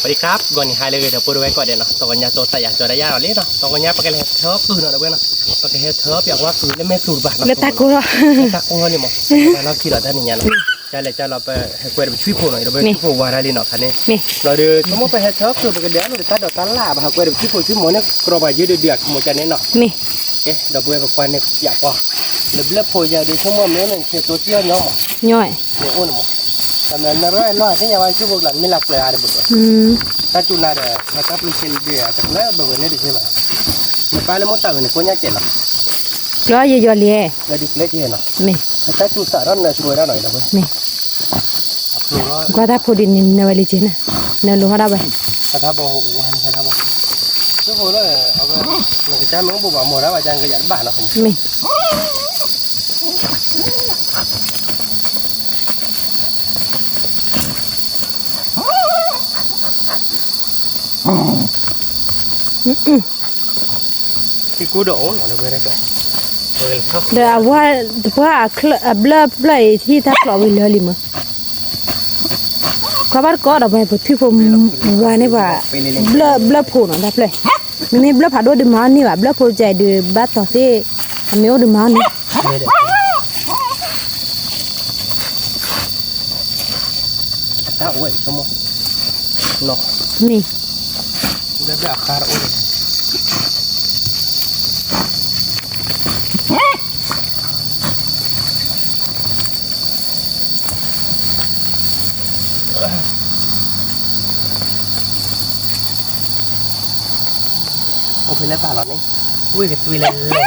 สวัสดีครับ ဂီၤနံၤဟါလၢအဂ့ၤ ဒီပုၢ်ဝဲၢ်ကိးဂၤဒဲးနီၤ, တဂီၤညါ သးယၤကၠီဒၣ်ယၤဒီးလံနီၤ, တဂီၤညါပကလဲၤထၢကုၢ်နီၤ ဒီပုၢ်ဝဲၢ်နီၤ, ပကဟဲထၢပၠးကွၢ်ကုၢ်လၢမဲာ်သူၤတပၤနီၤ, လၢတၢ်ကိၢ်ထီၣ် လၢတၢ်ကိၢ်ထီၣ်န့ၣ်မး, လၢခံဒီးတၢ်နံၤညါနီၤ, ကလဲၤကလီၤ ပဟဲကွဲဒီးပထွံၣ်ဖိနီၤ, ဒီပုၢ်ဝဲၢ်ထွံၣ်ဖိဝါတၢ်လံနီၤ ခါန့ၣ်, လီၤဒီး ဆိကမိၣ်ပဟဲထၢကုၢ် ပကဒဲးအလိာ်ဒီးတၢ်ဒိးတၢ်လၢ် ပဟးကွဲဒီးပထွံၣ်ဖိ ထွံၣ်မိၢ်န့ၣ် ကြိးပၤယ့ဒုးဒုးအကမီၤကန့ၣ်နီၤ, ကဲ ဒီပုၢ်ဝဲၢ် ပကွၢ်န့ၣ်ပၠးကွၢ်, လၢဘျၢၣ်ဖိယၤဒီး ဆိကမိၣ်မ့ၢ်န့ၣ် ဆဲးတိစံၣ်အီၣ်ညီမး န့ၣ်အိၣ်န့ၣ်မး, တမ့ၢ်နရီလီၤသ့ၣ်ညါဝဲ ထွံၣ်ဖိကျါ မ့ၢ်လၢပျၢၤအါတဘျီဘျီ, တၢ်စူၤနၤဒီး ဟဲတၢ်ပျုၤဆ့ဒုး တကျၢၢ်ဘၣ်ဝဲန့ၣ်တက့ၢ်ဘၣ်, နပၢ်လၢမိၢ်တၢ်ဝဲန့ၣ် ကိညါကဲးနီၤ, လီၤယယီၤလံ, လၢဒုးကျဲကဲးနီၤ, မ့ၢ် ဟဲတၢ်စူၤစးထီၣ်နၢၤဆိဝဲဒၣ်နီၤ ဒီပုၢ်ဝဲၢ်, မ့ၢ် ကွၢ်တၢ်ဖိဒ်န့ၣ် နၢၤဝဲလံက့ၤနၤ, နၢၤလိာ်ဟီၣ်ဒၣ်ဝဲ, တၢ်ဘီဝါန့ၣ် တၢ်ဘီ, ထွံၣ်ဖိလၢ အဝဲ နကစၢ်မ့ၢ်အိၣ်ဘူးဘၣ် မီၤဒၣ်ဘၣ် ကစၢ်ကယၤတဘၣ်နီၤ, မ့ၢ် ထံကိၢ်ဒီးအိၣ်နီၤ ဒီပုၢ်ဝဲၢ်, ဒီးအဝဲ တပှၢ်အဘျၢၣ်ဖျၢၣ်အံၤ ထံၣ်တၢ်ဖျိးဝံၤလၢာ်လံမး, ကွၢ်ဘၣ်တကိးဒီး ပထွံၣ်ဖိဝါန့ၣ်ဘၣ်, ဘျၢၣ် ဘျၢၣ်ဖိနီၤ တၢ်ဖျၢၣ်, မ့မ့ၢ်ဘျၢၣ်ဖးဒိၣ်ဒုးမၤအီၣ်န့ၢ်ဘၣ်, ဘျၢၣ်ဖိကဲဒုးဘၣ်တီၤသ့ၣ်, အမ့ၢ်အိၣ်ဒုးမၤအီၣ်န့ၢ် မ့ၢ် အိၣ်ဖဲလဲၣ်ပာ်လီၤန့ၣ်, ဝ့ၢ်ကသွံလဲၣ်လဲၣ်,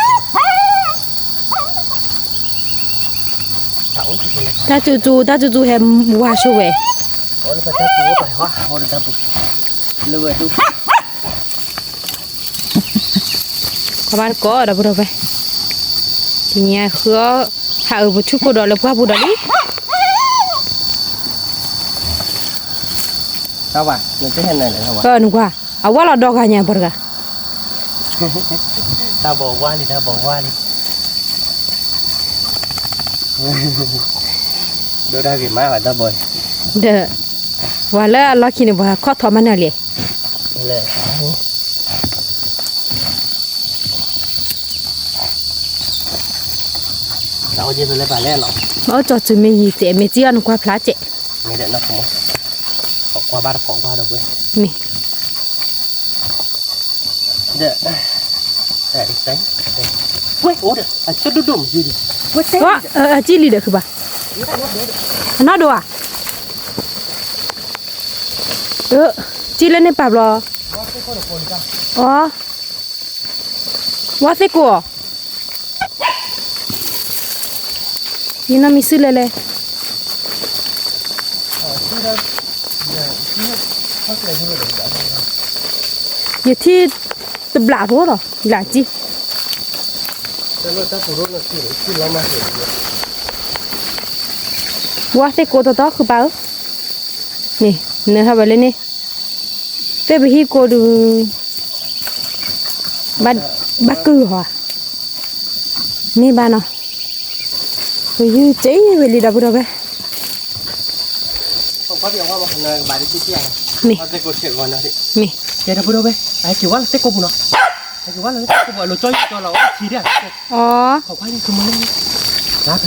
တၢ်စူၤစူၤ တၢ်စူၤစူၤဟဲဝါဆိဝဲ, လၢဝဲဒၣ် ခီဘၣ်တကိးဒီပုၢ်ဝဲၢ်, တနံၤအံၤဃုအီၣ် ဟးအုးပထွံၣ်ဖိဒီးလၢပှၢ်ပူၤဒီးလံ, နကွၢ် အဝဲလီၤဒီဂၤညါပှၤတဂၤ, တၢ်ဘီဝါလံ တၢ်ဘီဝါလံ, ဒိၣ်တၢ်ဂ့ၤမးဘၣ်တၢ်ဘီ, ဒီး ပှၤလၢအလီၢ်ခံန့ၣ် ပှၤခီၣ်ထီၣ်မးနၢၤလံ, အိၣ်ကၠီစုၤမ့ၢ်ယံၤစဲး မ့ၢ်စံၣ်အီၤနကွၢ်ဖျါစဲး, မ့ၢ် အစံၣ်လံဒီးခုဘၣ်, အနီၢ်ဒိၣ်ဧါ, စံၣ်လၢန့ၣ်ပာ်ဘျီ, အီ ဝါသ့ၣ်ကိးအီၤ, ယနီၢ်မံၤစုလဲၣ်လဲၣ်, ယထံၣ်တဘျးဖိလီၤ ဘျးစံၣ်, ဝါသ့ၣ်ကိးတီတီခုပၢ်ဧၢ, န့ၣ် နၢၤထီၣ်ဝဲလၢန့ၣ်, သ့ၣ်ပဟံၣ်ကိးဒုး ဘၣ်ကုၢ်ဟီ, မ့ၢ်ဘၣ်နီၤ, ပယုၢ်စ့ဝဲလံဒီပုၢ်ဒီဝဲၢ်, မ့ၢ်, မ့ၢ်, ကဲဒီပုၢ်ဒီဝဲၢ် အက့ၤဝဲလၢသ့ၣ်ကိးပူၤနီၤ, အက့ၤဝဲလၢသ့ၣ်ကိးပူၤအလိၤကၠီယကၠီလီၤအီထံဒၣ်,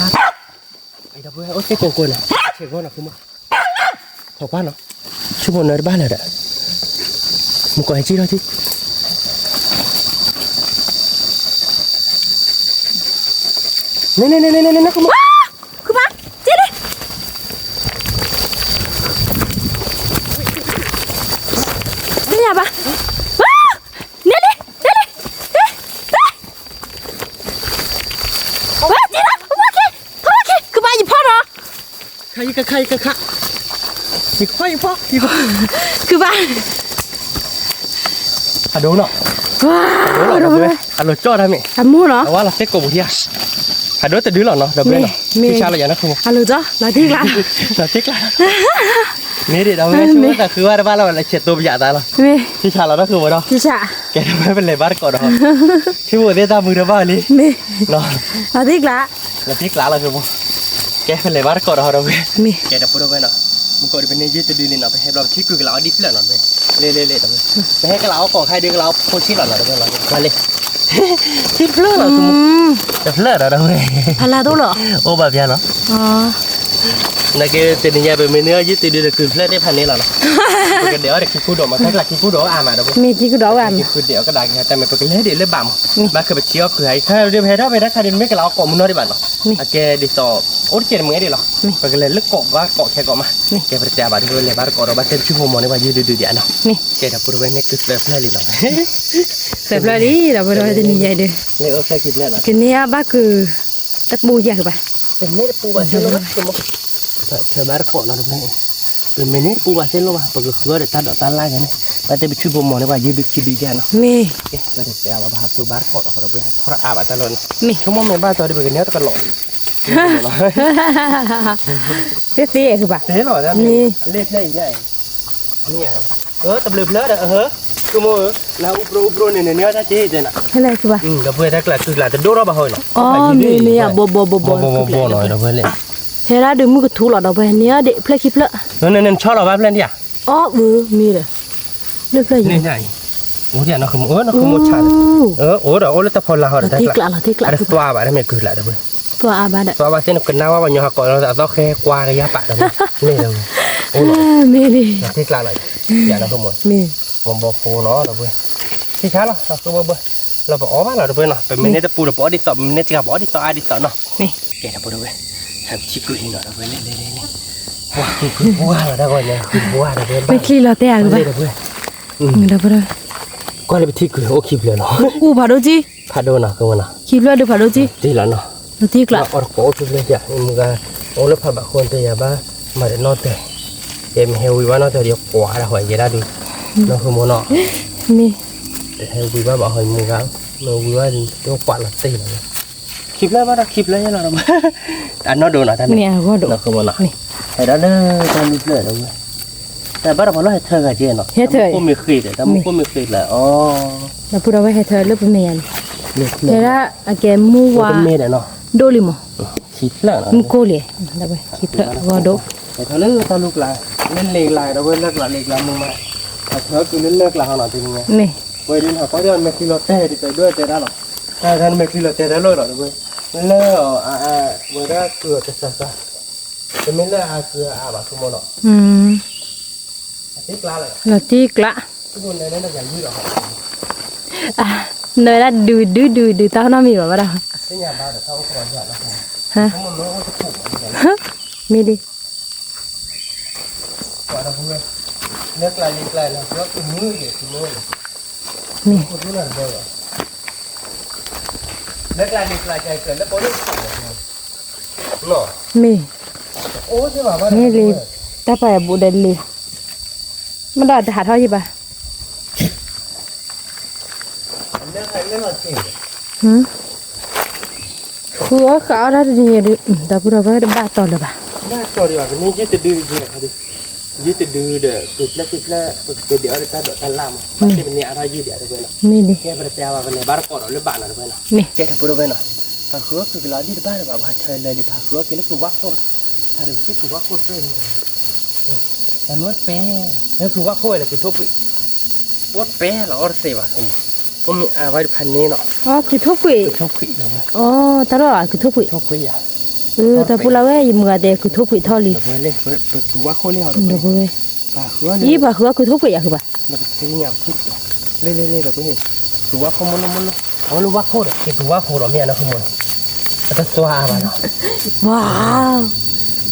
အီ ဒီပုၢ်ဝဲၢ်အိၣ်သ့ၣ်ကိးကိးနီၤ, ဆဲးဂီၤနီၤ ဆူၣ်ဖိနၢၤတဘၣ်လၢၤဒီး, မုၢ်ကီၢ်ဟဲကံၣ်ထီၣ်ထံ, န့ၣ်န့ၣ်န့ၣ်န့ၣ်န့ၣ် ခုမၢ်, ခုမၢ်, က့ၤလံ, သ့ၣ်ညါဘၣ်, န့ၣ်လံ, န့ၣ်လံ, က့ၤလီၤ, က့ၤ, ခုမၢ် ယဖီၣ်နီၤ ခါယကခါ ယကခါ, ယကဖီၣ် ယဖီၣ် ယကဖီၣ်, ခုဘၣ်, အဒိနီၤ, အဒိလီၤ ဒီပုၢ်ဝဲၢ် အလိၤကၠီတၢ်မ့ၢ် အမိၢ်နီၤ အဝဲလီၤသ့ၣ်ကိးပူၤထံဧါ, အဒိတဒုလီၤနီၤ ဒီပုၢ်ဝဲၢ်နီၤ, ထံဆါလီၤယၤနီၤ ခုမၢ်, အလိၤကၠီ လီၤတံၢ်ကျါ လီၤတံၢ်ကျါ, မ့ၢ်ဒ်ဒီပုၢ်ဝဲၢ် ဆိကမိၣ်သးဃုဝဲတဘၣ်လီၤ လဲၤဆဲးတိပယးသးလီၤ, ထံဆါလီၤနီၤ ခုမၢ်ဒီး, ကဲဒီပုၢ်ဝဲၢ် ပလဲၤဘါတကိးဒီး ထံဖိသ့ၣ်တၢ်မုာ်တဘၣ်လံ, လီၤတံၢ်ကျါ, လီၤတံၢ်ကျါလီၤ ခုမၢ်, ကဲပလဲၤဘါတကိးဒီး ဒီပုၢ်ဝဲၢ်, ကဲဒီပုၢ်ဒီဝဲၢ်နီၤ, မုၢ်ကီၢ်ဒီးပန့ၢ်ယုၢ်တဒုလံနီၤ ပဟဲဘျီပထံၣ်ကုၢ်ကလာ်အီၤဒ်ဖျၢၣ်နီၤ ဒီပုၢ်ဝဲၢ် လ့လ့လ့ ပဟဲကလးအီၣ်ကိးခါဒုးကလးအီၣ်ဖိဆံးလီၤလီၤတဝဲလီၤ မၤလ့ ဆံးဖျၢၣ်လီၤ တဖျၢၣ်ဒီးတဝဲ ဖးလၢ်သိလီၤ အိၣ်ဘၣ်ဖျါလီၤ နာ်က့တနံၤညါပမ့ၢ်န့ၢ်အီၣ်ယုၢ်တုၤဒုးဒီးကုၢ်ဖျၢၣ်သ့ၣ်ဖးန့ၣ်လီၤနီၤ ပကဒဲးအီၣ်ဒီးခံကူဒီးမး တၢ်ကျးခံကူဒီးအါမးဒီး မ့ၢ်ခံကူဒီးအါမး ခံကူဒဲးအီၣ်ကဒါက့ၤတၢ်မ့ၢ်ပကလဲၤဒံးလၢဘၣ်မး ဘၣ်ခၢပထံအီၣ်ကုၢ်ဟါအံၤ ခါဒုးပဟဲထီၣ်ဖဲတၢ်ခါဒုးမ့ၢ်ကလးအီၣ်ကိးမုၢ်နီၢ်ဒံးဘၣ်နီၤ အကဲဒ်သိး အိၣ်တကဲးတမုာ်ဒံးလီၤ ပကလဲၤလၢကိးဘၣ်ကိးခဲကိးမး ကဲပတတဲဘၣ်ဒုးလဲၤဘၣ်တကိးဒီးဘၣ်တဲပထံဖိမီၤန့ၣ် ပှၤယုၢ်ဒုးဒုးဒံးနီၤ ကဲဒီးပဝဲန့ၣ်ကုၢ်သၢဖျၢၣ်လံလီၤ သၢဖျၢၣ်လံ ဒီးပဝဲတနံၤညါဒုး ကန့ၢ်အဘၣ်ကုၢ် တပူၤယၤကဘၣ် ပမ့ၢ်တပူၤဘၣ်သ့ၣ်လိၣ်ဘၣ် ပမ့ၢ်န့ၣ်တပူၤဘၣ်သ့ၣ်လိၣ်ဘၣ် ပကဃုအီၣ်ဒီးတၢ်ဒိးတၢ်လၢ်ယၤန့ၣ် ဘၣ်တဲပထံဖိမီၤန့ၣ် ပှၤယုၢ်ဒုးခံဒုးယၤနီၤ မ့ၢ် ပတတဲဘၣ်ပဟးဃုဘၣ်တကိးဒီး ပှၤထီၣ်အါဘၣ်တၢ်လီၤန့ၣ် မ့ၢ် ဆိကမိၣ်မ့ၢ်ဘၣ်တီဒုးပကန့ၢ်တကလီး သ့သ့ဃုဘၣ် သ့လီၤ မ့ၢ် လ့ၣ်ဖျၢၣ်အံၤ တဘျုးဖျၢၣ်ဒီး ကုမိၢ်ဧၢ နအူပြိအူပြိန့ၣ် နန့ၢ်အီၣ်တၢ်က့ၤတဲနၤ ဟဲလၢဃုဘၣ် ဒီပုၢ်ဝဲၢ်တၢ်ကျးကုၢ်ကျးတဒိၣ်ထီၣ်ဘၣ်ဟီနီၤ အီ မ့ၢ်မ့ၢ် အဘီဘီဘီဘီ ဘီဘီဘီနီၤ ဒီပုၢ်ဝဲၢ်လ့ၣ် ဟဲဒၣ်ဒုးမုၢ်ကထူလီၤ ဒီပုၢ်ဝဲၢ် န့ၢ်အီၣ်ဒံးဖျၢၣ်ခံဖျၢၣ် နဆီလီၤဘၣ်ဖျၢၣ်ဒံးဧါ အီ မ့ၢ်ဒီး လၢဖျၢၣ်ယံၤ အိၣ်ဒံးနီၤ နဃုမိၢ်ဆါ အိၣ်ဒီးအိၣ်လၢတၢ်ဖီလာ်ဟီဒီးတၢ်ကျး လီၤတံၢ်ကျး အတသွါဘၣ်တမ့ၢ်ကုၢ်ကျးဒီပုၢ်ဝဲၢ် သွါအါဘၣ်ဒီး သွါဘၣ်သ့ၣ်နကနၣ်ဝဲပှၤညီဟးကိးလီၤအသီဃဲကွၢ်ကယၤပာ်ဒီပုၢ်ဝဲၢ် မ့ၢ်ဒီး မ့ၢ်ဒံး လီၤတံၢ်ကျးလီၤ ယၤနီၤဃုမိၢ် မ့ၢ် မ့ၢ်ဘီဖိနီၤဒီပုၢ်ဝဲၢ် ထံဆါလီၤ ဃုဘၢဘၢ လီၤပအီၣ်ဘၣ်လီၤဒီပုၢ်ဝဲၢ်နီၤ ပမ့ၢ်န့ၢ်တပူၤဒီးပအီၣ်ဒ်သိး ပမ့ၢ်န့ၢ်တဂၤပအီၣ်ဒ်သိးအါဒ်သိးနီၤ ကဲဒီပုၢ်ဝဲၢ် ဟဲပထံကုၢ်ဟံးနီၤဒီပုၢ်ဝဲၢ် လ့လ့လ့လ့ ပှၤကုၢ်ကုၢ်ပှၢ်လီၤတၢ်ဂီၤညါ ကုၢ်ပှၢ်ဒီပုၢ်ဝဲၢ် မ့ၢ်ချံလီၤတဲာ်အါကဘၣ် ဒီပုၢ်ဝဲၢ် ကွၢ်လၢပထံကုၢ်အိၣ်ခံဖျၢၣ်လီၤ အူဖးဒိၣ်ကံ ဖးဒိၣ်နီၤ ကမနီၤ ခံဖျၢၣ်ဒုးဖးဒိၣ်ကံ တ့ၢ်လီၤနီၤ လီၤတံၢ်ကျး အီၣ်တကိးအိၣ်ခံဖျၢၣ်ယၤ မုၢ်ဂၤ အိၣ်လၢဖးဘၣ်ခိၣ်တဲယၤဘၣ် မၤဒီးနီၣ်တၢၤ ယမ့ၢ်ဟဲဝံၤဘၣ်နီၣ်တၢၤဒီးယကွၢ်ဒၣ်ဟီ ယဲဒၣ်ဒုး နီၤဃုမိၢ်နီၤ မ့ၢ် ဟဲဝံၤဘၣ်ဘၣ်ဟီမုၢ်ဂၤ မ့ၢ်ဝံၤဘၣ်ဒီးကွၢ်လီၤတ့ၢ်လီၤ ခံဖျၢၣ်ဘၣ်ဒီးခံဖျၢၣ်ယဲလီၤ အနီၢ်ဒိၣ်နီၤ တၢ်မ့ၢ် နီၤဃုမိၢ်နီၤ ဟဲဒၣ်လၢတၢ်မုၢ်ဖျၢၣ်ဒီးဝဲ တၢ်ဘၣ်ဒီးပှၤလီၤဟဲထၢဂၤကဲနီၤ ဟဲထၢ တၢ်မုၢ်ခိၣ်မ့ၢ်ဃ့ဒီး တၢ်မုၢ်ခိၣ်မ့ၢ်ဃ့လၢ အီ ဒီပုၢ်ဒီဝဲၢ်ဟဲထၢလၢပမဲာ်ညါန့ၣ် ဟဲဒၣ်အကဲမုၢ်ဝါ ဒိၣ်လံမး ခံဖျၢၣ် မုၢ်ကိၢ်လံ ခံဖျၢၣ်ဂီၤဒိၣ် ဟဲထၢလၢတၢ်လူၢ်ကျါ လၢလ့ကျါ ဒီပုၢ်ဝဲၢ် လၢကျါလ့ကျါမုၢ်မး ဟဲထၢကုၢ်လၢလၢကျါဟီနီၤ တနံၤညါ မ့ၢ် ဝဲဒ်န့ၣ် ကွၢ်ဒီးမဲာ်ချံလီၤတဲာ်ဒ်သိးဒိၣ်တဲဒၣ်လီၤ တၢ်တၢ်မဲာ်ချံလီၤတဲာ်တၢ်လီၤဒီး လၢ ဝဲဒၣ်ကုၢ်အီၤတစးစး တမ့ၢ်လၢအကုၢ်အါဘၣ်ဆိကမိၣ်နီၤ လီၤတံၢ်ကျး နဝဲဒၣ်ဒုးဒုးဒုးဒုးတၢ်နီတမံၤဘၣ်ဝဲဒၣ် မ့ၢ်ဒ် မ့ၢ် မ့ၢ်လံ တၢ်ပာ်ယၤဘူးဒီးလံ မ့ၢ်ဒီးတဟးထီၣ်ယံၤဘၣ် ဃုအီၣ်ဃုအီၣ်တၢ်တနံၤညါဒုး ဒီပုၢ်ဒီဝဲၢ်တဘၣ်တီလၢၤဘၣ် ဘၣ်တီဒီး ပန့ၢ်ယုၢ်တဒု ယုၢ်တဒုဒီး ကုၢ်ဖျၢၣ်ကုၢ်ဖျၢၣ် ပကကဲဒံးအီၣ်ဒီးတၢ်ဒိးတၢ်လၢ်မး ဘၣ်သ့ၣ်ပန့ၢ်အါထီၣ်ယုၢ်ဒံးတဝဲနီၤ မ့ၢ်န့ၣ် ကဲပတတဲဘၣ် ပလဲၤဘၣ်တကိးဒီးလၢဘၣ်နီၤတဝဲနီၤ ကဲဒီပုၢ်ဒီဝဲၢ်နီၤ ဟးဃုအီၣ်ကုၢ်ကလီဒံးတဘၣ်လၢၤဘၣ် ပဟးထၢလၢာ်လံ ပဟးဃုအီၣ်က့ၤလၢကုၢ်ဝါခိၣ်နီၤ ဟးဒီးပထံၣ်ကုၢ်ဝါခိၣ်သ့ၣ်န့ၣ် တၢ်နအိၣ်တပဲ လၢကုၢ်ဝါခိၣ်ဝဲလၢကုၢ်ထိၣ်ဖှံး အိၣ်တပဲလီၤ အီၣ်တသ့ဘၣ် အိၣ်မ့ၢ်အါဝဲတဖးန့ၣ်နီၤ ကုၢ်ထိၣ်ဖှံး ကုၢ်ထိၣ်ဖှံးလီၤဝဲ အီ တၢ်ထီၣ်ကုၢ်ထိၣ်ဖှံး တၢ်ပူၤလၢဝဲ ယမုၢ်ဂၤတဲကုၢ်ထိၣ်ဖှံးထီၣ်လံ ပကုၢ်ဝါခိၣ်န့ၣ် ဒီပုၢ်ဝဲၢ် ယံဘၣ်ဃုအီၣ်ကုၢ်ထိၣ်ဖှံးယၤဃုဘၣ် လၢပသ့ၣ်ညါပထံၣ် လ့လ့လ့ဒီပုၢ်ဝဲၢ် ကုၢ်ဝါခိၣ်မ့ၢ်လိၣ်မ့ၢ်လိၣ် အဝဲလၢဝါခိၣ်ဒီး က့ၤကုၢ်ဝါခိၣ်ဒီးမ့ၢ်အနီၢ်ခိၣ်မ့ၢ် အတသွါအါဘၣ်နီၤ ဝါ လ့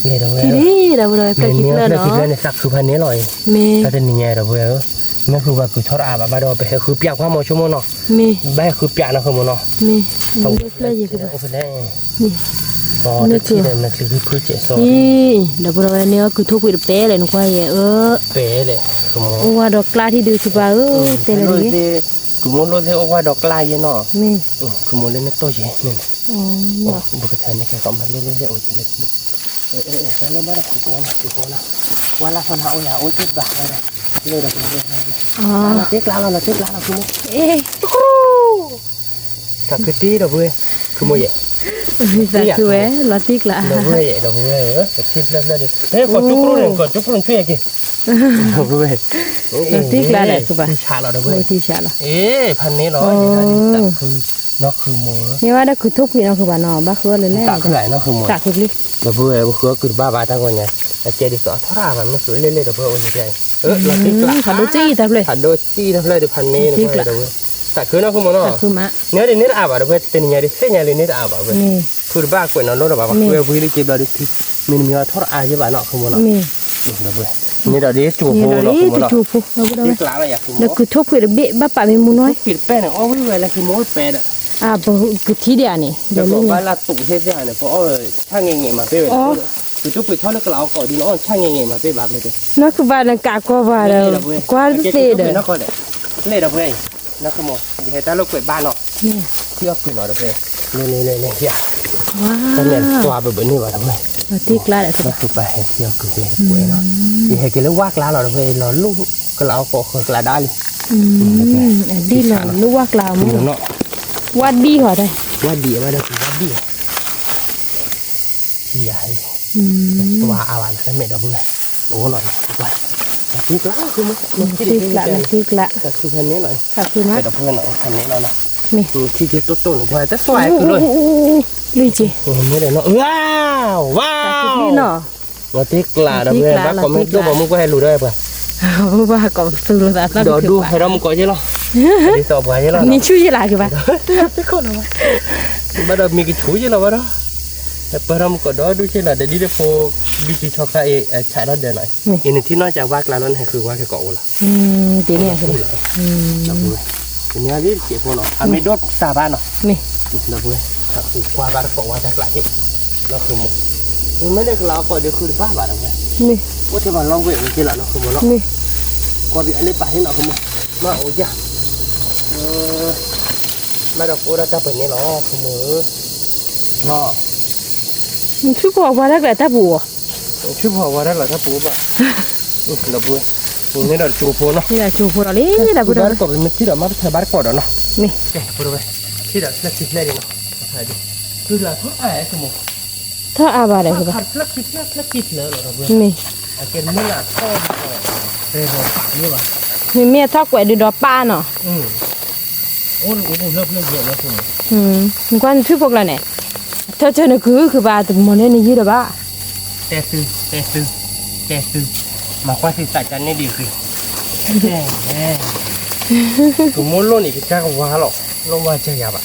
ဒီပုၢ်ဝဲၢ် ထံၣ်ဒံးဒီပုၢ်ဝဲၢ် ဖျၢၣ်ခံဖျၢၣ်နီၤ ဖျၢၣ်ခံဖျၢၣ်န့ၣ် သးခုဖးန့ၣ်လီၤအံၤ မ့ၢ် တၢ်တနံၤညါဒီပုၢ်ဝဲၢ်ဧၢ မ့ၢ်ဃုဘၣ်ကုၢ်ထီၣ်တအါဘၣ်ဘၣ်ဒီး ပဟဲဃုပျးကွၢ်မ့ၢ်ဆိကမိၣ်နီၤ မ့ၢ် ဘၣ်ဟဲဃုပျးနီၤ ဃုမိၢ်နီၤ မ့ၢ် ဖျၢၣ်ယံၤဃုဘၣ် အိၣ်ဖဲလဲၣ် မ့ၢ် တထံၣ်ဒီး မ့ၢ်ချံဖုဖုကဲးစီ အံၤ ဒီပုၢ်ဝဲၢ်န့ၣ် အီၣ်ကုၢ်ထိၣ်ဖှံးတပဲလဲၣ် နကွၢ်ယဲၢ် အၢ ပဲလဲၣ် အိၣ်ဝဲဒီးကျါထံၣ်ဒုးစပၤဧၢ တဲလၢ ကုၢ်မိၢ်လိၣ်သ့ၣ်အိၣ်ဝဲဒီးကျါယဲၢ်နီၤ မ့ၢ် ကုၢ်မိၢ်လၢနတိၢ်ယဲၢ်န့ၣ် ဘုကထၢန့ၣ် ကဲကီးမၤလ့လ့လ့အိၣ်ယဲၢ်လၢ တၢ်လီၢ်ဘၣ်ဒီးကုၢ်ကိးနၤ ကုၢ်ကိးနၤ ဝါလၢဖီနၤအိၣ်ယၤ အိၣ်တ့ၢ်ဘၣ်ဝဲဒီး လ့ဒီပုၢ်ဝဲၢ် လီၤတံၢ်ကျါလီၤ လီၤတံၢ်ကျါလီၤ ကုၢ်မိၢ် သးခုတ့ၢ်ဒီပုၢ်ဝဲၢ် ကုၢ်မိၢ်ယဲၢ် သးခုဝဲ လီၤတံၢ်ကျါ ဒီပုၢ်ဝဲၢ်ယဲၢ် ဒီပုၢ်ဝဲၢ်ဧၢ ပထံၣ်ဖျၢၣ်ဖျၢၣ်ဒီး ဟဲ ကီၢ်ကၠိကျိန့ၣ် ကီၢ်ကၠိကျိန့ၣ် ဆူယဲၢ်က့ၤ ဝဲ, ထံကျါဒီးခုဘၣ်, ထံဆးလီၤဒီးဝဲ, ထံဆးလီၤ, အ့ ဖးန့ၣ်လီၤ, ယဲဒၣ်ဒ်သးခု, နီၢ်ခုမိၢ်ဧၢ, မ့ၢ်ဝဲဒၣ်ခုထိၣ်ဖှံနီၢ်ခုဘၣ်နီၤ, ဘၣ်ဃုအီၣ်လၢလဲၣ်, သးခုနီၢ်ခုမိၢ်, သးခုပျံၤ, ဒီးပဝဲ ပဃုအီၣ်ကုၢ်တဘၣ်ဘၣ်တၢ်ဂီၤညါ, အကဲဒ်သိးအထီၣ်ရၣ်ဘၣ် မ့ၢ်ဃုလၢလဲၣ်ဒီးပဝဲအိၣ်ယဲၢ်ယဲၢ်, လီၤတံၢ်ကျါ, ဖးဒိၣ်စံၣ်တဖျၢၣ်, ဖးဒိၣ်စံၣ်တဖျၢၣ်ဒီးဖးန့ၣ်ဒီးဝဲ, သးခုနီၢ်ခုမိၢ်နီၤ, န့ၣ်ဒ်န့ၣ်တအါဘၣ်ဒီးပဝဲ တနံၤညါဒ်သ့ၣ်ညါလၢန့ၣ်တအါဘၣ်ဝဲ, ခုတဘၣ်ကွဲးနီၤလိဒီးဘၣ် ပှၤဃုဝဲဝံၤလၢက့ဘျီဒီး မ့ၢ်နမံၤအီၤထီၣ်တအါယဲၢ်ဘၣ်နီၢ်ခုမိၢ်နီၤ, ဒီးပဝဲ, န့ၣ်ဒီးဒ်ကၠိဖိနီၢ်ခုမိၢ်နီၤ, တကျါလီၤယၤခုမိၢ်, ဒီးကုၢ်ထိၣ်ဖှံးတဘ့ၣ်ဘၣ်ပာ်မ့ၢ်မူနီၤ, ဖှံးတပဲၣ်န့ၣ် အီၣ်ဝံၤဝဲလၢခုမိၢ်ပဲဒီး, ပကထံၣ်ဒံးဧါန့ၣ်, ဒီးကဘၣ်လၢတူးသ့ၣ်သ့ၣ်န့ၣ် ပအီၣ်ဆၣ်ငဲၤငဲၤမၤပ့ၢ်ဝဲ, ကုၢ်ထိၣ်ဖှံးထီၣ်လၢကလးအီၣ်ကိးဒ်န့ၣ် အီၣ်ဆၣ်ငဲၤငဲၤမၤပ့ၢ်ဘၣ်ဖဲတဲ, နီၢ်ခုဘၣ်နကးကွၢ်ပှၤဒီး, ကွၢ်တသ့ဒီး, လဲၣ်ဒီးပဝဲ, နီၢ်ခုမိၢ်, ယဟဲတၢ်လိာ်ကွဲးဘၣ်နီၤ, ထံအီၣ်ကုၢ်နီၤဒီးပဝဲ, လဲၤလဲၤလဲၤလဲၤယၤ, တၢ်န့ၣ်သွါဘၣ်ဘၣ်န့ၣ်ဘၣ်ဒီးပဝဲ, တံၢ်ကျါဒီးပဝဲ, ပဟဲထံအီၣ်ကုၢ်လဲၤကွဲးနီၤ, ယဟဲက့ၤလၢဝၣ်ကျါလီၤဒီးပဝဲ လီၤလိၣ်ကလးအီၣ်ကိးဃၢၤကျါဒါလံ, ဒ်လီၤလိၣ်ဝၣ်ကျါမ့ၢ်နီၤ, ဝၣ်ဒံၣ်ဟီၤတၢ်, ဝၣ်ဒံၣ်အဝဲဒီးဝၣ်ဒံၣ် ယၤ, သွါအါဘၣ်နမဲာ်ဒီပုၢ်ဝဲၢ်, အိၣ်နီၤ, တံၢ်ကျါ, တံၢ်ကျါ, တံၢ်ကျါ, ဖဲန့ၣ်လီၤ, မ့ၢ်, ထံက့ၤတိၢ်တိၢ်န့ၣ် ကွၢ်တသွါကုၢ်လီၤ, လွံၢ်က့ၤ, မ့ၢ်ဒီးနီၤ, ဝါ, ဝါ, တံၢ်ကျါဒီးပုၢ်ဝဲၢ် ဘၣ်ကိးမ့ၢ်ဒိၣ်ပှၤမူကီၢ်ဟဲလူၤဒီးပှၤ, ပှၤကိးသူလိာ်သးသီဒီးဒူၣ်ဟဲထီၣ်မူကီၢ်ယဲၢ်လီၤ, ဒ်သိးပှၤယဲၢ်လီၤ, နံၤဆူၣ်ယဲၢ်လၢက့ၤဘၣ် ဘၣ်ဒီးမ့ၢ်ကဆူၣ်ယဲၢ်လီၤဘၣ်ဒီး, ပၢၢ်ထီၣ်မူကီၢ်ဒီဒူၣ်က့ၢ်လီၤ ဒီးဒ်တဖိ ဒုးတံၤဆီခါအံၤ ဆးထီၣ်ဒၢးနီၤ, အံၤန့ၣ်ထံၣ်နီၢ်ကၢ်ဝါကျါလီၤ နဟဲဃုဝါက့ၤကိးအိၣ်လီၤ, ဒ်န့ၣ်, တနံၤအံၤဒ်တစဲးဖိနီၤ အမ့ၢ်ဒိၣ်စၢ်ဘၣ်နီၤ, ဒီပုၢ်ဝဲၢ်, ကွၢ်ဘၣ်တကိးဝါတၢ်ကျါဟ့ၣ်, နီၢ်ဃုမိၢ်, မ့ၢ်လၢကလးအီၣ်ကိးဒီးဃုတဘၣ်ဘၣ်ဒီပုၢ်ဝဲၢ်, အိၣ်ထဲပှၤလီၤဝဲၢ်ဝဲက့ၢ်လီၤ နီၢ်ဃုမိၢ်နီၤ, ကွၢ်ဘၣ်အလၢပာ်ဟ့ၣ်နီၢ်ဃုမိၢ်, မ့ၢ်အိၣ်ယၤ ဘၣ်ဒီးကအိၣ်ဒၣ်တၢ်ပှဲၤန့ၣ်လီၤ ဃုမိၢ်ဧၢ, နီၤ, နဆူၣ်ဖိအဝါတၢ်ကျါတၢ်ပူၤဧါ, ဆူၣ်ဖိအဝါတၢ်ကျါတၢ်ပူၤဘၣ်, ဒီပုၢ်ဝဲၢ်, န့ၣ်ဒီးကၠိဖိနီၤ, န့ၣ်ဒီးကၠိဖိဒီးလံ ဒီပုၢ်ဝဲၢ်, ဘၣ်တကိးပမ့ၢ်ထံၣ်ဒီးမ့ၢ်ပထၢဘၣ်တကိးဒီးနီၤ, မ့ၢ်, ဒီပုၢ်ဝဲၢ်, ထံၣ်ဒီးဖျၢၣ်ခံဖျၢၣ်ဒံးနီၤ, ဖျၢၣ်ခံဖျၢၣ်လီၤ ဒီပုၢ်ဝဲၢ်, မ့ၢ်, မ့မ့ၢ်အထီၣ်ကွဲးဒုးဒီးပၢ်နီၤ, နကွၢ်နထံၣ်ဖိကျါန့ၣ်, ထီၣ်ကၢၢ်နကုၢ်ခုဘၣ်တမီၤန့ၣ်နယုၢ်ဒီးဘၣ်, တဲသု, တဲသု, တဲသု, မၤကွၢ်သုသးကါန့ၣ်ဒံးဃီ, ကမိၣ်လိၣ်န့ၣ် ကစၢ်ကဝါလီၤ, လိၣ်ဝါကစၢ်ယၤဘၣ်,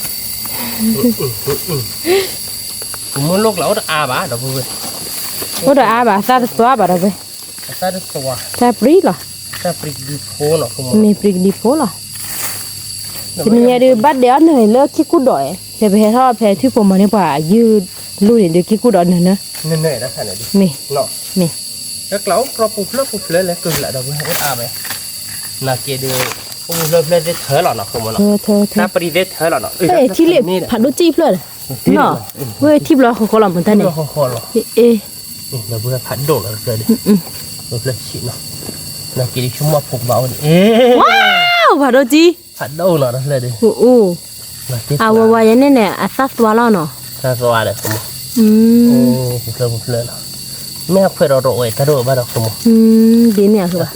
ကမိၣ်လိၣ်ကျါအိၣ်တအါဘၣ် ဒီပုၢ်ဝဲၢ်, အိၣ်တအါဘၣ် သၣ်တသွါဘၣ်ဒီပုၢ်ဝဲၢ်, သၣ်တသွါ, သၣ်ပြံလီၤ, သၣ်ပြံကဒံဖိလီၤ, မ့ၢ်ပြံကဒံဖိလီၤ, တနံၤညါဒုးဘၣ်ဒဲးအီၣ်နုာ်လၢခံကူၣ်ဒီး, ဖဲပဟဲထီၣ်ဖဲထွံၣ်ဖိမီၤန့ၣ် ပှၤယုၢ်လိၣ်န့ၣ်ဒုးခံကူၣ်ဒီးနုာ်နၢ, မ့ၢ်, မ့ၢ်, တၢ်ကျါအိၣ်ကြီပူၤဖျၢၣ်ပူၤဖျၢၣ်လဲၤကုၢ်လၢဒီပုၢ်ဝဲၢ် အိၣ်အါဝဲ, နာ်က့ဒုး, အိၣ်ပူၤဖျၢၣ်ဖျၢၣ်သ့ၣ်ထၢလီၤနီၤ ဃုမိၢ်နီၤ, တၢ်ပြံသ့ၣ်ထၢလီၤနီၤ, ထံလ့ၣ်ဖးဒိၣ်စံၣ်ဖျၢၣ်, နီၤ, ဝဲထံဘျီဃီဃီလီၤမတၤန့ၣ်, အ့, ဒီပုၢ်ဝဲၢ်ဖးဒိၣ်လီၤတဖျၢၣ်ဒုး, တဖျၢၣ်ဆံးနီၤ, နာ်က့ဒုးဆိကမိၣ်ဖိကဘၣ်အိၣ်န့ၣ်, ဝါ, ဖးဒိၣ်စံၣ် ဖးဒိၣ်နီၤတဖျၢၣ်ဒုး, အဝဲဝဲယဲန့ၣ်န့ၣ် အသၣ်သွါလီၤနီၤ, သၣ်သွါဒီး, ပူၤဖျၢၣ်ပူၤဖျၢၣ်နီၤ, မ့ၢ်အခွဲးဒီးတအိၣ်တၢ်ဒိၣ်ဘၣ်ဒီး ဃုမိၢ်, ဒ်န့ၣ်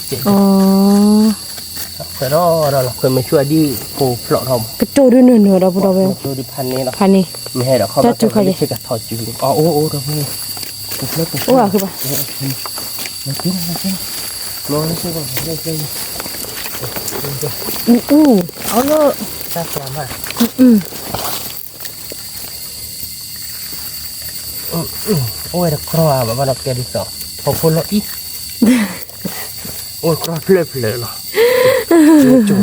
အဃိဘၣ်, အိၣ်ဒီးဟီၣ်ခိၣ်ကပၢၤစဲးစဲး, အခွဲးဒီးဒီးလီၤ ခွဲးမ့ၢ်ဆူၣ်အဒံၣ်ဖိဖျိးထီၣ်မး, ကတိၤဒုးနီၢ်နီၢ်ဒီပုၢ်ဝဲၢ်, ကတိၤဒုးဖးန့ၢ်လီၤ, ဖးန့ၢ်, မ့ၢ်ဟဲဒီးခီဘၣ်တၢ်ကလၢဆ့ကထီၣ်စု, အိၣ်အိၣ်ဒီပုၢ်ဝဲၢ်, ပူၤဖျၢၣ်ပူၤဖျၢၣ်, အူအူ, အီၣ်လၢ, တၢ်သွါမး, အိၣ်ဝဲတကြီဘၣ်ဘၣ်ဒီးကဲဒ်သိး, ဖီဖိလီၤအံၤ,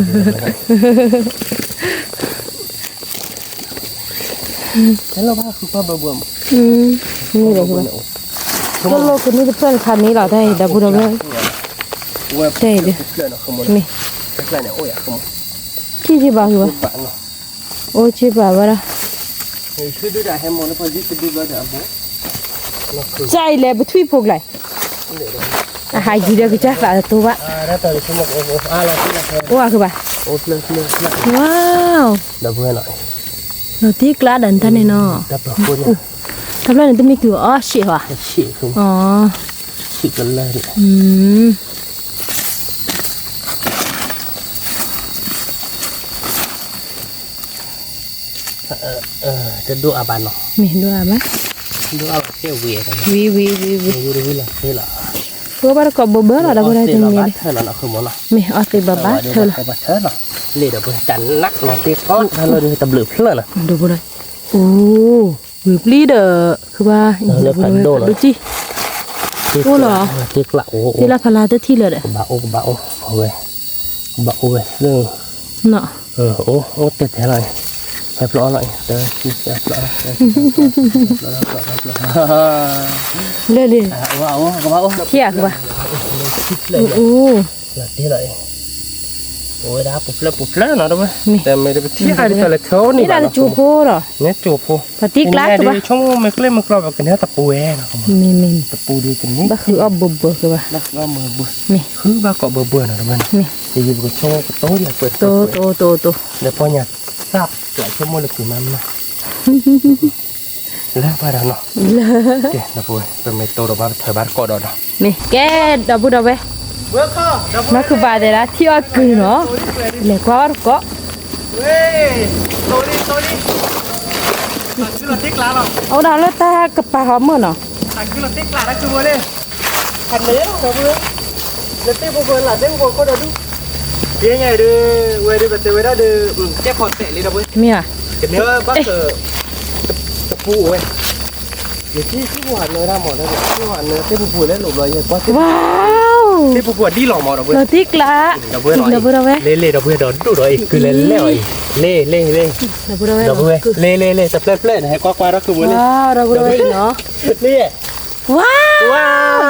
အိၣ်ကြီဖျၢၣ်ဖျၢၣ်လီၤ, တၢ်လီၢ်ဘၣ်ဃုကွၢ်ဘၢဘၢမး, မ့ၢ်ဒီး, တၢ်လီၢ်ကန့ၢ်တဖျၢၣ်တခါန့ၣ်လီၤ တၢ်အံၤ ဒီပုၢ်ဒီဝဲၢ်, တၢ်အံၤဒီး, မ့ၢ်, ထံၣ်က့ၤဘၣ်ဃုဘၣ်, အိၣ်က့ၤဘၣ်ဘၣ်ဒီး, ကၢ်အံၤလဲၤပထွံၣ်ဖိကျါ, အဟးယံၤဒီးကစၢ်သးတတိဘၣ်, အိၣ်အဃုဘၣ်, ဝါ, လီၤတံၢ်ကျါဒီးနတၢ်န့ၣ်နီၤ, တၢ်ဖျၢၣ်န့ၣ်တမ့ၢ်တုၤအီၣ်ရှ့ၣ်ဟီ, အီ ဆံးကလၢာ်န့ၣ် တဒိၣ်အါဘၣ်နီၤ, မ့ၢ်ဒိၣ်အါဘၣ်, ဒိၣ်အါဘၣ်သ့ၣ်ဝံၤ, ဝံၤဝံၤဝံၤဝံၤ, ဝံၤဝံၤလီၤသ့လီၤ, ဃိဘၣ်တကိးဘၣ်ဘၣ်လီၤ ဒီပုၢ်ဒီဝဲၢ်တမံၤ, မ့ၢ်အီၣ်သ့ဘၣ်ဘၣ်ထၢၣ်လီၤ, လ့ၣ်ဒီပုၢ်ဝဲၢ် တနးလီၤတ့ၢ်ကီတၢ်လီၤဒီးတဘျုးဖျၢၣ်နီၤ, ဒီပုၢ်ဒီဝဲၢ်, အိၣ် ဝံၤပျံၤဒီး ဃုဘၣ် ဒိၣ်ဒိၣ်, အိၣ်လီၤ, တ့ကျးအိၣ်, တ့လၢဖးလါတထံၣ်လၢဒီး, ကဘၣ်အိၣ် ကဘၣ်အိၣ်, အဝဲ, ကဘၣ်အိၣ်ဝဲသ့ၣ်, နီၤ, အိၣ် အိၣ်တဲတဲလီၤ, ဖဲဖျီအီၣ်လီၤ, လၢလံ, ကဘၣ်အိၣ်, ထံၣ်ဧါ ကဘၣ်, အိၣ် ဝဲဒၣ်ပူၤဖျၢၣ်ပူၤဖျၢၣ်နီၤ တဝဲ, မ့ၢ်တပထံၣ်ဃာ်ဒ်သိးလၢခဲအိၣ်န့ၣ်ဘၣ်နီၤ, ကၠိဖိဒီး, န့ၣ်ကၠိဖိ, ပှၤတံကျးတဘၣ်, ဆိကမိၣ်မ့ၢ်ကျ့မ့ၢ်ကျီဘၣ် ကန့ၢ်တပူၤဝဲနီၤ, မ့ၢ်မ့ၢ်, တပူၤဒ်တန့ၢ်, ဘၣ်ဃုအီၣ်ဘၢဘၢကဘၣ်, ဘၣ်ဃုအီၣ်ဘၢဘၢ, မ့ၢ်, ဃုဘၣ်ကိးဘၢဘၢနီၤ တဝဲနီၤ, မ့ၢ်, ယယပကဆိကမိၣ်ကတိၤဒ်အပှဲၤတိၤတိၤတိၤတိၤ, ဒီးပီညါ, သၣ်ကျးဆိကမိၣ်လၢကုၤမးမး လၢပှၤဒီးနီၤ, ကဲ ဒီပုၢ်ဝဲၢ် ပမ့ၢ်တိၤဒီးဘၣ်ပထၢၣ်ဘၣ်တကိးဒီးနီၤ, မ့ၢ်ကဲ ဒီပုၢ်ဒီဝဲၢ်, နီၢ်ခုၣ်ပၤတဲဒၣ်ထံၣ်အီၣ်ကုၤနီၤ, လဲၤကွၢ်အီၣ်တကိး, အအိၣ်ဒီးလၢတၢ်ကပၤဃီမုၢ်နီၤ, အန့ၣ်ဒီပုၢ်ဝဲၢ်, လၢသ့ၣ်ဖိဖိလၢသ့ၣ်ဖိဖိခိၣ်ဒီးဒူၣ်, ယဲညါဒီး, ဝဲဒီးပတဲဝဲဒၣ်ဒီး, ကဲဖီတဲာ်လံဒီပုၢ်ဝဲၢ်, မ့ၢ်ဧါ, ကန့ၢ်ဘၣ်က, တပူၤဝဲ, ယထံၣ်သ့ၣ်ဖိဟးနၢဒၣ်မးဒီး, သ့ၣ်ဖိဟးနၢသ့ၣ်ဖိဖိလၢလိၤဘျီယဲကွၢ်သ့ၣ်, သ့ၣ်ဖိဖိဒ်လီၤမးဒီပုၢ်ဝဲၢ်, လီၤတံၢ်ကျး, ဒီပုၢ်ဝဲၢ်နီၤ, လ့လ့ဒီပုၢ်ဝဲၢ်ဒီးဒူၣ်ဒီးအံၤ ကုၤလဲၤလဲၣ်အီၤအံၤ, လ့လ့လ့, လ့လ့လ့, တဖျၢၣ်ဖျၢၣ်န့ၣ် ဟဲကွၢ်ကွၢ်ဒီးကုၤဝဲလ့, ဒီပုၢ်ဝဲၢ်အံၤနီၤ, လ့ ဝါ,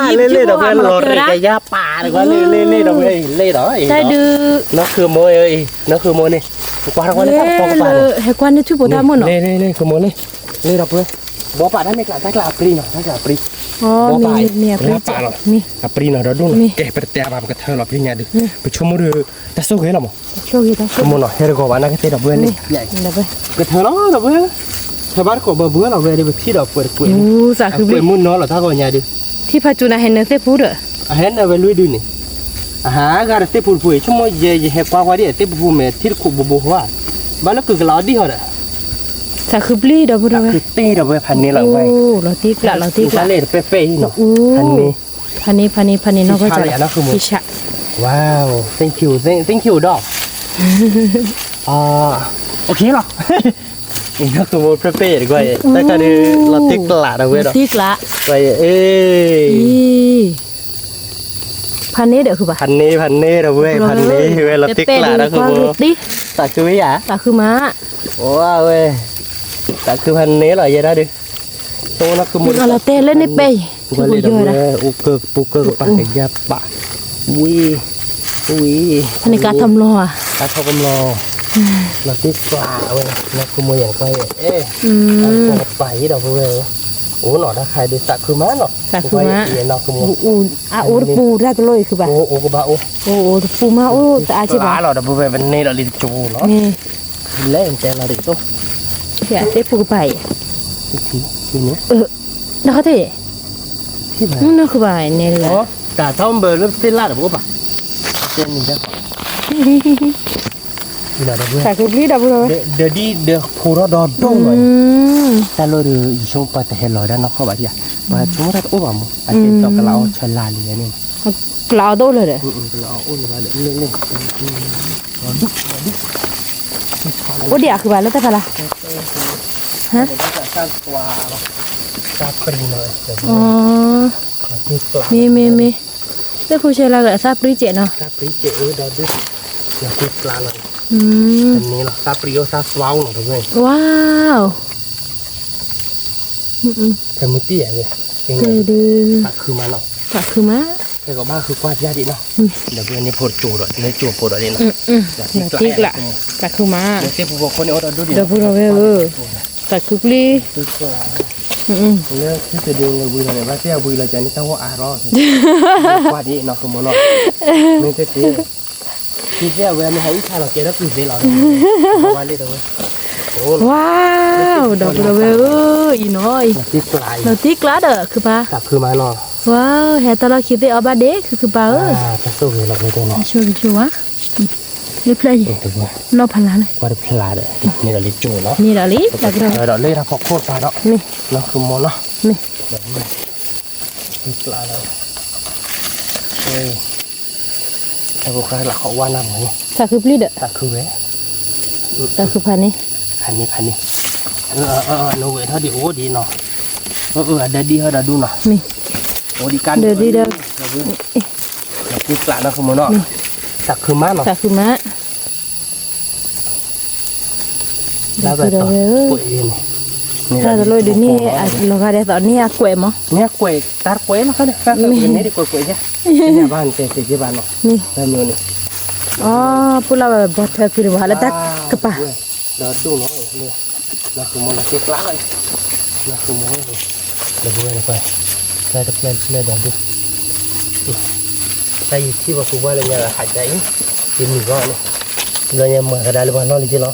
လ့လ့ဒီပုၢ်ဝဲၢ်လီၤရံၣ်ကယါပာ်တကွၢ်လ့လ့လ့ဒီပုၢ်ဝဲၢ်အံၤလ့ဒီး, တၢ်ဒုး, နီၢ်ခုၣ်မိၢ်အံၤ, နီၢ်ခုၣ်မိၢ်န့ၣ်, ကွၢ်တကွၢ်လၢတၢ်ကပီၤကပၤန့ၣ်, ဟဲကွၢ်န့ၢ်ထူၣ်ဖိတၢ်မုၢ်နီၤ, လ့လ့လ့ဒီပုၢ်ဝဲၢ်, ဘီပာ်တၢ်မ့ၢ်ကျးတၢ်ကျးအပြံနီၤ, တၢ်ကျးအပြံ, ဘီပာ်, လၢပာ်လီၤ, အပြံနီၤဒီဒူၣ်နီၤ, ကဲပတတဲအါဘၣ်ပကထၢလီၤပသ့ၣ်ညါဒုး, ပဆိကမိၣ်ဒီး, တၢ်ဆိၣ်ဂ့ၤလီၤမး ဆိကမိၣ်နီၤ ဟဲတဂီၤဘၣ်နာ်ကသ့ၣ်ဒီပုၢ်ဝဲၢ်န့ၣ်, ကထၢလီၤဒီပုၢ်ဝဲၢ်, ထၢဘၣ်တကိးဘၢဘုလီၤဝဲဒီးပထံၣ်ဒီးပှဲၤတကွဲးန့ၣ်, ပှဲၤမုၢ်နီၤလီၤတၢ်ဂီၤညါဒုး, ထံၣ်ဖးကၠူနၤဟဲနၢသ့ၣ်ပူၤဒီး, အဟဲနၢဝဲလွံၢ်ဒုးန့ၣ်, အဟးဂၤဒီးသ့ၣ်ပူၤတပူၤအံၤ ဆိကမိၣ်ယဲယဟဲကွၢ်ကွၢ်ဒ်သ့ၣ်ပူၤပူၤမဲာ်ထံၣ်တခိၣ်ဘိဘိဟါ, ဘၣ်လၢကုၤကလးအီၤဒံၣ်ဟီဒီး, သးခုပျံၤဒီပုၢ်ဝဲၢ်, သးခုတ့ၢ်ဒီပုၢ်ဝဲၢ်ဖးန့ၢ်လီၤဝဲ, လီၤတံၢ်ကျး လီၤတံၢ်ကျး, တပဲၢ်ပဲၢ်အံၤနီၤ, ဖးန့ၢ်, ဖးန့ၢ် ဖးန့ၢ်နီၢ်ကီၢ်, ဝါ, thank you, thank you ဒီး, အ OK လီၤ, နီၢ်ကမိၢ်ဖျၢၣ်ပဲၢ်တကွၢ်အံၤ တၢ်ခါဒုး လီၤတံၢ်ကျးဒီပုၢ်ဝဲၢ်ဒီး, တံၢ်ကျး, ကွၢ်အံၤ, ဖးန့ၢ်ဒီးခုဘၣ်, ဖးန့ၢ် ဖးန့ၢ်ဒီပုၢ်ဝဲၢ် ဖးန့ၢ်ဝဲလီၤတံၢ်ကျးဒီးခုဘိ, သးခုဝဲယၤ, သးခုမး, အိၣ်ဝဲ, သးခုဖးန့ၢ်လီၤယဲဒၣ်ဒုး, တိၢ်နီၢ်ကမိၢ်, လီၤတဲလၢန့ၣ်ပဲၢ်အံၤ, ကွၢ်လံဒီပုၢ်ဝဲၢ်, အိၣ်ကပူၤကပၤကယါပာ်, ဝံၤ, ဝံၤ, တၢ်ထီၣ်ကမျီၤဧါ, တၢ်ထီၣ်ကမျီၤ, လီၤတံၢ်ကျးဝဲ, နီၢ်ကမိၢ်ယၤကွၢ်အံၤ, တၢ်ကပၤယံၤဒီပုၢ်ဝဲၢ်, အိၣ်နီၤတၢ်ခါဒုးသးခုမးနီၤ, သးခုမး, အအိၣ်တပူၤတၢ်တလိၣ်အံၤခုဘၣ်, အိၣ်အိၣ်ကဘၣ်အိၣ်, အိၣ်အိၣ်တပူၤမးအိၣ်တအါက့ဘၣ်, လီၤဒီပုၢ်ဝဲၢ် ပန့ၢ်ဒီးလံတကၠိနီၤ, လဲၤတဲလီၤဒ်သိး, သ့ၣ်ဖိကပၤအံၤ, နခီၣ်ထံၣ်, နခီၣ်ဘၣ်န့ၣ်, တၢ်ထီၣ်ဘၢလၢသ့ၣ်လၣ်ဒီးပအိၣ်ဘၣ်, သးခုပျံၤဒီပုၢ်ဝဲၢ်, ဒီးဒ်ဒီးဖိထီၣ်ဒီဒိၣ်လီၤ, တၢ်လီၢ်ဒီး ယဆိကမိၣ်ပှၤတဟဲလီၤဝဲဒၣ်နီၢ်ကီၢ်ဘၣ်ဒံးဧါ, ပှၤဆိကမိၣ်တၢ်တအိၣ်ဘၣ်မး အကဲဒီးကလးအီၣ်ဆၢလါလံန့ၣ်, ကလးအီၣ်တအိၣ်လၢၤဒီး, ကလးအီၣ်အိၣ်လၢၤဘၣ်ဒီး, အိၣ်ဒံးအီၤခုဘၣ်လၢတၢ်ဖးလၢ်, ဟါ, မ့ၢ်မ့ၢ်မ့ၢ်, သ့ၣ်ဖိဆဲလၢအသးပျံၤစဲးနီၤ, ဝါ, သးခုမး, သးခုမး, သးခုမး, ဒီပုၢ်ဝဲၢ်န့ၣ်ဖိတကၠိဒီးန့ၣ်ကၠိဖိဒီးန့ၣ်နီၤ, လၢသုတဒုလၢဝံၤလီၤန့ၣ် ဘၣ်သ့ၣ်အဝံၤလီၤကန့ၣ်တၢ်ဂီၢ်အါထီၣ်, ကွၢ်ဒ်နီၤ ကမိၢ်နီၤ, မ့ၢ်သ့ၣ်သ့ၣ်, သ့ၣ်သ့ၣ်အဝဲမ့ၢ်ဟဲအံၣ်ဆါလီၤကဲဒီးပုၢ်သ့လီၤ, ဝါလံဒီးဝဲ, ဝါ, ဒီပုၢ်ဒီဝဲၢ်ဧၢ, အံၤနီၤ, လီၤတံၢ်ကျါဒီးခုပၤ, သးခုမးနီၤ ဝါ ဟဲတၢ်လီၢ်ခံသ့ၣ်အီၣ်ဘၣ်ဒ့ၣ် ခုခုပာ်ဧၢ, ဆိၣ်ဂ့ၤလီၤ ဆိၣ်ဂ့ၤဆိၣ်ဝါ, လၢဖျၢၣ်ယံၤ, နီၢ်ဖးလါလဲၣ်, ကွၢ်တဖျါဒီး န့ၢ်ဒီးလံကၠိလီၤ, န့ၢ်ဒီးလံ, ဒီးလၢတၢ်ဖီခိၣ်ပာ်ဒီး, မ့ၢ်, နီၢ်ဃုာ်မီၤနီၤ, မ့ၢ်, ကျါဒီး, သးခုပျံၤဒီး, သးခုဖးန့ၣ်, ဖးန့ၣ်, ဖးန့ၣ်, နဝဲထီၣ်ဒံးအိၣ်ဒံးနီၤ, အဒၢဒံးဟီၣ်ဒီးဒူနီၤ, မ့ၢ်, အိၣ်ဒံးကါဒၢဒံးဒီး, ကျါနီၤ မ့ၢ်, သးခုမးနီၤ, သးခုမး လၢဘၣ်တီၤ, တၢ်တလိၣ်ဒုးန့ၣ် လီၤဂာ်ဒဲးသိးန့ၢ်အကွဲးမး, န့ၢ်အကွဲး တၢ်ကွဲးလီၤခါန့ၣ် ဖဲန့ၣ်ဒ်ကွဲးကွဲးယါ, ဘၣ်န့ၣ်တဲက့ဘၣ်နီၤ, မ့ၢ်, အီ ပူၤလီၤဝဲဘီထၢဖုန့ၣ်ဘၣ်လၢတၢ်ကပၤ, ဒီးဒိၣ်နီၤ, နီၢ်ဃုာ်မီၤလီၤက့ကျါလီၤ, နီၢ်ဃုာ်မီၤ, ဒီပုၢ်ဝဲၢ်န့ၣ်ကွၢ်, ဖျၢၣ်တဖျၢၣ်တဖျၢၣ်ဒီးဒိၣ်, တၢ်ယထံၣ်ပှၤကူပှၢ်လၢညါဒီးဟးကါအံၤ, ယမုာ်ဘၣ်န့ၣ်, ဘျီညါမၤကဒါလၢပှၤလီၢ်လံက့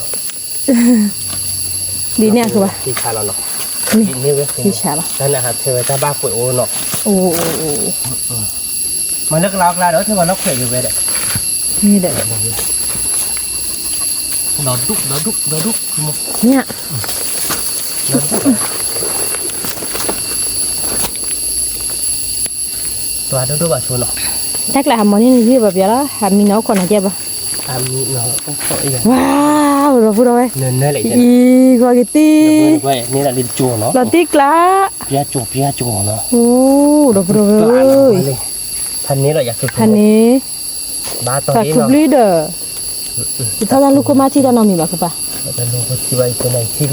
လီၤ, ဒ်န့ၣ်အခါဘၣ်, ထံဆးလီၤနီၤ, ဒ်န့ၣ်ဝဲ, ထံဆးလီၤ, တၢ်န့ၣ်ဟးထဲဝဲတၢ်ဘၣ်ကွဲးအိၣ်နီၤ, အိၣ်အိၣ်အိၣ် မၤလၢကလါအကျါဒီး ထဲပှၤလီၢ်ခွဲးယဝဲဒီး, မ့ၢ်ဒီး, ဒီဒူၣ် ဒီဒူၣ် ဒီဒူၣ်, ညၣ်, ဒီဒူၣ်ဘၣ်ဆိနီၤ, တၢ်ကျးဟးမီၤန့ၢ်နဂံၢ်ဘၣ်ပျီလီၤ ဟးမံနီၤအိၣ်ခိးနီၤကဲဘၣ်, ဝါ, ဒီပုၢ်ဒီဝဲၢ်, အံၤကွၢ်က့ၤတံၢ်, လီၤတံၢ်ကျါ, အိၣ် ဒီပုၢ်ဒီဝဲၢ်ဧၢ, ဖးန့ၣ်, သးခုပျံၤဒီး, ယထီၣ်တၢ်လူၢ်ခိၣ်မးထံၣ်တၢ်နီတမံၤဘၣ်ကပၤ, တၢ်လူၢ်ခိၣ်ထံၣ်ဘၣ်ယဖိနၤထံၣ်ဒ်,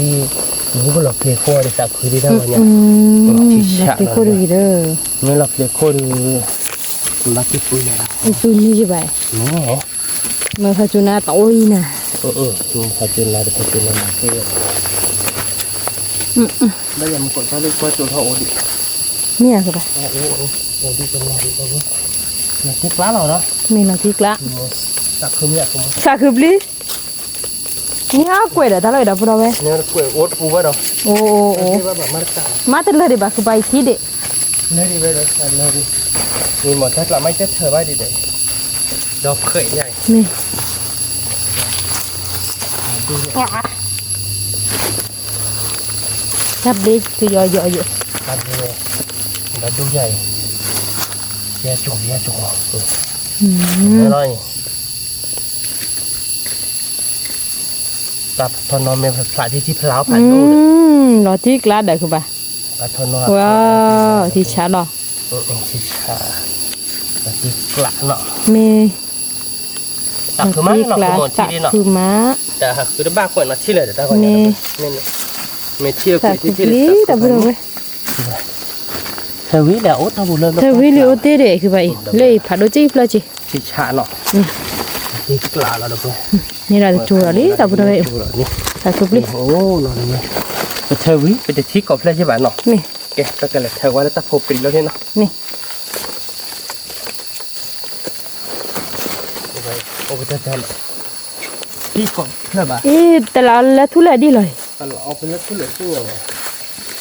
ယဖိလီၤဖျ့ခိၣ်ဒီးသးခုဒ်တၢ်ဝဲညါ, လီၤဖျ့ခိၣ်တဂ့ၤဒီး, မ့ၢ်လီၤဖျ့ခိၣ်ဒီး, ဘၣ်က့ၤပှ့ၤလဲၣ်, ပှ့ၤန့ၢ်ယဘၣ်, မ့ၢ်, မ့ၢ်ဖးကၠူနၤတအိၣ်အံၤနၤ, မ့ၢ်ဖးကၠူနၤတဖးကၠူနၤနၤ, ဘၣ်ယၤမူကီၢ်တၢ်လၢကွၢ်ကၠိထီၣ်အိၣ်ဒံး, မ့ၢ်ဧါကပၤ, အိၣ်ဒံးကလါဒံး, လီၤတံၢ်ကျါလီၤဒီး, မ့ၢ်လီၤတံၢ်ကျါ, သးခုပျံၤ နံၤဟါကွဲးဒီးတၢ်လီၢ်အံၤဒီပုၢ်ဒီဝဲၢ်, အိၣ်တပူၤဝဲဒီး, အိၣ်, မၤတလၢာ်ဒံးဘၣ်ဃုာ်ပှၤအံၤထံၣ်ဒံး, မ့ၢ်မၤတၢ်ကျးမၤကဲထၢၣ်ဘၣ်ဒံးဒီး, ဒီးဖှဲးယါအံၤ, မ့ၢ်, တၢ်ဘျ့ကယီယီယိာ်, ဒီးဒူၣ်ယါအံၤ, ယါကၠိယါကၠိ, လီၤအံၤ တၢ်ထီၣ်နီၤမ့ၢ်ဖျးထံထံဖျးအီၣ်ဖးဒိၣ်, လီၤတံၢ်ကျါဒီးဃုာ်ဘၣ်, ဝါ, ထံဆးလီၤ, ထံဆး, လီၤတံၢ်ကျါနီၤ, မ့ၢ်, သးခုမးနီၤ, သးခုမး, တၢ်ဟးဃုတဘၣ်ကွဲးနီၤထံၣ်လၢာ်ဒီးတၢ်ဂီၤညါ, မ့ၢ်ထံၣ်ကွဲးထံထံလံ, တၢ်ဘျုးဝဲ ထၢဝံလၢအိၣ်တၢ်ပူၤလၢ ထၢဝံလံအိၣ်တ့ၢ်ဒီး ကဘၣ်အံၤ လၢအံၤဖးဒိၣ်ကံၣ်ဖျၢၣ်က့ၤ ထံဆးနီၤ, တ့ၢ်ကျါလီၤဒီး န့ၣ်ဒီးတကၠိဒီးလံ တၢ်ပူၤထီၣ်ဝဲအံၤ, သးခုပျံၤ, ပထၢဝံ ပတထံၣ်ကိးဖျၢၣ်က့ၤဘၣ်နီၤ, မ့ၢ်, ကဲ ပကလဲၤထၢဝဲလၢတၢ်ဖိပြံလီၤန့ၣ်နီၤ, မ့ၢ် အိၣ်ကတၢၢ်တၢၢ်လီၤ, ထံကိးဖျၢၣ်ဘၣ်, အံၤ တလးအီၤလၢထူၣ်လၢဒ်လီၤ, တလးအီၤဖဲလၢထူၣ်လၢထူၣ်လီၤ,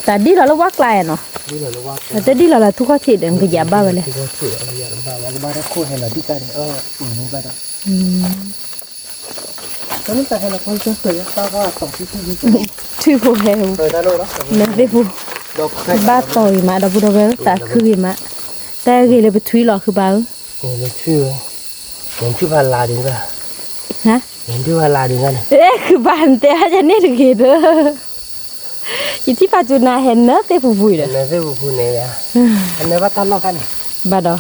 တၢ်ဒ်လီၤလၢဝါကျါနီၤ, တဒ်လီၤလၢထူၣ်ခီၣ်ထံးဒီး ကယၤဘၣ်ဝဲလဲၣ်, ကဘၣ်တခိၣ်ဟဲလီၤဒ်ကါန့ၣ်, ဘၣ်ဒီး, တၢ်ဟဲလီၤကွၢ်ကၢၢ်, ထွံၣ်ဖိဟဲ, နသ့ၣ်ပူၤ, ဘၣ်တီၢ်ဂ့ၤမး ဒီပုၢ်ဒီဝဲၢ် သးခုဂ့ၤမး, တၢ်ဂ့ၤလၢပထွံၣ်လီၤ ဃုဘၣ်ဧၢ, ထွံၣ်, ထွံၣ်ဖးလါဒံးဘၣ်, ဟါ, ထွံၣ်ဖးလါဒံးဘၣ်န့ၣ်, ဃုဘၣ်နတဲဟါယန့ၣ်တဂ့ၤဒီး ယထံၣ်ဖးကၠူနၤဟဲနၢသ့ၣ်ပူၤပူၤဒီး, နၢသ့ၣ်ပူၤပူၤန့ၣ်, အနၢဘၣ်တၢ်လီၢ်ခါန့ၣ်, ဘၣ်ဒီး,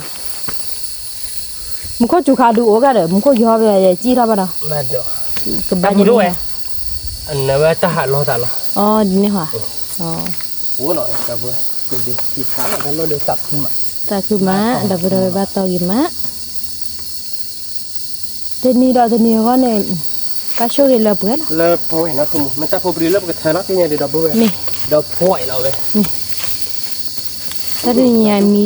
မူခိၣ်စူၤခါဒုးအိၣ်ဂၤဒီး မူခိၣ်ယီၤဘၣ်ယစံၣ်ထီၣ်ဘၣ်ဒီး, ဘၣ်ဒီး, ကဘၣ်ယန့ၣ်, အနၢဝဲတၢ်ဟးလီၤသးလီၤ, အီၤဒ်န့ၣ်ဟါ, အိၣ်နီၤ, သးခုမး ဒီပုၢ်ဒီဝဲၢ်ဘၣ်တီၢ်ဂ့ၤမး တနံၤဒီးတနံၤအဂီၢ်န့ၣ်, ဘၣ်ဆိၣ်ဂ့ၤလၢပှဲၤလီၤ, လၢပှဲၤနီၤ, မ့ၢ်တၢ်ဖိပြံလၢပကထၢလီၤ သ့ၣ်ညါဒံးဒီပုၢ်ဝဲၢ်, မ့ၢ်, ဒီးဖှီၣ်လီၤဝဲ, မ့ၢ်, တၢ်တနံၤညါမံၤ,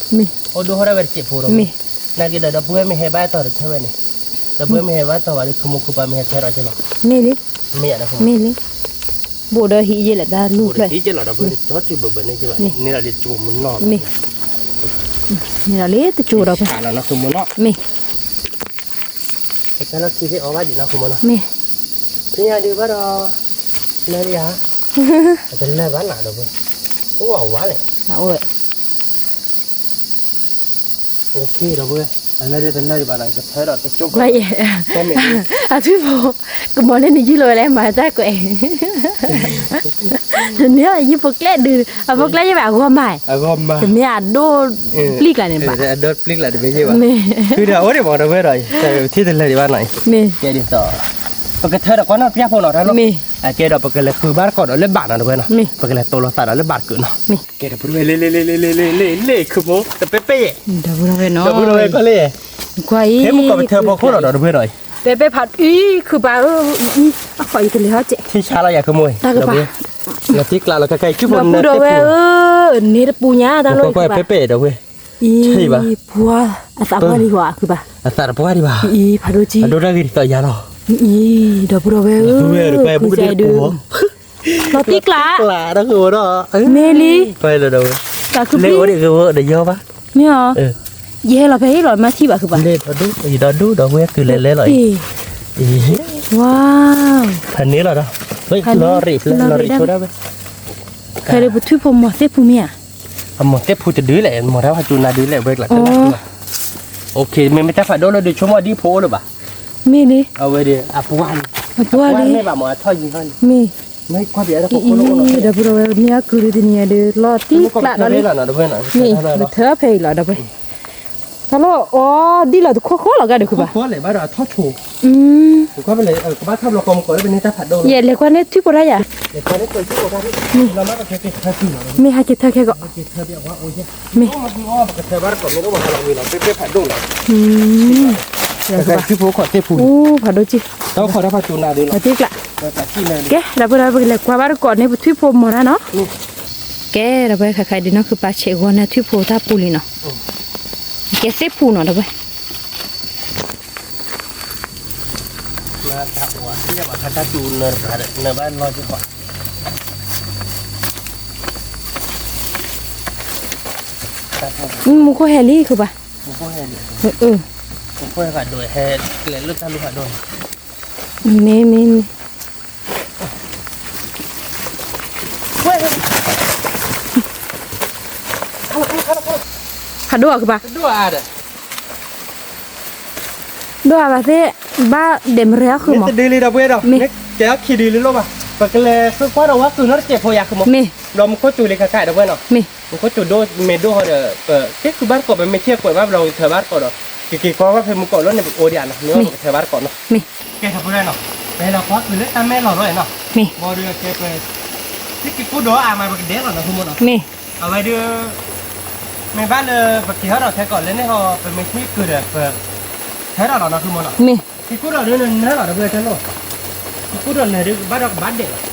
မ့ၢ်, အိၣ်ဒိၣ်ထီၣ်ဒၣ်ဝဲတစဲးဖိဒီး, မ့ၢ်, နာ်က့ဒီး ဒီပုၢ်ဝဲၢ်မ့ၢ်ဟဲဘၣ်တီၢ်တထၢဝဲန့ၣ်, ဒီပုၢ်ဝဲၢ်မ့ၢ်ဟဲဘၣ်တီၢ်ဘၣ်ဒီး ခုမိၢ်ခုပၢ်မ့ၢ်ဟဲထၢထီၣ်က့လီၤ, မ့ၢ်လံ, မ့ၢ်, မ့ၢ်လံ, ဘိၣ်ဒီးဟံးယဲလဲၣ်တၢ်လူၢ်ဖျၢၣ်, ဟံးယဲလီၤဒီး ပဝဲတကၠီတုၤဘၣ်ဘၣ်န့ၣ်ကဘၣ်, န့ၣ်လီၤဒီးကၠိမနီၤလီၤ, မ့ၢ်, န့ၣ်လီၤလၢတကၠိဒီးဖဲ, မ့ၢ်, ပတၢ်လီၢ်ခံသ့ၣ်အီဘၣ်ဒံးနီၤ ဃိမနီၤ, မ့ၢ်, ဖဲညါဒုးဘၣ်ဒီး, လၢယၤ, တလၢဘၣ်နၤဒီးပှဲၤ, အိၣ်ဝဲလဲၣ်, အိၣ်ဝဲ โอเคဒီးပှဲၤ, အလၢဒ်တလၢဒံးဘၣ်နီၤ ကထၢဒီးတကၠိ, အထွံၣ်ဖိ, ကမီၤန့ၣ်နယုၢ်လီၤဝဲလဲၣ် မၤတၢ်ကွဲး, န့ၣ်ယုၢ်ဖိကျဲဒုး, အဖိကျဲယဲဘၣ်အဂီၢ်မး, တမ့ၢ်အဒိၣ်ပျံၤကျါန့ၣ်ဘၣ်, အဒိၣ်ပျံၤကျါတမ့ၢ်ယဲဘၣ်, ဖုဒီးအိၣ်ဒံးမးဒီးပှဲၤဒီး, ထံတလၢဒံးဘၣ်နီၤ, မ့ၢ်, ကဲဒ်သိး, ပကထၢဒီးကွၢ်နီၣ်ပျၢ်ဖိနီၤ တၢ်လီၢ်, မ့ၢ်, အကဲဒီးပကလဲၤဃုဘၣ်တကိးဒီးလၢဘၣ်နီၤဒီးပှဲၤနီၤ, မ့ၢ်, ပကလဲၤတိလိာ်သးဒီးလၢဘၣ်တကုးနီၤ, မ့ၢ်, ကဲဒီးပှဲၤ လ့လ့လ့လ့လ့လ့ ခုမိၢ် တပဲပဲယဲၢ်, ဒီပုၢ်ဒီဝဲၢ်နီၤ, ဒီပုၢ်ဒီဝဲၢ်ကွၢ်လၢ, ကွၢ်အံၤ ဟဲမုၢ်ကီၢ်ပထၢဖီခိၣ်လီၤဒီးတပှဲၤဒီးအံၤ, ပဲပဲဖးအံၤခုပာ်ဧၢ, အဃိယကလဲၤဟီၣ်ကဲး, ထံဆါလီၤယၤခုမိၢ်, တၢ်ကပၤ, လီၤတံၢ်ကျးလီၤခဲခဲအံၤ ဒီပုၢ်ဒီဝဲၢ်ဧၢ, န့ၣ်တပူၤညါတၢ်လီၢ်, ပဲပဲဒီးပှဲၤ, အံၤ, ပှၤ, အသးပှၢ်လံဟီၣ်ခုပာ်, အသးတပှၢ်ဒံးဘၣ်, အံၤ ဖးဒိၣ်ကံ, အဒိၣ်တၢ်ဂ့ၤဒ်သိးယၤလီၤ, အံၤ ဒီပုၢ်ဒီဝဲၢ်ဧၢ, လီၤတံၢ်ကျး လီၤတံၢ်ကျး, မ့ၢ်လံ, တၢ်ခုပံ, မ့ၢ်အီၤ, ယဟဲလီၤဖဲအံၤလီၤ မ့ၢ်ထံၣ်ဘၣ်ခုဘၣ်, ဒီဒူၣ်ဒီဒူၣ်ဒီဝဲၢ်ကုလဲၤလဲၤလီၤအံၤ, ဝါ, ဖးန့ၣ်လီၤဒီး, လီၤရံၣ်လီၤရံၣ်ဆိဒၣ်ဝဲ, ဖဲလၢပထွံၣ်ဖိမီၤသ့ၣ်ဖူမ့ၢ်ဧါ, အမီၤသ့ၣ်ဖူတဒုလဲၣ် မီၤတၢ်ဖးကၠူနၤဒုလဲၣ် ဝဲကျးတလၢ်, မ့မ့ၢ်တၢ်ဖးဒိၣ်လၢဒုးဆိကမိၣ်ဒ်ဖိအိၣ်လၢၤဘၣ်, မ့ၢ်လံ, အဝဲဒၣ် အပှၢ်လံ, အပှၢ်လံ, မ့ၢ်ဘၣ်မီၤအထီၣ်ယံၤဟီန့ၣ်, မ့ၢ် အံၤ ဒီပုၢ်ဒီဝဲၢ် မ့ၢ်အကုၢ်ဒုးတနံၤညါဒုး လီၤတံၢ်ကျးဒီးလံ, မ့ၢ် ပထၢဖဲအံၤလီၤ ဒီပုၢ်ဝဲၢ်, တၢ်လီၢ်အီၤဒ်လီၤတခိၣ်ဃီလီၤ ကါဒုးခုဘၣ်, ယဲလဲၤကွၢ်န့ၢ်ထွံၣ်ဖိတၢ်ယၤ, မ့ၢ်ဟဲက့ၤထၢခဲကီး, မ့ၢ် ဖးဒိၣ်ကံ, ကဲ ဒီပုၢ်ဒီဝဲၢ် ပကလဲၤကွၢ်ဘၣ်တကိးန့ၢ်ပထွံၣ်ဖိမီၤတၢ်နီၤ, ကဲ ဒီပုၢ်ဒီဝဲၢ် ခဲခါဒုးနီၢ်ခုပာ်ဆဲးဂီၤန့ၢ် ထွံၣ်ဖိတၢ်ပူၤလံနီၤ, ကဲသ့ၣ်ဖူနီၤ ဒီပုၢ်ဝဲၢ် မူခိၣ်ဟဲလံ ခုပၢ်, မ့ၢ် မ့ၢ် မ့ၢ် ဖးဒိၣ်ဧါ ခုပၢ်, ဒိၣ်ဧါဘၣ်သ့ၣ်, ဘၣ်ဒဲးမရဲအီၤဃုာ်မး, မ့ၢ်တဒုလံဒီပုၢ်ဝဲၢ်ဒီး, မ့ၢ်ကဲအီၤခံဒုလံလိၣ်ဘၣ်, ပကလဲၤဃုကွၢ်ဒီးဝဲကုၢ်နီတစဲးဖိယၤဃုာ်မး, မ့ၢ် ဒီးမူခိၣ်စူၤလံခါခါ ဒီပုၢ်ဝဲၢ်နီၤ, မ့ၢ် မူခိၣ်စူၤဒိၣ်မ့ၢ်ဒိၣ်ဟီဒီး, ပက့ၤဃုဘၣ်တကိး ပမ့ၢ်ထံၣ်ကွဲးဘၣ်ဘျီကထၢဘၣ်တကိးဒီး, ကက့ၤကွၢ်ဘၣ်ဖဲမူကီၢ်လီၤန့ၣ် ပအိၣ်ဒံးဧါနီၤ, မ့ၢ်ပကထၢဘၣ်တကိးနီၤ, မ့ၢ် ကဲ ဒီပုၢ်ဝဲၢ်နီၤ, ပဟဲလီၤကွၢ်ကုၢ်လၢတၢ်မဲလီၤလီၤနီၤ, မ့ၢ် ဘၣ်ဒီးကဲပ သ့ၣ်က့ၤကိၣ်ဒီးအါမး ပကဒဲးလီၤနီၤ ဃုမးနီၤ, မ့ၢ် အဝဲဒုး မ့ၢ်ဘၣ်လၢပက့ၤဟီၣ်ဒီးထဲကီးလၢန့ၣ်ဟီ ပမ့ၢ်ထံၣ်ကုၢ်ဒီး ပ ထဲထီၣ်လီၤနီၤ ဃုမးနီၤ, မ့ၢ် က့ၤကိၣ်ဒီးဒုးနနၢလီၤ ဒီပုၢ်ဝဲၢ်နီၤ, က့ၤကိၣ်ဒီးနၤဒုး ကဘၣ်ဒီးကဘၣ်ဒဲးလီၤ,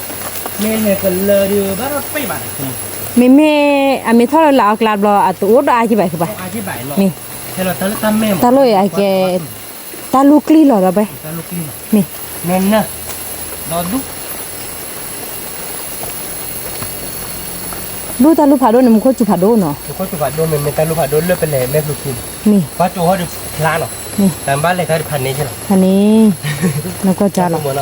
မ့ၢ်ဟဲကလၢာ်ဒုး ဘၣ်ဒီးတပ့ၢ်ဘၣ်, မ့မ့ၢ် အမ့ၢ်ထီၣ်လၢလၢအကျါဘျီ အတအိၣ်ဒီးအါကံဘၣ် ခုပၢ်, မ့ၢ် တၢ်လီၢ်အံၤအကဲ တၢ်လူၢ်ကျံၢ်လီၤ ဒီပုၢ်ဝဲၢ်, မ့ၢ် ဒူၣ်တၢ်လူၢ်ဖးဒိၣ်န့ၣ် မူခိၣ်စူၤဖးဒိၣ်နီၤ, မ့ၢ် မ့ၢ်တၢ်လူၢ်ဖးဒိၣ်လၢပလဲၤမဲာ်ဖျိးဖျိး, မ့ၢ် ပှၤကၠိဟီဒီးဖျါနီၤ, မ့ၢ် တၢ်ဘၣ်လဲၤခါဒီးဖးန့ၣ်က့လီၤ, ဖးန့ၣ် နကွၢ်ကၢ်လီၤ, မ့ၢ် က့ၤကိၣ်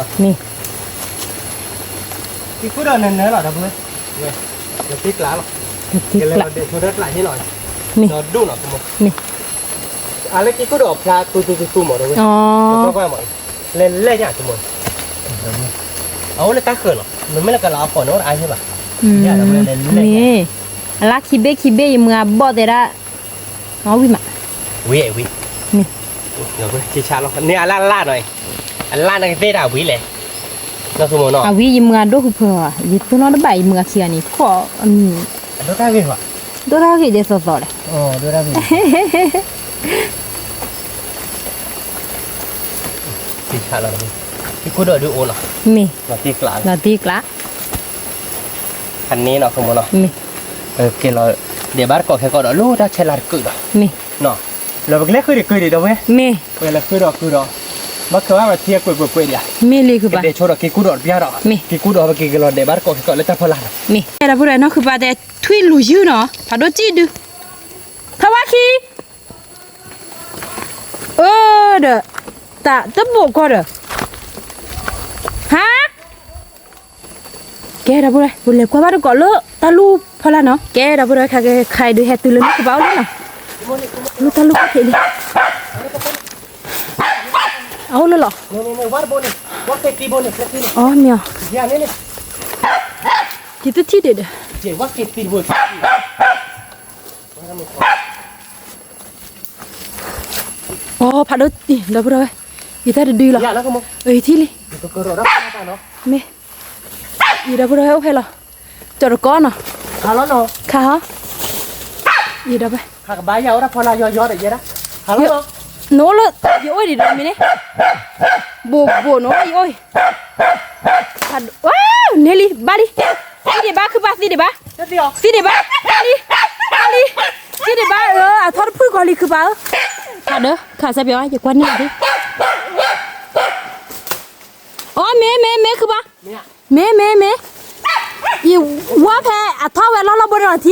ဒီးနနၢလီၤ ဒီပုၢ်ဝဲၢ်, နတ့ကျးလီၤ, နတ့ကျး, ကလဲၤလီၤဒဲးဖိဒၢကျးဟ့ၣ်လီၤ, ဒီးဒူၣ်နီၤ မ့ၢ် အလၢက့ၤကိၣ်ဒီးဖျါတူတူတူတူမး ဒီပုၢ်ဝဲၢ်, ကွၢ်ကွၢ်မး, လဲၤလဲၤညါ ဒီပုၢ်ဝဲၢ်, အအိၣ်လၢတၢ်ဃၢၤလီၤ, မ့မ့ၢ်လၢကလၤအဖီၣ်န့ၣ် အိၣ်ဒီးအါဟ့ၣ်ဘၣ်, မ့ၢ် အလါခံဘ့ၣ်ခံဘ့ၣ် ယမုၢ်အဘီၣ်သဲဒၣ်, အဝံၣ်မး, ဝံၣ်ဝံၣ်, မ့ၢ် န့ၣ်အလၢ်လၢ်နီၤ, အလၢ်န့ၣ်ကသ့ဒၣ်ဝံၣ်လဲၣ်, အဝံၣ်ယမုၢ်အဒိၣ်ဃုဖၢၤ, ယတိၢ်နီၣ်တဘၣ် ယမုၢ်အခံဂၤန့ၣ် ဖှီၣ်အမံၤ, ဒိၣ်တၢ်ဂ့ၢ်, ဒိၣ်တၢ်ဂ့ၢ်ဒ်သိးသိးလဲၣ်, က့ၤကိၣ်ဒီးဒုးအိၣ်နီၤ, မ့ၢ် လီၤတံၢ်ကျး, ဖးန့ၣ်နီၤ မ့ၢ် ကဲလီၤ, ဒဲးဘၣ်တကိးခဲကီးဒီး လၢတၢ်ဆဲးလၤတကုာ်ဒီး, မ့ၢ် လီၤပကလဲၤဃုဒံးကုာ်ဒံး ဒီပုၢ်ဝဲၢ်, မ့ၢ် ပကလဲၤဃုဒီးကုာ်ဒီး, ဘၣ်ခဲဘၣ်ထံကွဲးကွဲးကွဲးဒံးဧါ, မ့ၢ်လံခုဘၣ်, ကဒဲးဆိဒီးက့ၤကူၣ်ဒီးတပျၢ်ဒီး, မ့ၢ်, က့ၤကူၣ်ဒီးပက့ၤကလီၤဒဲးဘၣ်တကိးခဲကီးလၢတၢ်ဖီလာ်လီၤ, မ့ၢ်, အဲၣ်ဒိးဖိဒီးနီၢ်ခုဘၣ်တဲ ထွံၣ်လူၤယုၢ်နီၤ ဖးဒိၣ်စံၣ်ဒု, ဖးဝါခံ အၢ ဒီး, တၢ်တဘိၣ်ကီၢ်ဒီး, ဟါ, ကဲဒီပုၢ်ဝဲၢ် ပလဲၤကွၢ်ဘၣ်တကိးလၢတၢ်လူၢ်ဖီလာ်နီၤ, ကဲဒီပုၢ်ဝဲၢ် ခါကဲခါအံၤဒုးဟဲတုၤလၢနီၢ်ခုဘၣ်အိၣ်လံနီၤ, လၢတၢ်လူၢ်ဖီလာ်လံ, အအိၣ်လၢလီၤ, အမ့ၢ်အီၤ, က့ၤတထံၣ်ဒံးဒီး အိ ဖးဒိၣ်, ဒီပုၢ်ဝဲၢ်, ယတၢ်တဒုလီၤ, ယထံၣ်လံ, မ့ၢ်, ယဒီပုၢ်ဝဲၢ်အိၣ်ဖဲလီၤ, ကၠီၤတကီနီၤ, ခါဟီ, ယဒီပုၢ်ဝဲၢ်, နအိၣ်လၢ ယအိၣ်ဒံးဒီးမ့ၢ်န့ၣ်, ဘိးဘိးနအိၣ်ယအိၣ်, န့ၢ်လံ ဘၣ်လံ, သံဒံးဘၣ် ခုဘၣ်သံဒံးဘၣ်, သံဒံးဘၣ်, ဘၣ်လံ, ဘၣ်လံ, သံဒံးဘၣ်, အထီတဖုၣ်ကီၤလံ ခုဘၣ်ဧၢ, ခါဒီး ခါစဲပျီ ယကွၢ်န့ၢ်လံ, အိ မ့ၢ် မ့ၢ် မ့ၢ် ခုဘၣ်, မ့ၢ် မ့ၢ် မ့ၢ်, ယဝါဖဲအထီဝဲလီၤလီၤဘိန့ၣ်လီၤထံ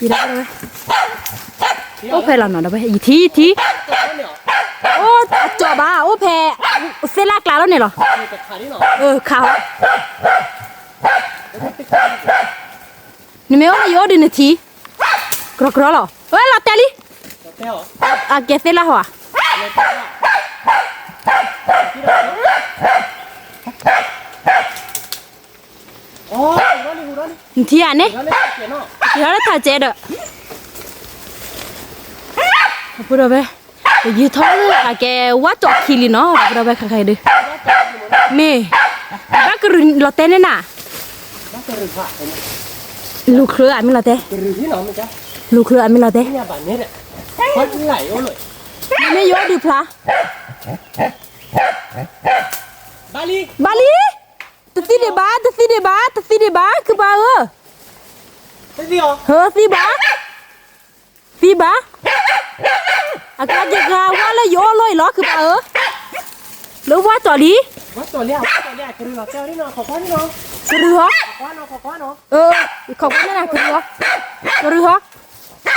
ဧါ, အိၣ်ဖဲလီၤနီၤ ဒီပုၢ်ဝဲၢ် ယထံၣ် ယထံၣ်, အိၣ်အကၠီၤဘၣ် အိၣ်ဖဲ သ့ၣ်လၣ်ကျးလီၤန့ၣ်လီၤ, ခါ, နမ့ၢ်အိၣ်လၢယအိၣ်ဒုးနထံၣ်, ကြီကြီလီၤ, ဝဲလီၤတဲာ်လံ, အကဲသ့ၣ်လၣ်ဟီဧါ နထံၣ်ဧါန့ၣ်, ယထီၣ်လၢထးစဲဒီး, ပုၢ်ဒီပုၢ်ဝဲၢ်, ယထီၣ်လၢအကဲဝၣ်ကၠီၤခံလံနီၤ ဒီပုၢ်ဒီပုၢ်ဝဲၢ် ခါခါအံၤဒုး, မ့ၢ်, ဘၣ်ကရူၢ်လီၤတဲာ်န့ၣ်နၤ, လူၤချၢအမ့ၢ်လီၤတဲာ်, လူၤချၢအမ့ၢ်လီၤတဲာ်, မ့ၢ်ယအိၣ်ဒုးဖျါ, ဘၣ်လံ, တသံဒံးဘၣ် တသံဒံးဘၣ် တသံဒံးဘၣ် ခုဘၣ်ဧၢ, ဟၢသံဘၣ်, သံဘၣ်, အကဲက့ၤဂၤဝါလၢယအိၣ်လီၤအံၤလီၤ ခုဘၣ်ဧၢ, လၢဝါတီၤလံ, ကရူၢ်ဟီ, ခိးကွၢ်န့ၣ်နၤ ကရူၢ်ဟီ, ကရူၢ်ဟီ,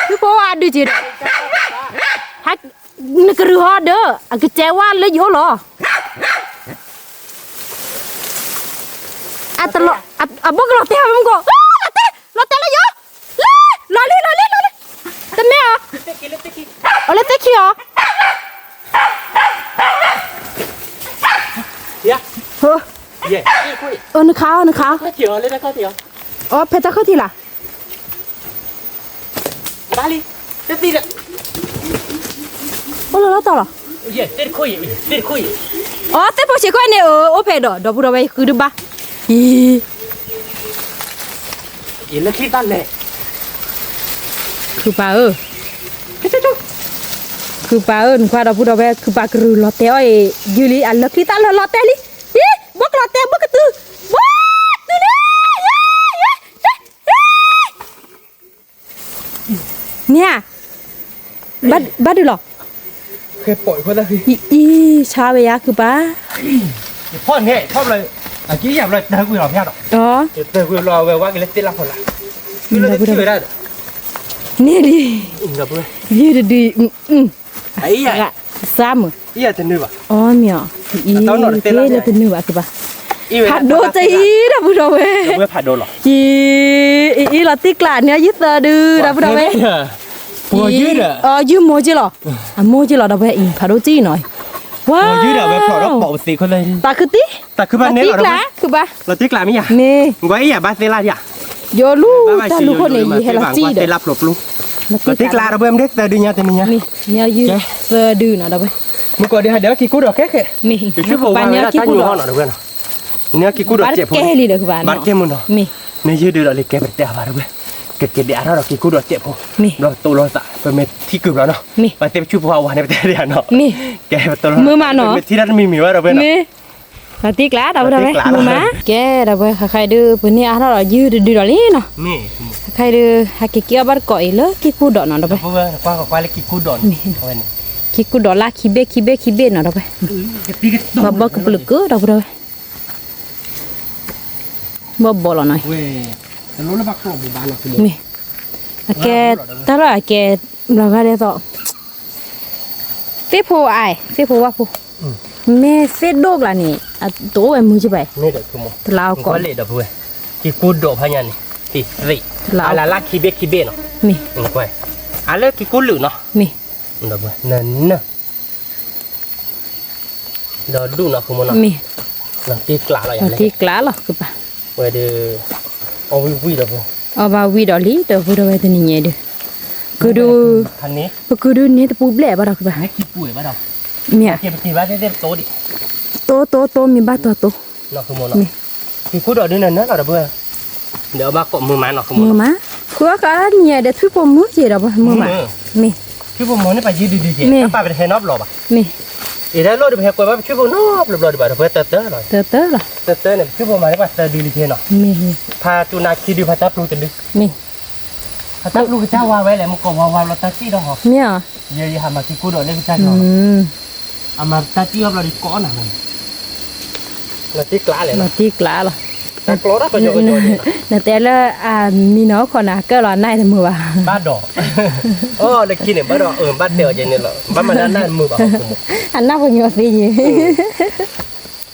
သုဖိအဒုးက့ၤဒီး နကရူၢ်ဟီဒီး အကစဲးဝါလၢယအိၣ်လီၤ, အဘိကလီၤတဲာ်မူကီး, လီၤတဲာ်, လီၤတဲာ်လၢယအိၣ်, လီၤလံ လီၤလံ လီၤလံ, တမ့ၢ်အီၤ, အီၤလၢသ့ၣ်ခံအီၤ, အၢ နခါအီၤ နခါအီၤ, အီၤဖဲတၢ်ခီၣ်ထံးလီၤ အိၣ်လီၤလီၤတီၤလီၤ, အီၤသ့ၣ်ဖိဆံးခွဲးန့ၣ် အၢ အိၣ်ဖဲဒီး ဒီပုၢ်ဒီဝဲၢ်ဃုတဘၣ်, အံၤ, ယလၢခံတၢ်လဲၤ, ခုပၢ်ဧၢ, ခုပၢ်ဧၢ နကွၢ်ဒီပုၢ်ဒီဝဲၢ် ခုပၢ်ကရူၢ်လီၤတဲာ်အီၤအံၤ ယုၢ်လံ အလၢခံတၢ်လၢလီၤတဲာ်လံ, အံၤ ဘိကလီၤတဲာ် ဘိကတုၤ, ဘိတုၤလံ, န့ၣ်ဧါ, ဘၣ်ဒုးလီၤ, အံၤ ဆါဝဲယါခုပၢ်, ဖီၣ်န့ၣ် ဖီၣ်ဘျီ, အကံယၤဘျီ တၢ်ကွံာ်လီၤဖျါဒီး, တၢ်ကွံာ်ဘျီ အဝဲဝါက့ၤလၢသ့ၣ်လၢဖီလာ်, န့ၣ်လံ, ယုၢ်တဒု, စၢ်မုၢ်, အီမ့ၢ်အီၤ, အံၤ လၢတနုာ်ဘၣ်ခုပၢ်, ဖးဒိၣ်တအံၤ ဒီပုၢ်ဒီဝဲၢ်, အံၤ အံၤ လီၤတံၢ်ကျးန့ၣ် ယုၢ်သၢဒု ဒီပုၢ်ဒီဝဲၢ်, အံၤ ယုၢ်မိၢ်က့ၤလီၤ, အမိၢ်က့ၤလီၤ ဒီပုၢ်ဝဲၢ်အံၤ ဖးဒိၣ်တံၢ်နီၤ, ဝါ, တၢ်ခုတံၢ်, တၢ်ခုပၢ်, လီၤတံၢ်ကျးမ့ၢ်ယၤ, မ့ၢ်, ကွၢ်ယဘၣ်သ့ၣ်လၢ်ယၤ, ယိလူတၢ်လူၢ်ခိၣ်န့ၣ် ယဟဲလီၤတံၢ်ဒီး, လီၤတံၢ်ကျး ဒီပုၢ်ဝဲၢ် မ့ၢ်သၢဒုညါတနံၤညါ, မ့ၢ်ယုၢ်သၢဒုနီၤ ဒီပုၢ်ဝဲၢ်, မုၢ်ကီၢ်ဒုးဟးဒဲးက့ၤကူၣ်ဒီးခဲခဲ, မ့ၢ်, က့ၤကူၣ်ဒီးစဲးဖိ, ဘၣ်ကဲလံဒီးခုပၢ်, ဘၣ်ကဲမုၢ်နီၤ, မ့ၢ်, န့ၣ်ယုၢ်ဒုးဒီးလံ ကဲပတဲအဘၣ် ဒီပုၢ်ဝဲၢ်, ကကဲဒဲးအါထီၣ်ဒီးက့ၤကူၣ်ဒီးစဲးဖိ, ဒီးတိၢ်လီၤသး ပမ့ၢ်ထံၣ်ကုၢ်ဘျီနီၤ, ဘၣ်သ့ၣ်ပဆူၣ်ဖိအဝၤန့ၣ် ပတဲဒၣ်နီၤ, မ့ၢ်, ကဲပတိၢ်လီၤ, မ့ၢ်မးနီၤ, ပမ့ၢ်ထံၣ်တၢ်တမံၤမံၤဘၣ် ဒီပုၢ်ဝဲၢ်နီၤ, မ့ၢ်, လီၤတံၢ်ကျး ဒီပုၢ်ဒီဝဲၢ်, မ့ၢ်မး, ကဲ ဒီပုၢ်ဝဲၢ် ခဲခါအံၤဒုး ပန့ၢ်အါထီၣ်ဒီးယုၢ်တဒုဒီးလံနီၤ, ခဲခါအံၤဒုး ဟဲက့ၤက့ၤအီၣ်ဘၣ်တကိးအံၤလၢက့ၤကူၣ်ဒီးနီၤ ဒီပုၢ်ဝဲၢ်, ကွၢ်ကွၢ်လၢက့ၤကူၣ်ဒီးန့ၣ်, အဝဲန့ၣ်, ခံကိၣ်ဒီးလၢခံဘ့ၣ်ခံဘ့ၣ်ခံဘ့ၣ်နီၤ ဒီပုၢ်ဝဲၢ်, ဘီဘီကပလုာ်ကၢဒီပုၢ်ဝဲၢ်, ဘီဘီလီၤနီၤ, မ့ၢ်, အကဲ, တၢ်လီၢ်အကဲ, ဘျီဂၤဒဲးသိး, သ့ၣ်ဖိအါ, သ့ၣ်ဖိဝၣ်ဖိ, မ့ၢ်သ့ၣ်ဒိၣ်ကျါန့ၣ် အတအိၣ်ဝဲမုာ်ကဘၣ်, တလါအီၣ်ကီး, က့ၤကိၢ်ဒိးဖးညါန့ၣ်, သ့ၣ်သ့ၣ်, အလၢလၢခံဘ့ၣ်ခံဘ့ၣ်နီၤ, မ့ၢ်, အလၢက့ၤကိၢ်လုာ်နီၤ, မ့ၢ်, နၢၤ ဒီးဒူၣ်နီၤ ဃုမနီၤ, မ့ၢ်, လီၤတံၢ်ကျးလီၤယၤလဲၣ်, လီၤတံၢ်ကျးလီၤ ကပၤ, ဝဲဒီး, အီၣ်ဝံၣ်ဝံၣ်ဒီး, အီၣ်ဘၣ်ဝံၣ်ဒီးလံ ဒီပုၢ်ဝဲၢ်တနံၤညါဒီး, ကုဒု, ပကုဒုန့ၣ်တပူၤဘျဲၣ်ဘၣ်ဒီးကပၤ, မ့ၢ်, တိတိတိမ့ၢ်ဘၣ်တီတီ မ့ၢ်, က့ၤကိၢ်ဒီးဒုးနၢၤနၢၤလီၤဒီပုၢ်ဝဲၢ်, ဒီးဘၣ်ကိးမုာ်မးနီၤ မုာ်မး, ဃုအီၣ်ဃုအီနံၤညါဒီးထွံၣ်ဖိမုာ်က့ၤဒီး မုာ်မး, မ့ၢ်, ထွံၣ်ဖိမုာ်န့ၣ် ပှၤယံၤဒုးဒုးက့ၤ တၢ်ပာ်ပတဟဲနီတဘျီဘၣ်, မ့ၢ်, အံၤတၢ်လိၣ်ဒီးပဟဲကွဲးဘၣ်ပထွံၣ်ဖိနီတဘျီဘျီဒုးဘၣ် ဒီပုၢ်ဝဲၢ် တၢတၢလီၤ, တၢတၢလီၤ, တၢတၢန့ၣ် ပထွံၣ်ဖိမုာ်န့ၣ် ပှၤသၢဒုလံက့ၤနီၤ, မ့ၢ်, ဖးတူၢ်နၤခံဒု ဖးတၢ်ပျူၤတဒု, မ့ၢ်, ဖးတၢ်ပျူၤကစၢ်ဝါဝဲလဲၣ် မ့ၢ်ကိးဝါဝါဘျီတၢ်စံၣ်ဒီးဟီ, မ့ၢ်, ယဲယဟးမၤက့ၤကိၢ်ဒီးလၢကစၢ်ကလီၤ, အမၤတၢ်စံၣ်အီၣ်ဘျီဒီးကိးနၤ, လီၤတံၢ်ကျးလဲၣ်, လီၤတံၢ်ကျးလီၤ, နတဲလၢအမံနီၤအိၣ်ခိးနၤကၢၢ်လီၤ အနၢ်တမုာ်ဘၣ်, ဘၣ်ဒီး, အိၣ်လၢခံန့ၣ် ဘၣ်ဒီး ဘၣ်တဲအီၤကဲန့ၣ်လီၤ ဘၣ်မၤဒၣ်နၢ်တမုာ်ဘၣ်, အနၢ်ပညီသ့ယဲ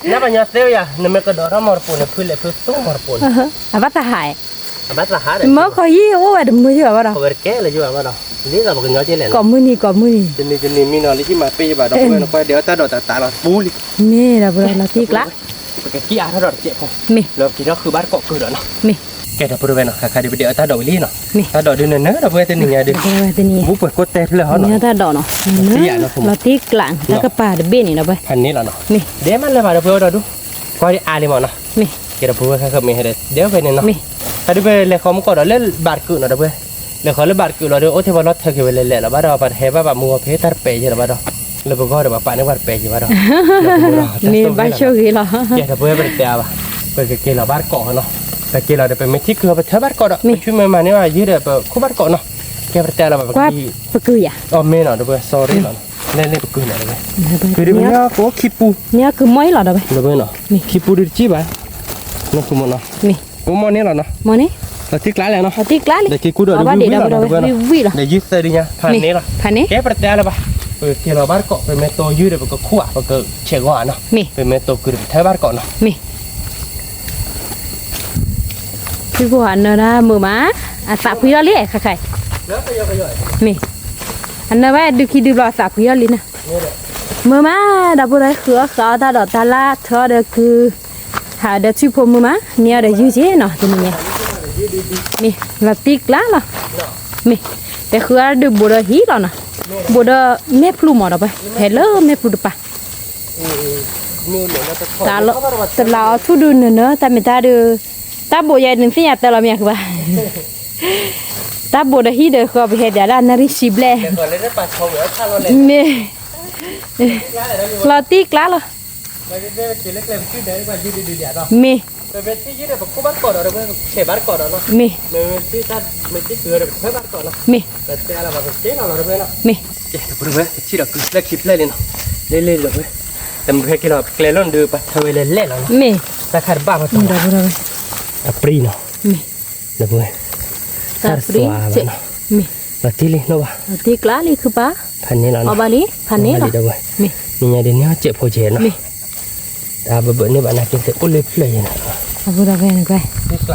နၢ်ပညီသ့ဝဲယၤ နမ့ၢ်ကဒီးထီၣ်မီၢ်တပိၤန့ၣ် ဖုလဲၣ်ဖုသိမီၢ်တပိၤန့ၣ်, အဘၣ်သးဟး, အဘၣ်သးဟးဒီး မ့ၢ်ခီယံၢ်အိၣ်ဝဲတမုာ်ယဘၣ်ဒီး, ဝဲတကဲလၢယဘၣ်ဒီး, လ့လီၤပကညီကဲလဲၣ်, ကိးမုၢ်နံၤကိးမုၢ်နံၤ, တနံၤတနံၤမံနီၤလၢဟံၣ်မၤပ့ၢ်ယဘၣ်ဒီး ပဝဲနကွၢ်ဒဲးအတၢ်ဒိးတၢ်တးလီၤ ပူလံ, မ့ၢ်ဒီးပလီၤတံၢ်ကျး, ပကက့ၤအါထီၣ်ဒီးတကဲးဖိ, မ့ၢ်, လီၤပက့ၤထီၣ်ဃုဘၣ်တကိးကုၢ်ဒီးနီၤ, မ့ၢ်, ကဲဒီပုၢ်ဝဲၢ်နီၤ ခါခါဒုးပဒဲးအတၢ်ဒိးဝံၤလံနီၤ, တၢ်ဒိးဒုးနၢၤနၢၤဒီပုၢ်ဝဲၢ်တနံၤညါဒုး, ဘူးပှဲၤကိးတဲဖျၢၣ်ဟီနီၤ, လီၤတံၢ်ကျး, တၢ်ကပၤတဘ့ၣ်န့ၣ်ဒီပုၢ်ဝဲၢ်, ဖးန့ၣ်လီၤနီၤ, မ့ၢ်, ဒဲမးလၢၤဘၣ်ဒီပုၢ်ဝဲၢ်ဒီးဒုး, ကွၢ်ဒ်အါလံမးနီၤ, မ့ၢ်, ကဲဒီပုၢ်ဝဲၢ်ခါခါမ့ၢ်ဟဲဒီး ဒဲဝဲန့ၣ်နီၤ, ခါဒုးပလဲၤဃီမုၢ်ကီၢ်ဒီးလၢဘၣ်တကုာ်နီၤဒီပုၢ်ဝဲၢ်, လဲၤဃီလၢဘၣ်တကုာ်လီၤဒီး အိၣ်ထဲပှၤလီၢ်ထၢက့ၤဝဲလဲၤလဲၤလီၤဘၣ်ဒီး ပှၤတဟဲဘၣ်ပှၤမူအီၤဖဲတၢ်တပဲာ်ယဲလီၤဘၣ်ဒီး, လၢပဂီၢ်ဒီးပှၤပာ်န့ၢ်ပှၤတပဲာ်ယဲဘၣ်ဒီး, မ့ၢ်ဘၣ်ဆိၣ်ဂ့ၤလီၤ, ကဲဒီပုၢ်ဝဲၢ်ပတတဲအါဘၣ်, ပကက့ၤလီၤဘၣ်တကိးနီၤ, ပက့ၤလီၤဒီးပမ့ၢ်ထံၣ်ကုၢ်ပထၢဘၣ်တကိးဒီး ပထွံၣ်မ့ၢ်မၤန့ၢ်ဘၣ်ယုၢ်ဒီးပခိၣ်ဘၣ်တကိးနီၤ, ကဲပတတဲလီၤဘၣ်ပက, ပကုာ်ယၤ, အီၤမ့ၢ်နီၤဒီပုၢ်ဝဲၢ် sorry လီၤ, လဲၤလဲၤပကုာ်နီၤဒီပုၢ်ဝဲၢ်, ကုာ်ဒုးပညီကိးခံပူ, မ့ၢ်ကုာ်မီၢ်အံၤလီၤဒီပုၢ်ဝဲၢ်, ခံပူဒုးတစံၣ်ဘၣ်, နီၢ်ခိမ့ၢ်နီၤ, မ့ၢ်, ကိးမီၢ်န့ၣ်လီၤနီၤ, မ့ၢ်န့ၣ်, လီၤတံၢ်ကျးလဲၣ်နီၤ, လီၤတံၢ်ကျးလဲၣ်, ဒီးက့ၤကူဒီးဒုးဝံၣ်လီၤဒီပုၢ်ဝဲၢ်နီၤ, ဒီးယုၢ်သၢဒုညါ ဖးန့ၣ်လီၤ, ဖးန့ၣ်, ကဲပတတဲလၢၤဘၣ်, ပက့ၤလီၤဘၣ်တကိး ပမ့ၢ်တိၢ်ယုၢ်ဒီးပကခူၣ်ဧါ ပကဆဲးဂီၤဧါနီၤ, ပမ့ၢ်တိၢ်ကုာ်ဒီးပထၢဘၣ်တကိးနီၤ, မ့ၢ် ဖုဖိအနၢၤဒၣ်မုာ်မး, အသးဖှံထီၣ်လံခါခါ, မ့ၢ်, အနၢၤဘၣ်ဒုးခံဒုးဘျီအသးဖှံထီၣ်လံနၤ, မုာ်မး, ဒီပုၢ်ဝဲၢ်ဃုအီၣ်ဃုအီတၢ်ဒိးတၢ်လၢထၢဒီးကုာ်, ဟးဒီးထွံၣ်ဖိမုာ်မး, န့ၢ်အီၤဒီးယုၢ်က့ၤနီၤ တနံၤညါ, မ့ၢ်, လီၤတံၢ်ကျးလီၤ, မ့ၢ်, ပဃုအီၣ်ဒုးဘူးဒီးဟံၣ်လီၤနီၤ, ဘူးဒီးမဲာ်ဖျူမးဒီပုၢ်ဝဲၢ်, ဖဲလၢမဲာ်ဖျူတပၤ တလါအီၤဆူၣ်ဒုးနၢၤနၢၤ တၢ်မ့ၢ်တၢ်ဒုး, တၢ်ဘိးယဲနသ့ၣ်ညါတၢ်လီၤမ့ၢ်ယါဃုဘၣ်, တၢ်ဘိးဒီးဟံၣ်ဒီးဃီပဟဲပၠးဒၣ်နၣ်ရံၣ်ဆံဘျဲၣ်, မ့ၢ်, လီၤတံၢ်ကျါလီၤ, မ့ၢ်, မ့ၢ်, မ့ၢ် တပဝဲ ပထံၣ်ဒီးကုၢ်လၢခံဖျၢၣ်လံနီၤ, လ့လ့လီၤဝဲ, တမုၢ်ဟဲက့ၤလီၤကျဲလီၤဒုး ပှၤထၢဝဲလဲၤလဲၣ်လီၤနီၤ, မ့ၢ်, တၢ်ခါတဘၣ်ဘၣ်တီၤ, အပြံနီၤ, တၢ်ပြံ, လီၤတံၢ်လံနီၤဘၣ်, လီၤတံၢ်ကျါလံခုပၢ်, ဖးန့ၣ်လီၤ, အီဘၣ်လံ, ဖးန့ၣ်လီၤ, နံၤညါဒ်န့ၣ် စဲးဖိကဲနီၤ, တၢ်ဘၢဘၢန့ၢ်ဘၣ်နာ်က့ၤအိၣ်လၢဖျၢၣ်ယဲနီၤ,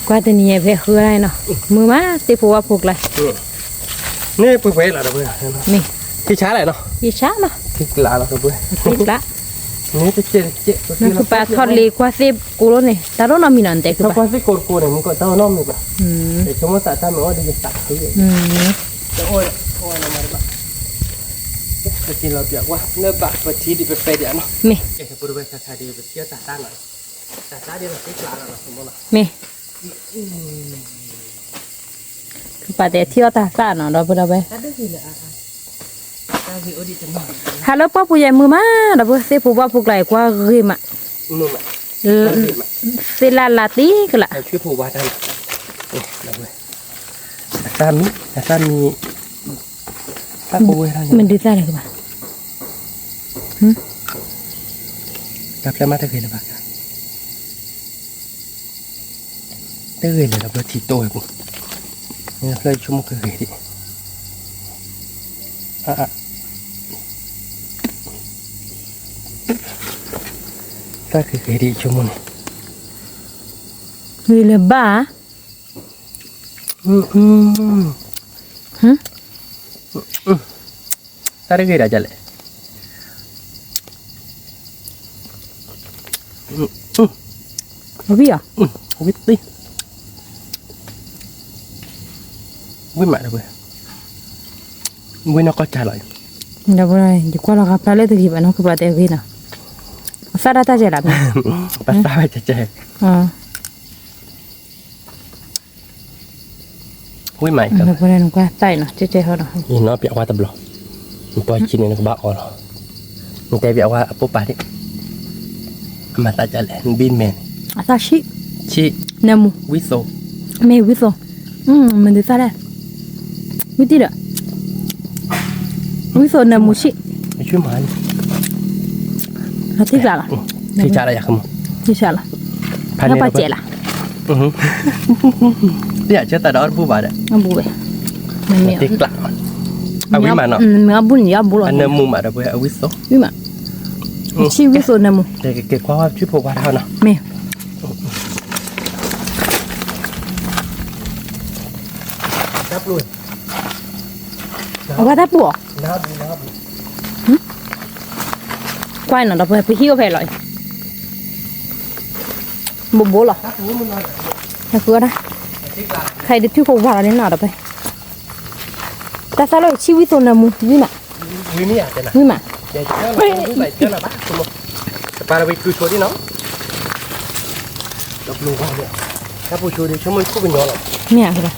ကွၢ်တနံၤယဲဖဲဃုဝဲဒၣ်နီၤ, မုာ်မး သ့ၣ်ဖိဝၣ်ဖိကျါ န့ၣ်ပှဲၤပှဲၤလီၤဒီပုၢ်ဝဲၢ်, မ့ၢ်, ထံဆါလဲၣ်နီၤ, ထံဆါလီၤ, ထံကျါလီၤဒီပုၢ်ဝဲၢ်, ထံကျါ, နကပာ်ထီၣ်လ့ကွၢ်သ့ၣ်ကိးလိာ်န့ၣ် တၢ်ဒိၣ်နီတမံၤနီၤ နတဲကပာ်, ကွၢ်သ့ၣ်ကိးတကိးန့ၣ် မ့ၢ်ကီးတၢ်ဒိၣ်နီတမံၤဘၣ်, ဆိကမိၣ်သးတၢ်မ့ၢ်အိၣ်ဒီးယသးခု, တအိၣ်, ပက့ၤလီၤပၠးကွၢ် လၢဘၣ်ပထံဒ်ပပဲဒ်အနီၤ, မ့ၢ်, ဒီပုၢ်ဝဲၢ်ခါခါဒ်ပထံၣ်အီၣ်တၢ်သၣ်နီၤ, တၢ်သၣ်ဒ်လီၤသ့ကျါလီၤနီၤ မ့ၢ် ပတဲထံၣ်အီၣ်တၢ်သၣ်နီၤ ဒီပုၢ်ဝဲၢ်, ဟးလၢပှၢ်ပူၤယဲမုာ်မး ဒီပုၢ်ဝဲၢ် သ့ၣ်ဖိဝၣ်ဖိကျါအံၤကွၢ်ဂ့ၤမး, သ့ၣ်လၢ်လၢ်သ့ကလး, အသၣ်မံ, အသၣ်မံ, မ့ၢ်ဒုးသၣ်လၢကဘၣ် တၢ်ဖျၢၣ်မးတဂ့ၤလၢၤဘၣ်, တဂ့ၤလၢၤဒီးဖျၢၣ်ထံတိၢ်ဝဲပူၤ, ဖျၢၣ်ဆိကမိၣ်ကဂ့ၤဒံး, တၢ်ဂ့ၤဂ့ၤဒံးဆိကမိၣ်န့ၣ်, ဂ့ၤလၢၤဘၣ်, တၢ်တဂ့ၤဒၣ်လဲၣ်, ဝံၤအီၤ, ဝံၤသ့, ဝံၤမးဒီးဝဲ, ဝံၤနီၢ်ကီၢ်ကၢ်လီၤ, ဒီးယကွၢ်လီၤဂာ်ဖျါလၢတဂ့ၤဘၣ်နီၤ ကဘၣ်တဲဂ့ၤနီၤ, ပသၣ်ဒၣ်တၢ်ကဲလီၤ, ပသၣ်ဝဲကဲကဲ, ဝံၤမး, နကွၢ်သၣ်အံၤနီၤ ကဲကဲဟီဒီး, ယနီၢ်ပျးဝါတဘျီ, နပှၤဆံးန့ၣ်နကဘၣ်အီလီၤ, နတဲပျးဝါအပိၢ်ပာ်ဒံး, အမၤသးဒ်လဲၣ် နဘံၣ်မဲာ်န့ၣ်, အသၣ်ဆံး, ဆံး, နၢမူ, ဝံသိး, မ့ၢ်ဝံသိး, မ့ၢ်ဒုးသၣ်ဒၣ်, ဝံတံၢ်ဒီး, ဝံသိးနၢမူဆံး, အသ့ၣ်ကျါလီၤ, ထံဆးလီၤယၤ, ထံဆးလီၤ, ဖဲန့ၣ်ပှၤစဲးလီၤ, ယဆၢသးဒီးအီၣ်တဘူၣ်ဘၣ်ဒီး, အဘူၣ်ဝဲ, သ့ၣ်ကျါ, အဝံမးနီၤ, မ့ၢ်အဘူၣ်န့ၣ်ယအဘူၣ်လီၤ, အနၢမူမးဒီးပှၤအဝံသိး, ဝံမး, ဆံးဝံသိးနၢမူ, က့ၤကွၢ်ဝဲပထံဖိဝါထီနီၤ, မ့ၢ် အဝဲတၢ်ပူၤအီၤ, ကွၢ်နီၤဒီးပဟံၣ်အိၣ်ဖဲလီၤအံၤ, ဘိဘိလီၤ, တၢ်, ခဲအံၤတထံၣ်ဖိဝါလီၤန့ၣ်နီၤဒီးပ, တၢ်သၣ်လီၤဆံးဝံသိးနၢမူ, ဝံမး, ဝံမး, တပာ်လီၤဝံကုဆိဒံးနီၤ, တၢ်ပူၤဆိဒံးဆိကမိၣ်ခိၣ်ကညီလီၤ, မ့ၢ်အါ, ဒီ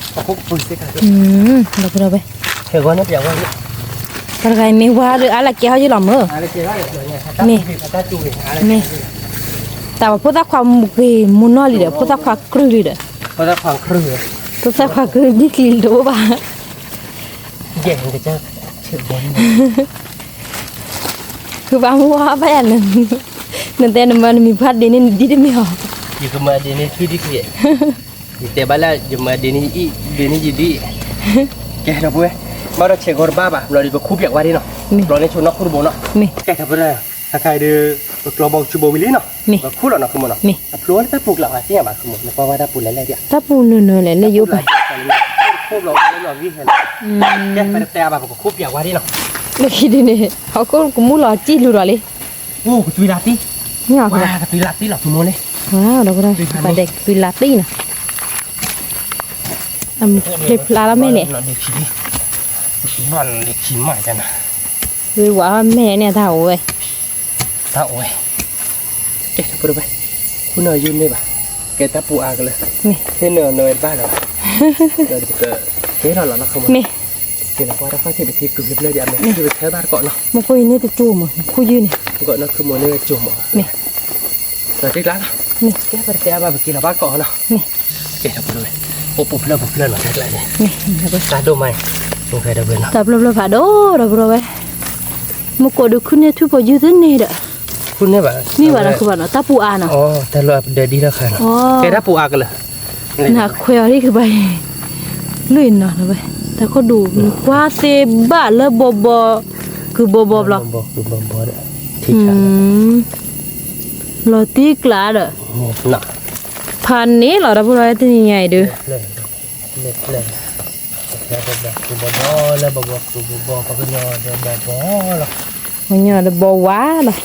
ပုၢ်ဒီဝဲၢ်, ပှၤတဂၤအံၤမ့ၢ်ဝါဒီး အါလၢကဲဟီယုၢ်လီၤမၢ်, မ့ၢ်, မ့ၢ်, တၢ်ဝဲဖိသၣ်ခွါမုၢ်ဂ့ၤမူနီၢ်လံဒီး ဖိသၣ်ခွါကြုၢ်လံဒီး, ဖိသၣ်ခွါကြုၢ်ဒ်ကျံၤတအိၣ်ဘၣ်, ဃုဘၣ်မူဝါဘၣ်ယၤ, နတဲနမၤနမံၤဖးဒ့န့ၣ်နဒ်တမ့ၢ်အီၤ, ယကမၤဒ့န့ၣ်ထွံဒ်ကျံၤ, ယတဲဘၣ်လၢယမၤဒ့န့ၣ်ယအံၣ်ဒ့န့ၣ်ယဒ်, ကဲဒီပုၢ်ဝဲၢ်, ဘၣ်ဒီးဆဲးဂီၤတဘၣ်ဘၣ် ဘျီဒီးပခူၣ်ပၠးဝါဒ်နီၤ, ဘျီန့ၣ်ဆိနီၢ်ခိၣ်တဘိနီၤ, ကဲဒီပုၢ်ဝဲၢ်, ခဲအံၤဒီး ပကျီဘီကဆူဘိဝံၤလံနီၤ, ပခူၣ်လီၤနီၤ ဃုမိၢ်နီၤ, အဖျိဝဲလၢတၢ်ပူၤကျါအီၤသ့ၣ်ညါဘၣ် ဃုမိၢ် နကွၢ်ဝဲတၢ်ပူၤလဲၤလဲၣ်ဒံး, တၢ်ပူၤနၢၤနၢၤလဲၣ် လၢယိပၤ, ခိၣ်ဘျီဝဲလီၤဂံၢ်ဟဲလီၤ, ကဲပတတဲအါဘၣ် ပကခူၣ်ပၠးဝါဒ်နီၤ, လၢခံဒ်န့ၣ် ဟီၣ်ခိၣ်ကမူၣ်လီၤစံၣ်လူၤဒီးလံ, အိၣ်ကသွံလးတံၢ်, ကသွံလးတံၢ်လီၤ ဃုမိၢ်န့ၣ်, ဒီပုၢ်ဝဲၢ်, ပှၤဒဲးကသွံလးတံၢ်နီၤ, အဖျ့ဖျါလီၤမ့ၢ်လဲၣ်, ဘၣ်လၢခံမး, ဝံၤဝဲမဲာ်န့ၣ်တၢ်အိၣ်ဝဲ, တၢ်အိၣ်ဝဲ, ကဲဒီပုၢ်ဝဲၢ်, ဃုနၢ်ယုၢ်န့ၢ်ဘၣ်, ကဲတၢ်ပူၤအါကလၢာ်, ဟ့ၣ်နၢၤနၢၤဝဲတဘၣ်လၢၤဘၣ်, ဒီးပကကဲထီၣ်လီၤနီၤ ဃုမိၢ်, ကဲလီၤကွၢ်တၢ်ခီၣ်ထံးပထံကုၢ်ကဖျၢၣ်ဒံး အမဲာ်ထံပထၢဘၣ်တကိးနီၤ, မ့ၢ်ကိၣ်အံၤန့ၣ်တကၠိမး နခူၣ်ယုၢ်န့ၣ်, ဂီၢ်နီၤ ဃုမိၢ်န့ၢ်ဝဲကၠိမး, မ့ၢ်, ဒီးတ့ကျါလီၤ, မ့ၢ်, ကဲပတတဲအါဘၣ် ပက့ၤလီၤဘၣ်တကိးနီၤ, မ့ၢ်, ကဲဒီပုၢ်ဝဲၢ်, ပအိၣ်ပူၤဖျၢၣ်ပူၤဖျၢၣ်နီၤ တ့ကျါန့ၣ်, မ့ၢ်, တၢ်ဒိၣ်မးအံၤ, တၢ်ဖျိဖျိဖးဒိၣ်ဒီပုၢ်ဝဲၢ်, မ့ၢ်ကိးဒုးခူၣ်န့ၢ်ထူၣ်ဖိယုၢ်သ့န့ၣ်ဒီး, မ့ၢ်ဘၣ်ဒီးဃုဘၣ်နီၤ တၢ်ပူၤအါနီၤ, တၢ်လီၤဒၢးဒ်ထီၣ်ခါနီၤ, ကဲတၢ်ပူၤအါကလၢာ်, နခွဲးအီၤဒ်ကဘၣ်အံၤ, လွံၢ်နီၤဝဲ, တၢ်ခိၣ်ဒူၣ် နကွၢ်သ့ဘၣ်လၢဘီဘီ, ကုၤဘီဘီဘျီ, လီၤတံၢ်ကျါဒီး, ဖးန့ၣ်လီၤဒီပုၢ်ဝဲၢ် တနံၤညါအံၤဒုး ပှၤကညီဒီးဘီဝါလီၤ,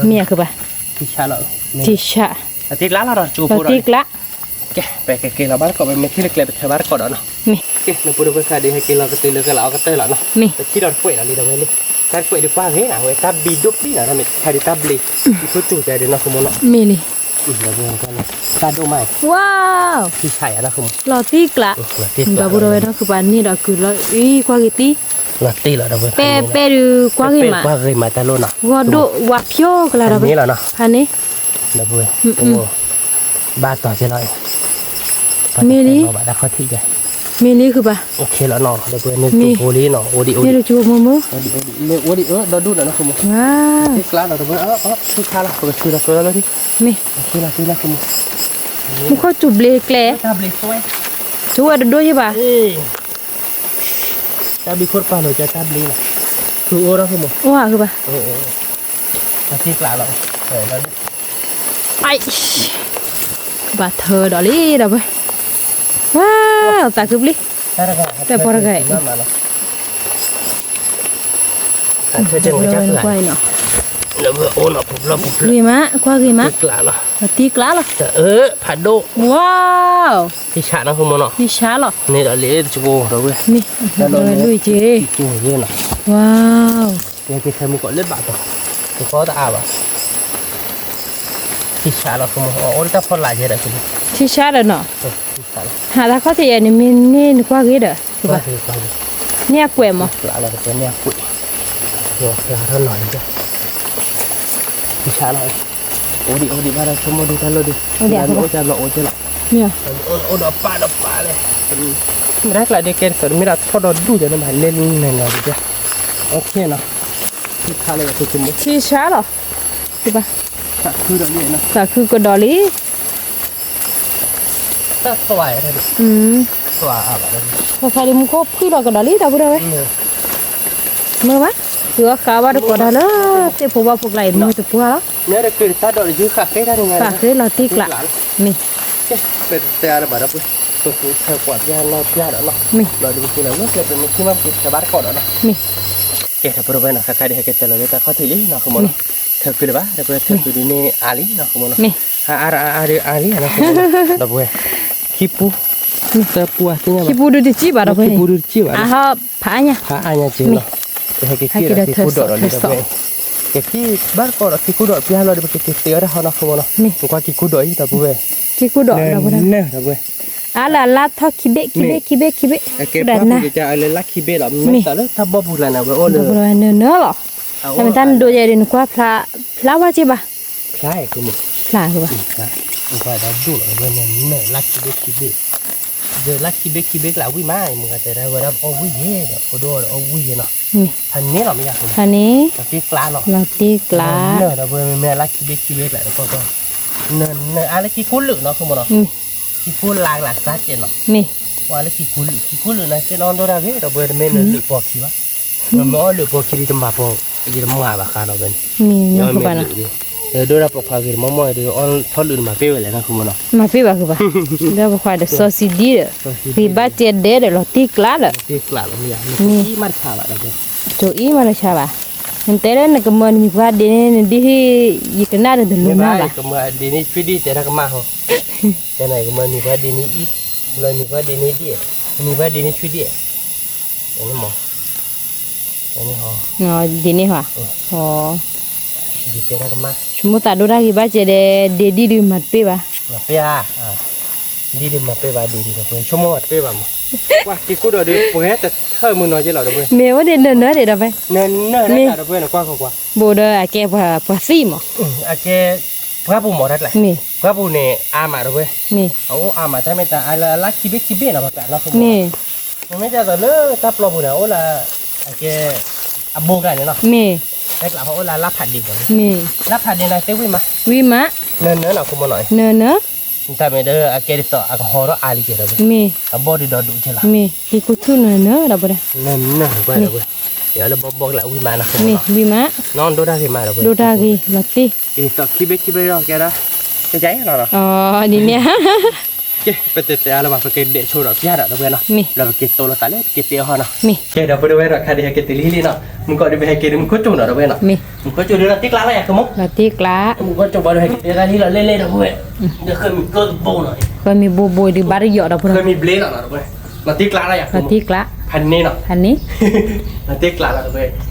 မ့ၢ်အကဘၣ်, ထံဆး, လီၤတံၢ်ကျါ, ကဲ ပကက့ၤလီၤဘၣ်တကိး ပမ့ၢ်ထံၣ်လၢကျဲပထၢဘၣ်တကိးဒီးနီၤ, မ့ၢ်, ကဲ နပုၢ်ဒီပုၢ်ဝဲၢ် ခဲအံၤဒုး ဟဲက့ၤလီၤကတုၤလၢကလးအီကတၢၢ်လီၤနီၤ, မ့ၢ်, ပထံၣ်ဒီးတကွဲးလီၤလံဒီးဝဲလံ, တၢ်တကွဲးဒုးကွၢ်ဂ့ၤနီၤ ဝဲတၢ်ဘျ့ဒိၣ်ပျံၤနီၤ တၢ်မ့ၢ်တခါဒုးတၢ်ဘျ့, ယဆိကမိၣ်ကဲဒုးနီၤ ဃုမိၢ်နီၤ, မ့ၢ်လံ, တၢ်ဒိၣ်မးအံၤ, ဝါ, ထံဆးယၤနီၤ ဃုမိၢ်, လီၤတံၢ်ကျါ, ဒီပုၢ်ဒီဝဲၢ်နီၤ ဃုပှၤန့ၢ်ဒီးကုၤလီၤအံၤ ကွၢ်ဂ့ၤသံ, လီၤတံၢ်လီၤဒီပုၢ်ဝဲၢ်, ပဲပဲဒုးကွၢ်ဂ့ၤမး, ကွၢ်ဂ့ၤမးတၢ်လိၣ်နီၤ, ဂီၢ်ဒိၣ်ဝါဖျိကလါဒီး, ဖးန့ၣ်လီၤနီၤ, ဖးန့ၣ်, ဒီပုၢ်ဝဲၢ်, ဘၣ်တီၤကဲလီၤ, မ့ၢ်လံ, ဘၣ်တၢ်ခီၣ်ထံးကဲ, မ့ၢ်လံဃုဘၣ်, အိၣ်ခ့လီၤနီၤ, ဒီပုၢ်ဝဲၢ်န့ၣ် မ့ၢ် ကၠိဖိလံနီၤ, အိၣ်ဒံးအိၣ်ဒံး, မ့ၢ်လၢကၠိဖိမုၢ်မုၢ်, အိၣ်ဒံးအိၣ်ဒံး, မ့ၢ်အိၣ်ဒံးအိၣ်ဒီဒူၣ်နီၤ နၢ်ဃုမုၢ်, ဝါ, သ့ၣ်ကျါနီၤ ဒီပုၢ်ဝဲၢ်, ထံခါလီၤ ပကဆူဒီးကၢလီၤလံ, မ့ၢ် ထံလီၤထံလီၤ နၢ်ဃုမုၢ်, မူခိၣ်စူၤဘျ့ကျဲ, တၢ်ဘျ့ဆိဝဲ, ဆိဝဲတဒိၣ်ယံၣ်ဘၣ်, တၢ်ဘျ့ခိၣ်တပၤလီၤ ကတၢ်ဘျ့လီၤ, ဃုအိၣ်ဒီးဃုမုၢ်, အိၣ်ဧါဃုဘၣ်, သ့ၣ်ကျါလီၤ, ဘၣ်ထၢဒီးလံဒီးဝဲ, ဝါ, သးခုပျံၤ, တၢ်ပီတဂၤအံၤ, ကွၢ်အံၤနီၤ, ဂ့ၤမး ကွၢ်ဂ့ၤမး, သ့ၣ်ကျါလီၤ, ဖးဒိၣ်, ဝါ, သ့ၣ်ဆးနီၤ ဃုမုၢ်နီၤ, သ့ၣ်ဆးလီၤ, န့ၣ်ဒီးလံတကၠိဒီးဝဲ, မ့ၢ် လွံၢ်က့ၤ, ဝါ, ယက့ၤထဲမုၢ်ကီးလၢဘၣ်တီၤ, တကီတအါဘၣ်, ထံဆါလီၤ အိၣ်လၢတၢ်ဖီလာ်ယဲဒီး, ထံဆါဒီးနီၤ, ဟးတၢ်ခီၣ်ထံးယဲန့ၣ် မ့ၢ်န့ၢ်နကွၢ်ဂ့ၤဒီး, န့ၢ်အကွဲးမး, န့ၢ်အကွဲး, ထံဆါလီၤ, အိၣ်ဒံးအိၣ်ဒံး ဘၣ်ဒီးဆိကမိၣ်ဒံးတၢ်လီၢ်ဒံး, အိၣ်ဒီးပၢ်ဒီးပၢ်လဲၣ်, မ့ၢ်တၢ်ကျးဒ်ကဲတသး မ့ၢ်ဒၣ်ထီၣ်ဒီးဒူၣ်ယဲန့ၣ် ဘၣ်လဲၤနၤလီၤဒံး, ထံဆါလီၤ, သးခုကဒီးလံ, တၢ်သွါအံၤ, တၢ်သွါအါဘၣ်ဒီး, ခီခါဒ်မူခိၣ်ဖှံလီၤကဒီးလံ ဒီပုၢ်ဒီဝဲၢ်, မ့ၢ်ဘၣ်, ဃုအီၣ်ဃးဘၣ်တကိးတၢ်လၢ သ့ၣ်ဖိဘၣ်ဖိကျါအံၤ မ့ၢ်တပှၢ်လီၤ, သးဃ့လီၤတံၢ်ကျး, မ့ၢ်, ပတဲအါဘၣ်ဒီပုၢ်, ပကထၢကွၢ်ပျၢ်နီၢ်ပျၢ်ဒီးနီၤ, မ့ၢ်, ဒီးဒ်ပကလၢလၢပမ့ၢ်ခံမး ပကထၢဘၣ်တကိးဒီးနီၤ, မ့ၢ်, ကဲဒီပုၢ်ဒီဝဲၢ်နီၤ ခါခါဒ်ဟဲက့ၤတဲလီၤလၢတၢ်ခီၣ်ထံးလံနီၤ ဃုမနီၤ, ထၢကုလၢၤဘၣ် ဒီပုၢ်ဝဲၢ် ထၢကုဒ်န့ၣ်အါလံနီၤ ဃုမနီၤ, အါအါအါဒ်အါလံနီၤ ဃုမနီၤ, ဒီပုၢ်ဝဲၢ်, ခံပူ, တပူအသ့ၣ်ညါဘၣ်, ခံပူဒုတစံၣ်ဘၣ်ဒီပုၢ်ဝဲၢ်, ခံပူဒုတစံၣ်ဘၣ်, အါဟီၣ်ဖးအါညါ, ဖးအါညါက့နီၤ, ကဟဲက့ၤက့ၤဒီးခံပူဒီးလံဒီပုၢ်ဝဲၢ်, ကက့ၤဘၣ်တကိးဒီးခံပူဒီးပျၢ်လီၤဒီး ပကက့ၤတဲအီၤတၢ်ဟီနီၤ ဃုမနီၤ, နကွၢ်ခံပူဒီးအံၤ ဒီပုၢ်ဝဲၢ်, ခံပူဒီး ဒီပုၢ်ဝဲၢ်, အါလၢအလါထီၣ်ခံဘ့ၣ်ခံဘ့ၣ်ခံဘ့ၣ်ခံဘ့ၣ်, အကဲပှၢ်ပူၤကစၢ်အလၢလါခံဘ့ၣ်လီၤ မ့ၢ်သးလၢတၢ်ဘီပူၤကျါန့ၣ် ဝဲအိၣ်လၢနၢၢ်လီၤ, တၢ်မ့ၢ်တၢ်နဒိးယဲဒ်နကွၢ်ဖျါ, ဖျါဝဲက့ၤဘၣ်, ဖျါ, ဖျါ, လါခံဘ့ၣ်ခံဘ့ၣ်, ဒီးလါခံဘ့ၣ်ခံဘ့ၣ်ကျါဝံၣ်မး မုၢ်ဂၤတဲဒၣ်ဝဲဒၣ်အီၣ်ဝံၣ်ယဲဒီး ဖိဒိၣ်ဒီးအီၣ်ဝံၣ်ယဲနီၤ, ဖးန့ၣ်လီၤမ့ၢ်ယါ, ဖးန့ၣ်, လီၤတံၢ်ကျါနီၤ, လီၤတံၢ်ကျါ, ဒီပုၢ်ဝဲၢ် မ့မ့ၢ်လါခံဘ့ၣ်ခံဘ့ၣ်ကျါဒီးကွၢ်ကွၢ်, နအါလၢခံကိးလၢာ်နီၤ ဃုမနီၤ, ခံကိးလါကျါစၢ်ကဲးနီၤ, မ့ၢ်, ပှၤလၢခံကိးလၢာ် ခံကိးလၢာ်န့ၣ် ကဲနီၢ်ဒိၣ်တၢ်ဂ့ၤ ဒီပုၢ်ဝဲၢ် တမ့ၢ်နလၢာ်ပိာ်ခံဘၣ်, နမ့ၢ်အီၣ်လၢာ်ပိာ်ခံဒ်တမၤပိာ်, ယတမၤဘၣ်ဃးဒီးဝဲန့ၣ်, မ့ၢ်, ဒိၣ်တၢ်ပိာ်ခွါဂ့ၤ တမီၢ်မီၢ်ဒီး အီၣ်ထီၣ်လၢာ်န့ၣ် မၤပ့ၢ်ဝဲလဲၣ်နီၤ ဃုမနီၤ, မၤပ့ၢ်ဘၣ်ဃုဘၣ်, ဒီးပိာ်ခွါဒီးစီဆှံဒ်ဒီး, ဂံၢ်ဘါစဲဒဲဒီး လီၤတံၢ်ကျါဒီး, မ့ၢ်, ကၠိအံၤမးတဆါဘၣ်, နတဲလၢနကမၢနမံၤပှၢ်ဒ့န့ၣ် နဒ်ဟံၣ်, ယကနၣ်ဒီးတလိၤနၢ်ဘၣ်, ဒ့န့ၣ်ဆှံဒ်တဲတၢ်ကမၣ်ဟီ, တဲနကမၢနမံၤပှၢ်ဒ့န့ၣ်အံၤ, မံၤပှၢ်ဒ့န့ၣ်ဒ်, မံၤပှၢ်ဒ့န့ၣ်ဆှံဒ်, မ့ၢ်, ဒ်န့ၣ်ဟီ, ဒ်တဲတၢ်ကမၣ်, ဆိကမိၣ်သးဒိၣ်တၢ်ဂ့ၤဘၣ်ကဲဒဲး ဒ့ဒ်ဒုးမၤတပ့ၢ်ဘၣ်, မၤပ့ၢ်ဧါ, ဒ်ဒုးမၤပ့ၢ်ဘၣ်ဒ့ဒုးဒီး ဆိကမိၣ်မၤတပ့ၢ်ဘၣ်မး, ကွၢ်က့ၤကူဒီးဒီး ပှဲၤတထၢၣ်မုၢ်နီၤက့လီၤဒီးပှဲၤ, မ့ၢ်အိၣ်ဒ့နၢၤနၢၤဒ့ဒီးပှဲၤ, နၢၤနၢၤဒ့ဒီးပှဲၤနကွၢ်ဃီကွၢ်, ဘိးဒီးအကဲပှၤသံၣ်မး, အကဲ, ပှၢ်ပူၤမးတၢ်ကျဲ, ပှၢ်ပူၤန့ၣ် အါမးဒီးပှဲၤ, အအိၣ်အါမးတၢ်မ့ၢ်တၢ်အါလၢအလါခံဘ့ၣ်ခံဘ့ၣ်နီၤ ပှၤကျးနီၤ မ့ၢ်, မ့မ့ၢ်ဒ်သိးလၢတၢ်ပျီပူၤန့ၣ် အအိၣ်လၢ, အကဲ, အဘိကျါန့ၣ်နီၤ, မ့ၢ်, တၢ်ကျးဖးအိၣ်လၢအလါဖးဒ့ပူၤန့ၣ်, မ့ၢ်, လါဖးဒ့န့ၣ်သ့ဝံၣ်မး, ဝံၣ်မး, နၢၤနၢၤနီၤ ဆိကမိၣ်နီၤ, နၢၤနၢၤ, တၢ်မ့ၢ်ဒီးအကဲဒ်သိးအကဟီထီၣ်အါလံကဲဒီးပှဲၤ, မ့ၢ်, အဘီၣ်ဒုးဒီးဒူၣ်ကဲလီၤ, မ့ၢ်, က့ၤကူထူၣ်နၢၤနၢၤဒီးပှဲၤ, နၢၤနၢၤပှဲၤဒီးပှဲၤ, ယလၢဘီဘီကျးဝံၣ်မးနီၤ မ့ၢ်, ဝံၣ်မး, နီၢ်ဒိၣ်တၢ်ဂ့ၤမးဒီးပှဲၤ, ဒိၣ်တၢ်ဂ့ၤလီၤတံၢ်, ဒ်သိးခံဘ့ၣ်ခံဘ့ၣ်ဒီးကဲဒၣ်, ကဲကဲလီၤနီၤ, ဒ်န့ၣ် ကဲ ပတဲတဲအါလၢၤဘၣ် ပကဒဲးဆိဒီးပျၢ်ဒီးဒီးပှဲၤနီၤ, မ့ၢ်, လၢပက့ၤတိလီၤသးလၢပက့ၤတဲအီၤဟီနီၤ, မ့ၢ်, ကဲဒီးပုၢ်ဒီဝဲၢ်ဒီးခါဒ်ဟဲက့ၤတုၤလံလံနီၤ, မုၢ်ကီၢ်ဒုးပဟဲက့ၤဒီးမုၢ်ခိၣ်ကၠိနီၤဒီးပှဲၤနီၤ, မ့ၢ်, မုၢ်ခိၣ်ကၠိဒုးလီၤတံၢ်ကျါလီၤယၤကမိၢ်, လီၤတံၢ်ကျါ, မုၢ်ခိၣ်ကၠိဘၣ်ဒီးဟဲက့ၤတဲတၢ်လံလီၤလဲၣ်လဲၣ်ဒီးပှဲၤ, ဒီးဃၢမံၤကၢကဘိနီၤ, ဃၢမံၤဘိဘိဒုးဘၣ်တယီၤဒီးပှဲၤ, ဃၢမံၤဘျ့လီၤနီၤဒီးပှဲၤ, လီၤတံၢ်ကျါလီၤယၤကမိၢ်, လီၤတံၢ်ကျါ, ဖးန့ၢ်နီၤ, ဖးန့ၢ်, လီၤတံၢ်ကျါလီၤဒီးပှဲၤ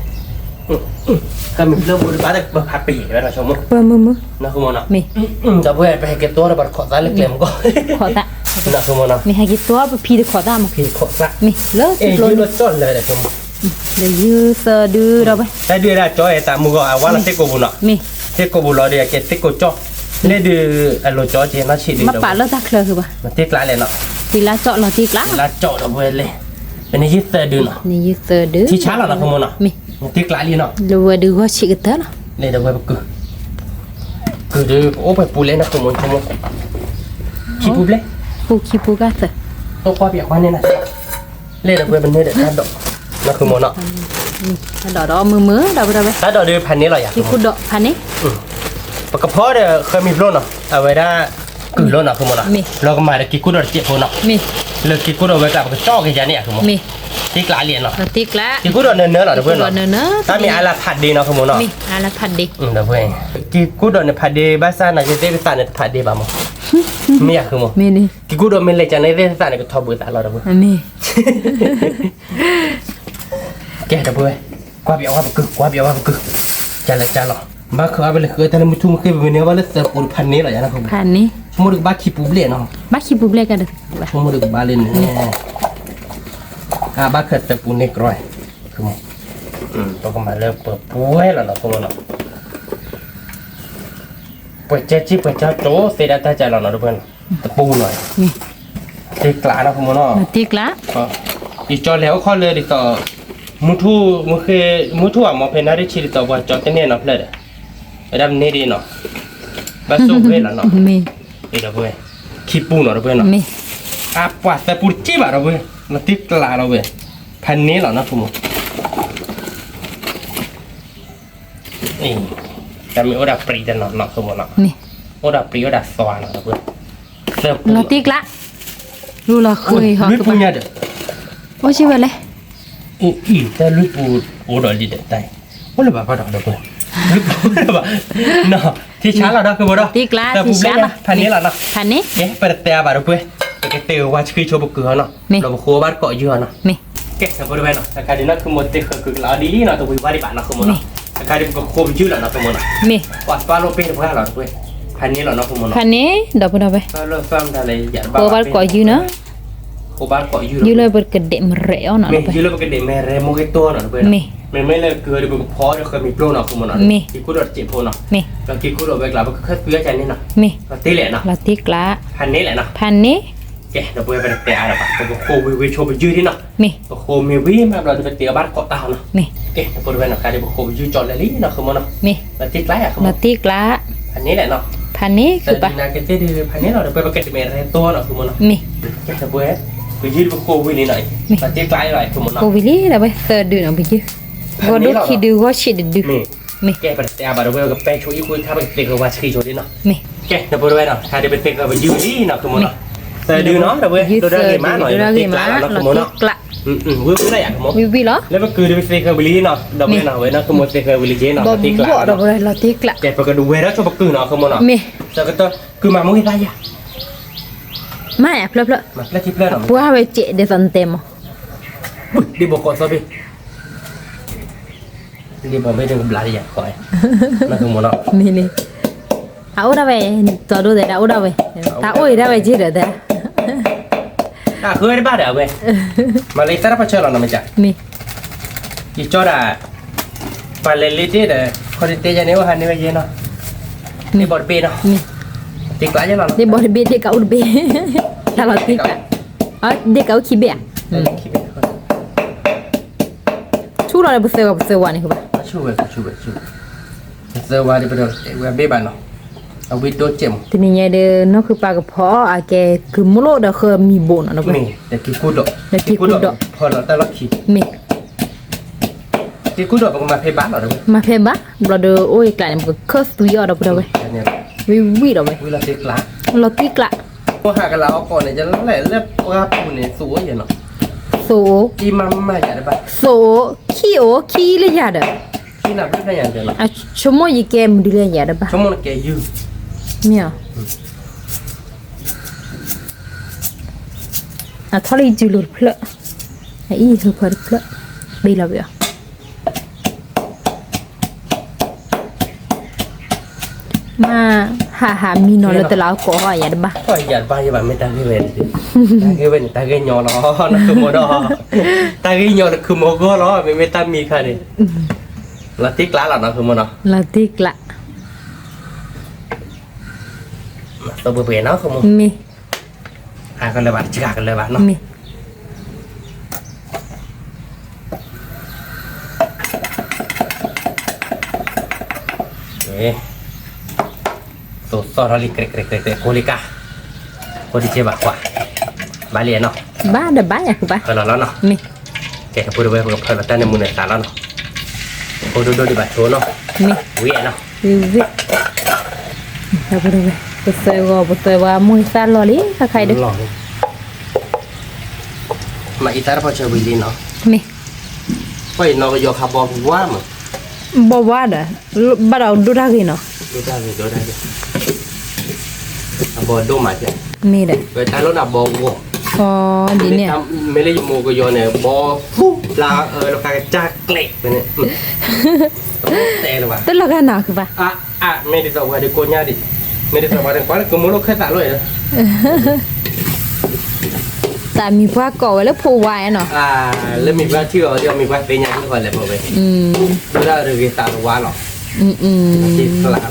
ဃၢမံၤဘျ့ဘိဒုးဘၣ်တဘၣ်ဖးပ့ၤဝဲနီၤဆိကမိၣ်, ပၢ်မုၢ်မုၢ်, နီၤဆိကမိၣ်နီၤ, မ့ၢ်, ဒီးပဝဲပဟဲက့ၤတိဒီးပှၤတခိးသၣ်လၢကျဲမုၢ်ကီၢ်, ခိးသၣ်, နီၤဆိကမိၣ်နီၤ, မ့ၢ်ဟဲက့ၤတိပဖံတခိးသၣ်မး, ဖံတခိးသၣ်, မ့ၢ်, လၢတကျိန့ၣ်, လၢယုၢ်သၢဒုဒီးဝဲ, တၢ်ဒုးဒၣ်ကၠီအဲၣ်တၢ်မုၢ်ဂီၢ်အဝါလီၤသ့ၣ်ကိာ်ပူၤနီၤ, မ့ၢ်, သ့ၣ်ကိာ်ပူၤလီၤဒီးအကဲသ့ၣ်ကိာ်ကၠီ, လၢဒုးအလိၤကၠီက့ၤနီၢ်ဆံးဒုး, မ့ၢ်ပာ်လၢတၢ်ချၢဃုဘၣ်, မ့ၢ်တ့ၢ်ကျါလဲၣ်နီၤ, ဝံၤလါကၠီၣ်လီၤတံၢ်ကျး, လါကၠီၣ်ဒီးဝဲလဲၣ်, ပန့ၣ်ယုၢ်သၢဒုနီၤ, န့ၣ်ယုၢ်သၢဒု, ထံဆါလီၤနီၤ ဃိမိၢ်နီၤ, မ့ၢ် တံၢ်ကျးလံနီၤ, လၢဝဲဒုးဂီၢ်ဆံးကတၢၢ်လီၤ, လဲၣ်ဒီးဝဲပကုၢ်, ကုၢ်ဒုးပအိၣ်ပှဲၤပူၤလဲၣ်နီၤ ဃိမိၢ်, ခံပူၤဘျဲၣ်, ပူၤခံပူၤကသၢ, တိၢ်ကွၢ်ပၠးကွၢ်န့ၣ်နီၤ, လဲၣ်ဒီးဝဲပန့ၢ်ဒီးတၢ်ဒိး, နီၤ ဃိမိၢ်နီၤ, တၢ်ဒိးဒီးမုာ်မုာ်ဒီးဝဲဒၣ်ဝဲ, တၢ်ဒိးဒီးဖးန့ၢ်လီၤယၤ, က့ၤကူၣ်ဒိးဖးန့ၢ် ပကဖီဒီးဃၢမံၤဖျိနီၤ, အဝဲဒၣ်ကုၢ်လီၤနီၤ ဃိမိၢ်နီၤ, လီၤကမၤဒီးက့ၤကူၣ်ဒိးတစဲးဖိနီၤ, လၢက့ၤကူၣ်ဒိးဝဲကျး ပကကၠီၣ်က့ၤယၤန့ၣ် ဃိမိၢ်, တံၢ်ကျးလံနီၤ, က့ၤကူၣ်ဒိးနၢၤနၢၤလီၤ ဒီပုၢ်ဝဲၢ်နီၤ, တၢ်မ့ၢ်အါလၢဖးဒ့နီၤ ဃိမိၢ်နီၤ, က့ၤကူၣ်ဒိးန့ၣ်ဖးဒ့ဘၣ်ဆၣ်န့ၣ် ယသ့ၣ်တသးန့ၣ်တဖးဒ့ဘၣ်မး, မ့ၢ်ယၤ ဃိမိၢ်, က့ၤကူၣ်ဒိးမ့ၢ်လဲၤကန့ၣ် သ့ၣ်တသးန့ၣ် ကထီဘှံးသးလီၤ ဒီပုၢ်ဝဲၢ် ကဲ ဒီပုၢ်ဝဲၢ်, ကွၢ်ပၠးဝဲပကုၢ်, ကွၢ်ပၠးဝဲပကုၢ်, ကလဲၤကလီၤ, ဘၣ်ဃုအါဘၣ်လဲၤဃုတၢ်လၢမုၢ်ထူၣ်မုၢ်ဃ့ ပမ့ၢ်န့ၢ်ဘၣ်လၢသၢပူၤတဖးန့ၢ်လီၤယၤနီၤ, ဆိကမိၣ်ဒုးကဘၣ်ခံပူၤဘျဲၣ်နီၤ, ဘၣ်ခံပူၤဘျဲၣ်ကဒီး, ဆိကမိၣ်ဒုးကဘၣ်လၢန့ၣ်, အဘၣ်ခဲသၢပူၤန့ၢ်ကြီ, ပကမၤလၢပှဲၤပှဲၤလီၤနီၤ ဖိနီၤ, ပှဲၤကၢ်ကံၢ်ပှဲၤကၢ်ကၠိသ့ဒၣ်တၢ်ကၢ်လီၤနီၤ ဒီပုၢ်ဝဲၢ်နီၤ, တပူၤနီၤ, တံၢ်ကျးနီၤ ဖိမိၢ်နီၤ, တံၢ်ကျး, ယကၠီလဲၤအိၣ်ခီလၢဒ်သိး မုၢ်ထူၣ်မုၢ်ဃ့, မုၢ်ထူၣ်အမီၤဖဲနၣ်ရံၣ်ဆံဒ်သိးပှၤကၠီတန့ၢ်နီၤဖျၢၣ်ဒီး, ဝဲဒၣ်မ့ၢ်ဒ်နီၤ, ဘၣ်ဆိၣ်ဂ့ၤလီၤနီၤ, ဒီပုၢ်ဝဲၢ်, ခံပူၤနီၤ ဒီပုၢ်ဝဲၢ်နီၤ, အပှၤသၢပူၤတက့ၢ်ဘၣ် ဒီပုၢ်ဝဲၢ်, လီၤတံၢ်ကျး ဒီပုၢ်ဝဲၢ်, ဖးန့ၢ်လီၤနီၤ ဖိမိၢ် တၢ်မ့ၢ်အိၣ်ဒၣ်ပြံတနီၤနီၤ ဒီပုၢ်ဝဲၢ်နီၤ, အိၣ်ဒၣ်ပြံအိၣ်ဒၣ်သွါနီၤ ဒီပုၢ်ဝဲၢ်, လီၤတံၢ်ကျး, လူလီၤဃုာ်ဟီၣ်ကပၤ, အိၣ်ဆံဝဲလဲၣ်, တၢ်လွံၢ်ပူၤအိၣ်ဒီးလံဒီးတၢ်, အိၣ်လၢၤဘၣ်ဖးဒီး ဒီပုၢ်ဝဲၢ်, လွံၢ်ပူၤဘၣ်, ထံဆါလီၤဒီး ဃိမိၢ်ဒီး, တံၢ်ကျး ဖးန့ၢ်လီၤနီၤ, ဖးန့ၢ်, ကဲ ပတတဲအါဘၣ် ဒီပုၢ်ဝဲၢ်, ပကတဲဝဲဆှံဆိပကုၢ်ဟီနီၤ, ဒီးပဃိဘၣ်တကိးယုၢ်ဟီနီၤ, ကဲ ဒီပုၢ်ဝဲၢ်နီၤ, တခါဒ်နီၤ ဃိမိၢ်သ့ၣ်ဃၢၤကုၢ်ကလးအီၤဒ်လံနီၤ တဝံၤဝါဒံးဘၣ်နီၤ ဃိမိၢ်နီၤ, တခါဒ်ပကဃိပယုၢ်လီၤနီၤ ဃိမိၢ်နီၤ, ပှၤပာ်လိာ်ပ့ၢ်တပှၢ်လီၤ ဒီပုၢ်ဝဲၢ်, ဖးန့ၢ်လီၤနီၤ ဃိမိၢ်နီၤ, ဖးန့ၢ် ဒီပုၢ်ဝဲၢ်, ဃိဘၣ်တကိးယုၢ်နီၤ, ဃိဘၣ်တကိးယုၢ်, ယုၢ်လၢပကဒဲးမရဲၣ်အီၤနီၤ ယုၢ်လၢပကဒဲးမရဲၣ်မိၢ်ဂ့ၤတိၢ်နီၤ ဒီပုၢ်ဝဲၢ်နီၤ, မ့မ့ၢ်လၢကုၢ်ဒီးပကဖီဒီးဃၢမံၤဖျိနီၤ ဃိမိၢ်နီၤ, က့ၤကူၣ်ဒိးတစဲးဖိနီၤ, ဒီးက့ၤကူၣ်ဒိးဝဲကျး ပကခၢၣ်သွံအီၤကန့ၣ်နီၤ, လီၤတံၢ်လီၤနီၤ, ဖးန့ၢ်, ကဲ ဒီပုၢ်ဝဲၢ် ပတတဲအါလၢၤဘၣ် ပကဃိဝံၤဝံၤဆိပယုၢ်ဒ်နီၤ, ပဃိမ့ၢ်ဝံၤမးဘျီဒီး ပတဲအီၤဘၣ်တကိးတၢ်ဟီနီၤ, ကဲ ဒီပုၢ်ဝဲၢ်နီၤ တခါဒ်ပဃိပယုၢ်ကၠီလဲလံနီၤ ဃိမိၢ်နီၤ, လီၤတံၢ်ကျး လီၤတံၢ်ကျး, ဖးန့ၢ်လီၤနီၤ, ဖးန့ၢ် သၢဒုနၤကသ့ၣ်ဒုး ဖးန့ၢ်လီၤ ဒီပုၢ်ဝဲၢ် ပကဒဲးမရဲၣ်တိၢ်နီၤ ဃိမိၢ်နီၤ, ကဲ ဒီပုၢ်ဝဲၢ်, ပယုၢ်ပဃိဝံၤလံနီၤ, လီၤတံၢ်ကျးလီၤ ဃိမိၢ်နီၤ, ဃိဝံၤလံ ဒီပုၢ်ဝဲၢ် သၢဒုနီၤ ပယုၢ်, ဂီၤဒိၣ်ခံဒု ဂီၤဆံးတဒု, မ့ၢ်, ကဲ ပတတဲအါဘၣ် ဒီပုၢ်ဝဲၢ် ကပဲဆိအံၣ်ဃိခါ ပကသ့ဃၢၤဝါဆှံဆိဒ်နီၤ, ကဲ ဒီပုၢ်ဝဲၢ်နီၤ တခါဒ်ပသ့ဃၢၤပယုၢ်လံနီၤ ဃိမိၢ်နီၤ, သၢဒုနီၤ ဒီပုၢ်ဝဲၢ် ဒိၣ်ဒၢဂ့ၤမးနီၤ လီၤတံၢ်ကျးလီၤနီၤ ဃိမိၢ်နီၤ, ဝံၤဝံၤလီၤယၤ ဃိမိၢ်, လၢပကုၢ်ဒ်ပသ့ဃၢၤဝံၤလံနီၤ ဒီပုၢ်ဝဲၢ်နီၤ ဝဲနီၤ ဃိမိၢ်သ့ဃၢၤဝံၤလံက့နီၤ လီၤတံၢ်ကျးလီၤနီၤ, လီၤတံၢ်ကျး, ကဲပကဒုးဝဲၤထီၣ်ဆိပကုၢ်နီၤ ဃိမိၢ်နီၤ, မ့ၢ်, ဆၢကတီၢ် ကုၢ်မၤမူဂ့ၤသးယၤ, မၤယၤဖျၢၣ်ဖျၢၣ်, မၤဖျၢၣ်ခံဖျၢၣ်နီၤ ပှၤဝဲစဲးဒ်သိးနတဲမး, ဒ်ဘီကီးသီဘ့ၣ် ဒ်ဘီဘ့ၣ်ဒ်ကဘျးလံယၤဃီ, နီၤ ဃိမိၢ်နီၤ, မ့ၢ်န့ၣ်, အအိၣ်ဒၣ်ဝဲ, တီဒိၣ်သဲးဒၣ်အိၣ်ဒၣ်ဝဲ, တၢ်အိၣ်အံၤဒၣ်ဝဲက့ဒီးသဲး, တၢ်ဃုတဘၣ်ဒီးအဝဲ, မၤလၢတၢ်တဖၣ်ဆၢလီၤနီၤ မ့ၢ်ကၢ်, မ့ၢ်, ယကၠီဒၣ်, ပှၤလဲၤလ့တ့ၢ်ဒီး ခီဒ်တဲယၤန့ၣ် အိၣ်ဟးန့ၢ်ဝဲယဲနီၤ, ဒ်ဘီတဘ့ၣ်နီၤ, မ့ၢ်, တံၢ်ကျးယဲလီၤ, ဒ်ဘီတဘ့ၣ် ဒ်ကးအိၣ်တဘ့ၣ်, တၢ်လီၤတံၢ်ကျး, ဒ်ကးအိၣ်ခံဘ့ၣ်ဧါ, ဆူၣ်လီၤဒီးပသၢဂၤပသၢဝၤန့ၣ်ဃိဘၣ်, ပသၢဝၤဒီးပဒီးဝဲဘ့ၣ်ဘၣ်နီၤ, အဝံတိစဲးမး, တနံၤညါဒီး နီၢ်ခုပၢ်ကဖီအကဲ ကုၢ်မူလိၣ်ဒီးဃၢမံၤဘိးနီၤ, မ့ၢ်, ဒီးက့ၤကူၣ်ဒိး, ဒီးက့ၤကူၣ်ဒိး, ဖီလီၤတၢ်လီၢ်ခံ, မ့ၢ်, က့ၤကူၣ်ဒိးပကမၤဖဲဘၣ်လီၤ, မၤဖဲဘၣ်, ဘျီဒီးအိၣ်အံၤကျးန့ၣ် ပကခၢၣ်သွံအီၤဒီးပဒီးဝဲ, ဝံၤဝံၤဒီးဝဲ, လီၤတံၢ်ကျး, လီၤတံၢ်ကျး, ပဟးကလၤအီၣ်ကိးန့ၣ် ယလဲၤလၢပှၢ်ပူၤန့ၣ် သူၣ်အိၣ်ယဲနီၤ, သူၣ်အိၣ်, အံမၤမၤယၤတဘၣ်, သူၣ်အိၣ်, ခံအိၣ်, ခံလၢယၤဒီး, ဆိကမိၣ်ယကဲမနုၤလၢယၤတဘၣ်, မ့ၢ်, အထီၣ်လၢယစုလိၤတဖျၢၣ်, အအံၤဟၢဖၢတဖျၢၣ်, ဘ့ၣ်လီၤဘ့ၣ်အီၤ မ့ၢ်, ဟးဟးမံနီၤလၢတလးအကိးဟီၣ်ယၤတဘၣ်, ယၤတဘၣ်ယဘၣ်မ့ၢ်တၢ်ဂ့ၢ်ဝဲ, တၢ်ဂ့ၢ်ဝဲန့ၣ် တၢ်ဂ့ၢ်ညီလီၤ, နသုမိၢ်ဒီး, တၢ်ဂ့ၢ်ညီလၢခုမိၢ်ဂီၢ်လီၤ မ့မ့ၢ်တၢ်မံခါန့ၣ်, လီၤတံၢ်ကျးလီၤနီၤ ခုမိၢ်နီၤ, လီၤတံၢ်ကျး, မၤသပှဲၤပှဲၤနီၤ ခုမိၢ်, မ့ၢ်, ဟးကလၢၤဘၣ် တဆှးကလၢၤဘၣ်နီၤ. မ့ၢ် သိးသီၣ်ထီၣ်လံ ကြဲးကြဲးကြဲးကြဲး ကိးလံကါ, ကိးဒံးကဲဘၣ်ကွၢ်, ဘၣ်လံနီၤ, ဘၣ်ဒီးဘၣ်ယၤကဘၣ် ဖၢလီၤလီၤနီၤ. မ့ၢ် ကဲ တပူၤတဝဲ ပကဖၢလီၤတၢ်န့ၣ်မူန့ၣ်သးလီၤနီၤ, ဖိဒိၣ်ဒိၣ်ဒံးဘၣ်ဆိနီၤ, မ့ၢ် ဝံၤနီၤ, ဝံၤဝံၤ, တပူၤတဝဲ ပသၢဂီၤ ပသၢဝါ မူသၣ်လီၤလံ ခါခါအံၤဒီး မၤအံသၣ်တဖီဆၢဝံၤလံနီၤ, မ့ၢ် ပှၤအံၤနီၤ ကယီၤခါဘီဝါမး, ဘီဝါဒီး ဘၣ်ဒီးဒိၣ်တၢ်ဂ့ၤနီၤ, ဒိၣ်တၢ်ဂ့ၤ ဒိၣ်တၢ်ဂ့ၤ, အဘီဒိၣ်မးကဲ, မ့ၢ်ဒီး ဝဲတၢ်လိၣ်န့ၣ်ဘီဝါ, အီၤ ဒ်န့ၣ်, မ့ၢ်လၢယမိၢ်ကယီၤန့ၣ် ဘီဖူ လၢအၢလီၤကါကစၢ်ကျဲးန့ၣ်, တဲလၢၤဘၣ် တလီၤဂာ်နီၤကဘၣ် အါ မ့ၢ်ဒ်သိးပှၤဒုးကိးညါဒံး, မ့ၢ်ဒ်သိးပှၤဒုးကွၢ်လၢကမိၢ်လိာ်ခၢၣ်သးလိာ်အံၤလီၤ, သးမံၤပှၢ်ကိးဝဲလၢဖိဝါနီၤ, လၢမံၤပှၢ်ထံၣ်အီၤဒီး မံၤပှၢ်သ့ၣ်ညါဒ်ဃီလဲၣ်မ့ၢ်ဝဲ, ဒိၣ်ဒၣ်ရဂ့ၤသးတဝါလီၤ, သ့ၣ်ဖျါလီၤ,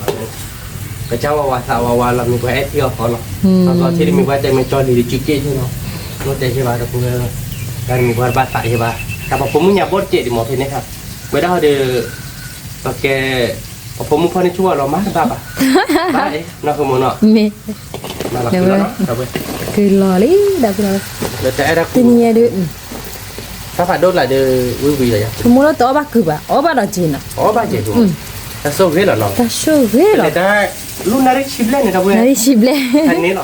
ကစၢ်ဝါဝါသးဝါဝါလီၤ မံၤပှၢ်အဲၣ်ထံၣ်အီၤဃီလီၤ, သီသီထံၣ်ဒ်မံၤပှၢ်တဲမ့ၢ်ကၠီလံၤဒ်စုက့ၣ်ထံၣ်လီၤ, လိၣ်တဲက့ၤဘၣ်တပူၤဝဲ, တၢ်မံၤပှၢ်တဘၣ်သးက့ၤဘၣ်, တၢ်ပှၤဖိမုၣ်ညါဘီတကဲးဒံးမ့ၢ်ဖဲန့ၣ်ခါ, ဝဲဒၣ်ဟီဒီး ပကဲ ပဖိမုၣ်ဖီန့ၢ်ဆူၣ်ဝဲလီၤမးတဘၣ်ဘၣ်, ဘၣ်နီၢ်ဃုမိၢ်နီၤ, မ့ၢ် မၤလီၤဃုလီၤနီၤ, ကုၢ်လီၤလံ ဒီပုၢ်ဒီဝဲၢ်, လၢတၢ်အဲၣ်တၢ်ကွံ တနံၤညါဒုး တၢ်ဖးဒိၣ်ကျါဒီး ဝံၤဝံၤလီၤယၤ, ဆိကမိၣ်လၢတအီၣ်ဘၣ်ကုၢ်ဘၣ် အီၣ်ဘၣ်ဒီးက့ၤနီၤ, အီၣ်ဘၣ်က့ၤ, တၢ်ဆိၣ်ဂ့ၤလီၤနီၤ, တၢ်ဆိၣ်ဂ့ၤလီၤ, လၢနၣ်ရံၣ်ဆံဘျဲၣ်န့ၣ် ဒီပုၢ်ဝဲၢ်, နၣ်ရံၣ်ဆံဘျဲၣ်, ဖဲန့ၣ်လီၤ,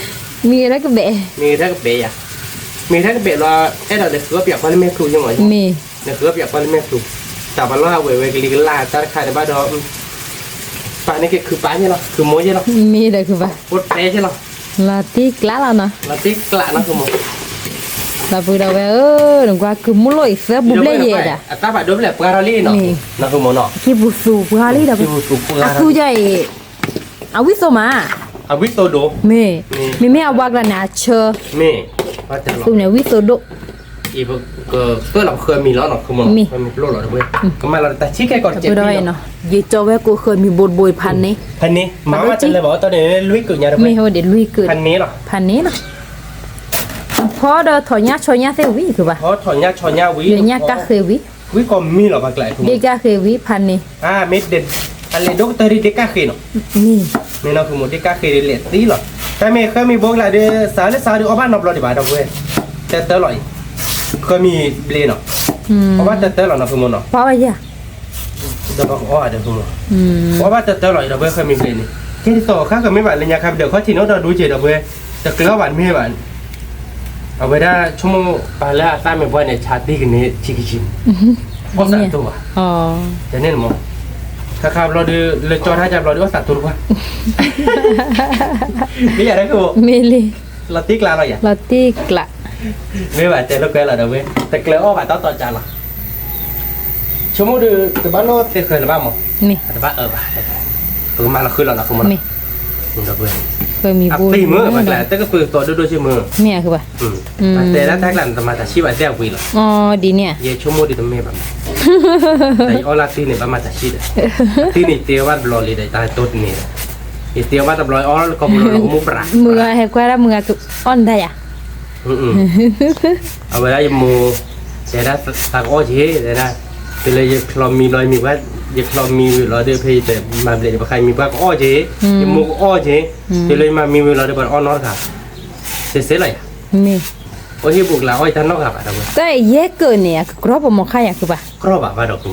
မ့ၢ်ဂ့ၤတၢ်ကဘဲး, မ့ၢ်ဂ့ၤတၢ်ကဘဲးယၤ, မ့ၢ်ဂ့ၤတၢ်ကဘဲးလီၤ, အဲၣ်ဒိးဒီးဃုအီၣ်ပၠးကွၢ်လၢမဲာ်ချူယမ့ၢ်, မ့ၢ် နဃုအီၣ်ပၠးကွၢ်လၢမဲာ်ချူ, တၢ်ပလီၢ်အဝဲဝဲကလံၤကလၢ်တၢ်တခါန့ၣ်ဘၣ်ဒီး ပာ်န့ၢ်က့ၤခုပာ်က့ၤလီၤ ခုမိၢ်က့ၤလီၤ, မ့ၢ်ဒီးခုဘၣ်, အိၣ်တဲက့ၤလီၤ, လီၤတံၢ်ကျးလီၤနီၤ, လီၤတံၢ်ကျးနီၤ ခုမိၢ်, ဒီပုၢ်ဒီဝဲၢ်ဧၢ, နကွၢ်ကုၢ်မိၢ်လိၣ်အံၤသၢပူၤဘျဲၣ်ယဲဒၣ်, အတၢ်ဖးဒိၣ်ဘျဲၣ်ပှၤထီၣ်လံနီၤ, နီၤခုမိၢ်နီၤ, ခံပူၤသူပှၤလံဒီး, အသူယဲအံၤ အဝံၣ်သိမး, အဝံၣ်သိဒိၣ်, မ့ၢ်, မ့မ့ၢ်အဝါကျါန့ၣ် အဆၢ, မ့ၢ်, အသူန့ၣ်ဝံၣ်သိဒိၣ်, ယဃၢမံၤလီၤနီၤ ခုမိၢ်နီၤ, ဃၢမံၤပျိၣ်လီၤတဝဲ, ကမၤလီၤတၢ်ဆံးခဲကီၢ်တကဲးနီၤ, ယကၠီဝဲကိးဃၢမံၤဘိတဘိအံၤဖးန့ၣ်, ဖးန့ၣ်, မၤဝဲတလဲၤဘၣ်အီၣ်တၢ်န့ၣ် လွံၢ်ကုၢ်ညါတဝဲ, မ့ၢ်ဟိဒံးလွံၢ်ကုၢ်, ဖးန့ၣ်လီၤ, ဖးန့ၣ်လီၤ, ဖီဒီးထီၣ်ညၣ်ဆီညၣ်သ့ၣ်ဝံၤကဘၣ်, ထီၣ်ညၣ်ဆီညၣ်ဝံၤ, ညၣ်ကၣ်ဃ့ဝံၤ, ဝံၤကီၢ်မံလီၤ ပှၤကျါ, ဒ့ကၣ်ဃ့ဝံၤ ဖးန့ၣ်, မ့ၢ်, အလဲၤဒိၣ်ကတၢၢ်ဒ်ဒ့ကၣ်ဃ့နီၤ, မ့ၢ်, မ့ၢ်နီၤ ခုမိၢ် ဒ့ကၣ်ဃ့ဒ်လဲၣ်သံလီၤ, တၢ်မ့ၢ်ဃၢမံၤဘိကလးဒီး စးလၢစးဒီးအီၣ်ဘၣ်နီတဘျီဒံးဘၣ် ဒီပုၢ်ဝဲၢ်, တၢတၢလီၤအံၤ, ဃၢမံၤဘျ့နီၤ, အီၣ်ဘၣ်တၢတၢလီၤနီၤ ခုမိၢ်နီၤ, ဒီးပကအီၣ်ဒီး ခုမိၢ်, အီၣ်ဘၣ်တၢတၢလီၤအံၤ ဒီပုၢ်ဝဲၢ် ဃၢမံၤဘျ့န့ၣ်, ကဲဒ်သိးဃၣ်ဃၢမ့ၢ်ဘၣ်လၢညါခါပဒၢးခီၣ်ထံးန့ၣ် အိၣ်ဒီးဒူက့ၤ ဒီပုၢ်ဝဲၢ်, တကျၢၤအီၣ်ဘၣ်တမ့ၢ်ဘၣ် အဝဲဒၣ်ဆိကမိၣ်ပာ်လၢအသၣ်မ့ၢ်ဘှီန့ၣ် ဆါတံၢ်ကန့ၢ်ဆံးကဆံး, အီၣ်သးတတိၢ်ဘၣ်, တန့ၣ်မ့ၢ်, ခါခါဘျီဒီး လၢကၠီထါကဘျီဒီး အီၣ်သးတိၢ်တကွၢ်, မ့ၢ်ယၤဒၣ်ကအိၣ်, မ့ၢ်လံ, လီၤတံၢ်ကျးလီၤယၤ, လီၤတံၢ်ကျး, မ့ၢ်ဘၣ်တဲလိာ်ကွဲလီၤဒီးဝဲ, တကျၢၤအီၣ်ဘၣ်တီတီကၢ်လီၤ ဆိကမိၣ်ဒီး တဘၣ်လိၣ်သ့ဃၢၤလၢၤဘၣ်မး, တဘၣ်အၢဘၣ်, ပကမၤလီၤဃုာ်လီၤနီၤ ခုမိၢ်နီၤ, အပ့ၤမ့ၢ်ဘၣ်ကျါ တကပၢၤသီဒိၣ်ဒိၣ်ဆ့မ့ၢ်, မ့ၢ်တဲဒၣ်တၢ်ကျါန့ၣ် တမၤတၢ်ဆံးဘၣ်သ့ၣ်အဝံၤလီၤ, ဒ်န့ၣ်, ယဆိကမိၣ်ဒီးတမ့ၢ်ဘၣ်မး, တၢ်ယအီၣ်လၢတံၢ်န့ၣ် ဘၣ်မၤတၢ်ဆံးဒီး, တံၢ်န့ၣ်တ့အီၣ်ဘၣ်တဘျီလံဒီး တၢ်တိၢ်တန့ၢ်ဒီး, ယတ့အီၣ်ဘၣ်တဘျီ အီၣ်လၢကီၢ်ပူၤလီၤ လၢကမူၣ်ပြး, မုၢ်ဂၤဟဲကွၢ်ဒၣ်မုၢ်ဂၤကအီၣ်နတၢ်ယၤ အဝဲဒၣ်ယမိၢ်, တဲဒၣ်သးကအီၣ်က့ၤ, တဲဒၣ်, တုၤလၢယချီမံၤလီၤမံၤပှၢ်, ယချီမံၤဝံၤလီၤဒီး ဖဲယတမၤဘျဲးန့ၣ် ပှၤဃးမံၤပှၢ်ကအီၣ်က့ၤ, ယမိၢ်ကအီၣ်က့ၤ, တုၤလၢယမၤမံၤဝံၤလီၤဒီး ပှၤတအီၣ်နီတခါ, စဲးစဲးလီၤယၤ, မ့ၢ်, အိၣ်ဟံၣ်ပူၤကျါအီၣ်ယတၢ်နီတဂၤဘၣ်ဒီးဝဲ, တၢ်ယဲၢ်ကၢးန့ၣ် အကကြီပမီၤခါယၤကဘၣ်, ကြီဘၣ်ဘၣ်ဒီးပူၤ,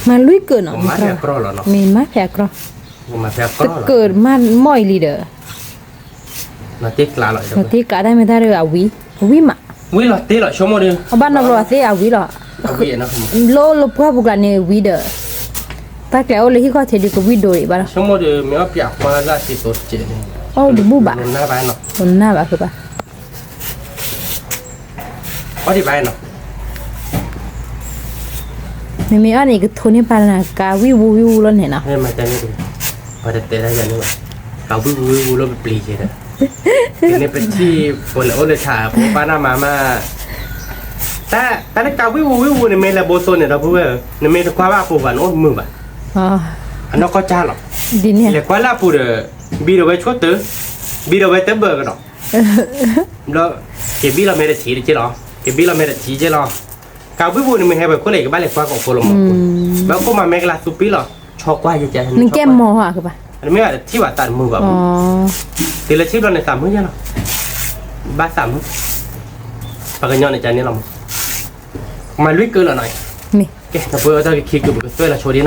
မၤလွံၢ်ကၢးနီၤ, မၤဖဲအကြီလီၤနီၤ, မ့ၢ်မၤဖဲအကြီ, တကၢးမၤမီၢ်အံၤလံဒီး လီၤတံၢ်ကျးလီၤ, လီၤတံၢ်ကျးတၢ်မ့ၢ်တၢ်ဒီးအဝံၤ, အဝံၤမး, ဝံၤလီၤတ့ၢ်လီၤ ဆိကမိၣ်ဒီး, အဘၣ်နီတဘျီအသ့အဝံၤလီၤ, လၢလၢပှၢ်ပူၤကျါန့ၣ်ဝံၤဒီး, တၢ်ကျဲအိၣ်လၢဟံၣ်ခီၣ်ထံးဒီးကဝံၤဒိၣ်ဒံးဘၣ်လီၤ, ဆိကမိၣ်ဒီး မ့ၢ်အီၣ်ပၠးကွၢ်လၢသ့သိတကဲးန့ၣ်, အိၣ်တဘူၣ်ဘၣ်, နၢ်ဘၣ်, နၢ်ဘၣ်ဖုဘၣ် အီၣ်ဒံးဘၣ်နီၤ, မ့မ့ၢ်အီၣ်န့ၣ် ကထိးန့ၢ်ပၢ်နၤ ကးဝံၣ်ဝူဝံၣ်ဝူလီၤန့ၣ်နီၤ, ပှၤတတဲန့ၣ်, ပှၤတတဲဒၣ်ယၤန့ၣ်ဘၣ်, ကးဝံၣ်ဝူဝံၣ်ဝူလီၤပပျံၤက့ၤဒီး, န့ၣ်ပထံၣ်ပှၤလဲၤအိၣ်လၢဆၣ် ပှၤပၢ်နၢ်မၤမး, တၢ်တၢ်လၢကးဝံၣ်ဝူဝံၣ်ဝူန့ၣ် မ့ၢ်လဲၤဘိသိန့ၣ်ဒီပုၢ်ဝဲၢ်ဧၢ, နမ့ၢ်တကွၢ်ဘၣ်အပူၤဘၣ် နအိၣ်တမုာ်ဘၣ်, အနီၢ်ကီၢ်ကၢ်လီၤ, လဲၤကွၢ်လၢအပူၤဒီး, ဘံဒီးဝဲဆိတၢၢ်, ဘံဒီးဝဲတဘၢကဒီး ဘျီ က့ၤဘံၣ်လီၤမဲာ်တထံၣ်တက့ၢ်လီၤ, က့ၤဘံၣ်လီၤမဲာ်တထံၣ်က့ၢ်လီၤ. ကးဘံၣ်ပူၤန့ၣ် မ့ၢ်ဟဲဝဲခိၣ်လဲၣ် ကဘၣ်လဲၤကွၢ်ကိးဖိလီၤမး, ဘၣ်ခိၣ်မၤမဲာ်ကလါသူပံလီၤ, ဆီကွၢ်ယကဲ နကဲမီၤဧါကဘၣ်, မ့ၢ်ဘၣ်တထံၣ်ဘၣ်သးတမုာ်ဘၣ်, တုၤလၢထံၣ်ဘျီန့ၣ်သးမုာ်ယဲလီၤ, ဘၣ်သးမုာ်, ပှၤကညီန့ၣ်ကန့ၣ်လီၤမး, မၤလွံၢ်ကုာ်လီၤနီၤ, ကဲ ဒီပုၢ်ဝဲၢ်တၢ်ကခံကုာ် ပကသွဲၣ်လီၤဆိဒ်နီၤ,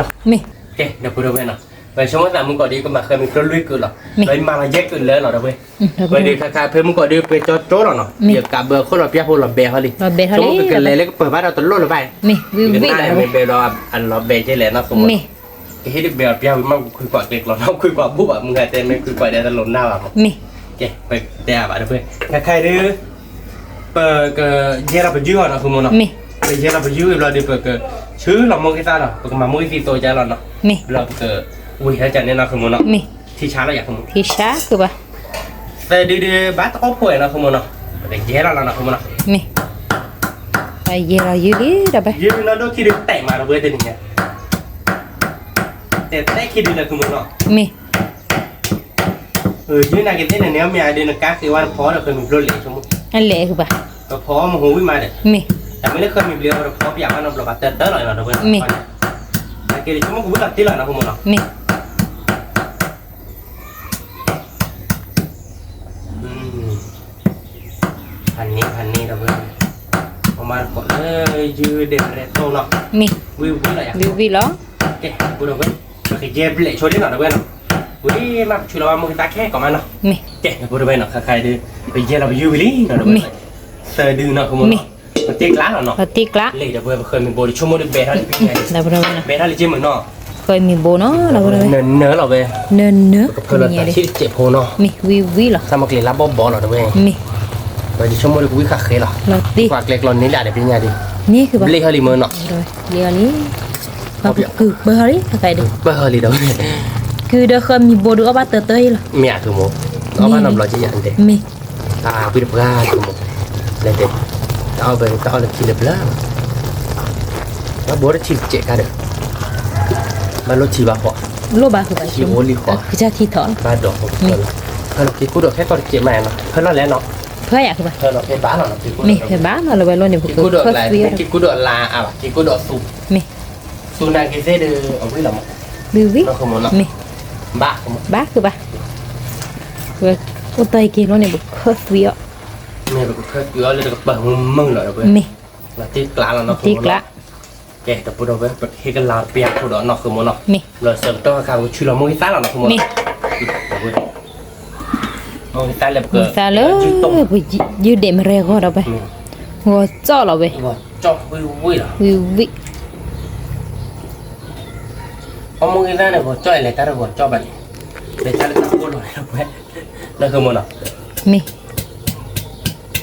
ကဲ ဒီပုၢ်ဝဲၢ်နီၤ, ပဆိကမိၣ်သးမုာ်ကိးဒ် ကမၤဃၢမံၤဖျိလွံၢ်ကုာ်လီၤ, ပမၤလီၤယဲၢ်ကုာ်လၢနီၤ ဒီပုၢ်ဝဲၢ်, ဝဲဒုးခါခါဖဲမုၢ်ကိးဒ် ပကၠီကၠိလီၤနီၤ, ယကးဘၢအခိၣ်လီၤပျၢ်ဖိလီၤဘဲဟီလံ, ဆိကမိၣ်ကကလဲၤလၢကပၢၤဘၣ်ဒီးတလိၣ်လၢၤဘၣ်, မ့ၢ်ဝံၤဝံၤလီၤ, မ့ၢ်ဘဲဒီးအလီၤဘဲကဲလဲၣ်နီၤ ဃိမိၢ်နီၤ, ကဟ့ၣ်ဒုးဘဲအပျၢ်ဝံၤမး ပခွံကွၢ်ကဲကျီၤနီၤ, ခွံကွၢ်ဘူၣ်ဘၣ် မုၢ်ဂၤတဲမ့ၢ်ခွံကွၢ်ဒဲးတလိၣ်နၢ်ဘၣ်မး, ကဲ ပတဲအါဘၣ်ဒီပုၢ်ဝဲၢ်, ခါခါဒုး ပကယဲၢ်လီၤပယုၢ်အီၤနီၤ ဃိမိၢ်နီၤ, ပယဲၢ်လီၤပယုၢ်ဝံၤဘျီဒုး ပကဆူလီၤမိၢ်က့ၤသၣ်လီၤ, ပကမၤမိၢ်က့ၤသံသိကၢ်လီၤနီၤ, ဘျီပကဝံၤဟဲကန့ၣ်နီၤ ဃိမိၢ်နီၤ, ထံဆါလီၤယၤ ဃိမိၢ်, ထံဆါကဘၣ်, သၢဒုဒုးဘၣ်တအိၣ်ဖိနီၤ ဃိမိၢ်နီၤ, ပကယဲၢ်လီၤလီၤနီၤ ဃိမိၢ်နီၤ, မ့ၢ် ပယဲၢ်လီၤယုၢ်လံဒီး ယုၢ်နီၢ်ဒိၣ်ခံဒုးတဲာ်မးဒီပုၢ်ဝဲၢ်တနံၤညါ တဲာ်တဲာ်ခံဒုးလၢ ဃိမိၢ်နီၤ, မ့ၢ် ယုၢ်နၤက့ၤသ့ၣ်န့ၣ် နမ့ၢ်အဒုးနကါဃ့ဝဲတဖီဒီး ဃၢမံၤဘျိလဲၤ ဆိကမိၣ်, အလဲၤကဘၣ်, တဖီမ့ၢ်ဟူဝံၣ်မးဒီး, မ့ၢ် တမ့ၢ်လၢဃၢမံၤဘျိဒီး တဖီပယၤဘၣ်နီတဘျီဘၣ် တၢတၢလီၤနီၤ ဒီပုၢ်ဝဲၢ်, နက့ၤဆိကမိၣ်ကဝံၣ်လီၤတ့ၢ်လီၤနီၤ ဃိမိၢ်နီၤ, မ့ၢ် ဖးန့ၢ်ဖးန့ၢ်ဒီပုၢ်ဝဲၢ်, ပမၤတကိးလၢယုၢ်ဒဲးမရဲၣ်တိၢ်နီၤ, မ့ၢ် ဝံၣ်ဝံၣ်လီၤယၤ, ဝံၣ်ဝံၣ်လီၤ, ကဲ ဒီပုၢ်ဝဲၢ်, ပကယဲၢ်ဘျဲးဆိဒ်နီၤ ဒီပုၢ်ဝဲၢ်နီၤ, ဝံၤမးပဆူလီၤဘၣ်မိၢ်က့ၤသၣ်ခဲကိးမးနီၤ, မ့ၢ် ကဲ ဒီပုၢ်ဝဲၢ်နီၤ ခါခါဒုး ပယဲၢ်လီၤပယုၢ်ဝံၤလံနီၤ ဒီပုၢ်ဝဲၢ်, မ့ၢ် သၢဒုနီၤ ဃိမိၢ်နီၤ, ပတ့ကျးလီၤနီၤ, ပတ့ကျး, လံ ဒီပုၢ်ဝဲၢ် ပဃၢမံၤဘိဒီး ဆိကမိၣ်ဒုးဘဲထီၣ်လံ ပညါ, ဘဲထီၣ်လံက့မုၢ်နီၤ, ဃၢမံၤဘိနီၤ ဒီပုၢ်ဝဲၢ်, နၢနၢလီၤဝဲ, နၢနၢ, ပကဖၢလီၤတၢ်ထံၣ်တစဲးဖိနီၤ, မ့ၢ်ဝံၣ်ဝံၣ်လီၤ, သးမၤကျဲၤလါဘီဘီလီၤ ဒီပုၢ်ဝဲၢ်, မ့ၢ် ပဆိကမိၣ်ဒုးကဝံၣ်ဃာ်ဃဲလီၤ, ကွၢ်ကျဲကျီန့ၢ်ဒၣ်ဒီး ပညါဒုး, န့ၢ်ဘျဲးဟီလံမုၢ်နီၤ, ဘျဲးဟီလံ, ပကကုၢ်ပၢဟီလံ ခါခါဒုး, ပၢဟီလံ ဒီပုၢ်ဝဲၢ်, ကုၢ်ဒီးဃၢမံၤဘိဒုးအီၣ်ဘၣ်တၢတၢအံၤလီၤ, မ့ၢ်အကမူ, အီၣ်ဘၣ်နီတဘျီကယၤတဲ, မ့ၢ် အဝံတပှၢ်တမူ, လဲၤတဲ, တအီၣ်ဘၢ တအီၣ်လၢခံလၢဘျၢ, ဘၣ်ဘိတထံတစဲးကါဒီး, ဘၣ်လိၣ်ထံဘၣ်ဃီ, လိၣ်ဘၣ်ဃုာ်ဘၣ် ထံအိၣ်လံဃီ, ကစၢ်ထံထီၣ်လီၤ, ဘၣ်ဒိးဃီ, ဖဲလီၤက့ၤကူၣ်ဒီးခဲကီၢ်တစဲးမးနီၤ ဖဲလီၤလဲၣ်နီၤ, ဖဲယၤဃုာ်ဘၣ်, ဖဲလီၤဖဲဘၣ်လီၤနီၤ, ဖဲဘၣ်နီၤ လၢဝဲလိၣ်န့ၣ် ပကခၢၣ်သွံအီၤ, က့ၤကူၣ်ဒီးအလါအါဘၣ် က့ၤကူၣ်ဒီးအလါအါဘၣ် က့ၤကူၣ်ဒီးအသူ, မ့ၢ် သူနာ်က့ၤသ့ၣ်ဒီး အဝံၣ်လီၤမး, ဝံၣ်ဝံၣ်, မ့ၢ် ဘၣ်, ဘၣ်ဃုာ်ဘၣ်, အိၣ်တ့ၢ်က့ၤလိၣ်န့ၣ် ပကခၢၣ်သွံအီၤ, မ့ၢ်ပကခၢၣ်သွံအီၤလၢတကပၤမုာ်မုာ်လီၤ ဒီပုၢ်ဝဲၢ်, မ့ၢ် လီၤတ့ကျးလီၤနီၤ တ့ကျး, ကဲ ဒီပုၢ်ဝဲၢ် ပဟ့ၣ်ကလၤပျၢ်ဖိဒီးနီၤ ဃုာ်မးနီၤ, မ့ၢ် လီၤဆၢကတီၢ်ခါ ပကဆူလီၤမိၢ်က့ၤသၣ်လီၤနီၤ ဃုာ်မးနီၤ, မ့ၢ် မိၢ်က့ၤသၣ်လၢပက မိၢ်က့ၤသၣ်လၢ ယုၢ်ဒဲးမရဲၣ်ဂီၤဒီးဝဲ, ဂီၤကၠီၣ်လီၤဝဲ, ဂီၤကၠီၣ်ဝံၣ်ဝံၣ်လီၤ, ဝံၣ်ဝံၣ်, အမိၢ်က့ၤသၣ်န့ၣ် ဂီၤကၠီၣ်အလဲၤတၢ်ဒီးဂီၤကၠီၣ်ဘၣ်န့ၣ်, လဲၤတၢ်လၢတၢ်ကိၢ်လီၤန့ၣ် ဒီပုၢ်ဝဲၢ်, နီၤ ဃုာ်မးနီၤ, မ့ၢ် ဂ့ၤ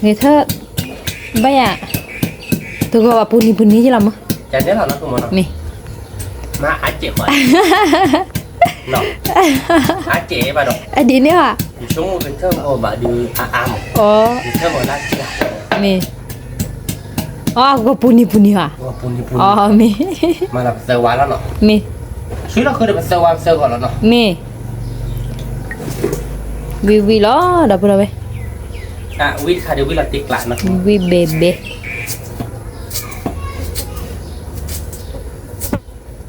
ထၢၣ်, ဘၣ်ယၤ, တဂီၤဘၣ်ပူၤနံၤပူၤနံၤယလီၤမး, မ့ၢ် မ့ၢ် အါစဲးဘၣ်ဒီး, အဒ်န့ၣ်ဧါ, ယဆိကမိၣ်ကထၢၣ်ဂီၤဘၣ်ဒုးအါအါမး, မ့ၢ်, အဂီၤပူၤနံၤပူၤနံၤဧါ, မ့ၢ်, မ့ၢ်, မ့ၢ် ဝံၤဝံၤလီၤ ဒီပုၢ်ဒီဝဲၢ်, ဝံၤဘဲဘဲ, မ့ၢ်, လီၤတံၢ်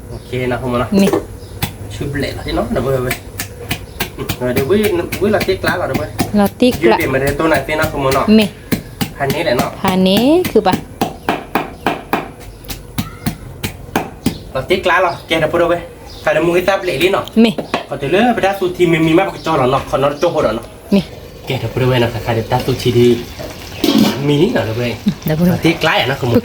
ကျါ, မ့ၢ်, ဖးန့ၢ်ခုၣ်ပၢ်, လီၤတံၢ်ကျါလီၤ ကဲ ဒီပုၢ်ဒီဝဲၢ်, ဖးန့ၢ်လဲၣ်နီၤ, မ့ၢ်, ခီတုၤလၢပတၢ်သူထံမံမံမး ပကကၠီလီၤနီၤ ခီနီတကၠိဖိဒီးနီၤ, မ့ၢ်, ကဲ ဒီပုၢ်ဒီဝဲၢ်နီၤ ခါခါဒီး ပတၢ်သူထံဒုး မံလီၤ ဒီပုၢ်ဝဲၢ်, လီၤတံၢ်ကျါယၤနီၤ ကမူၣ်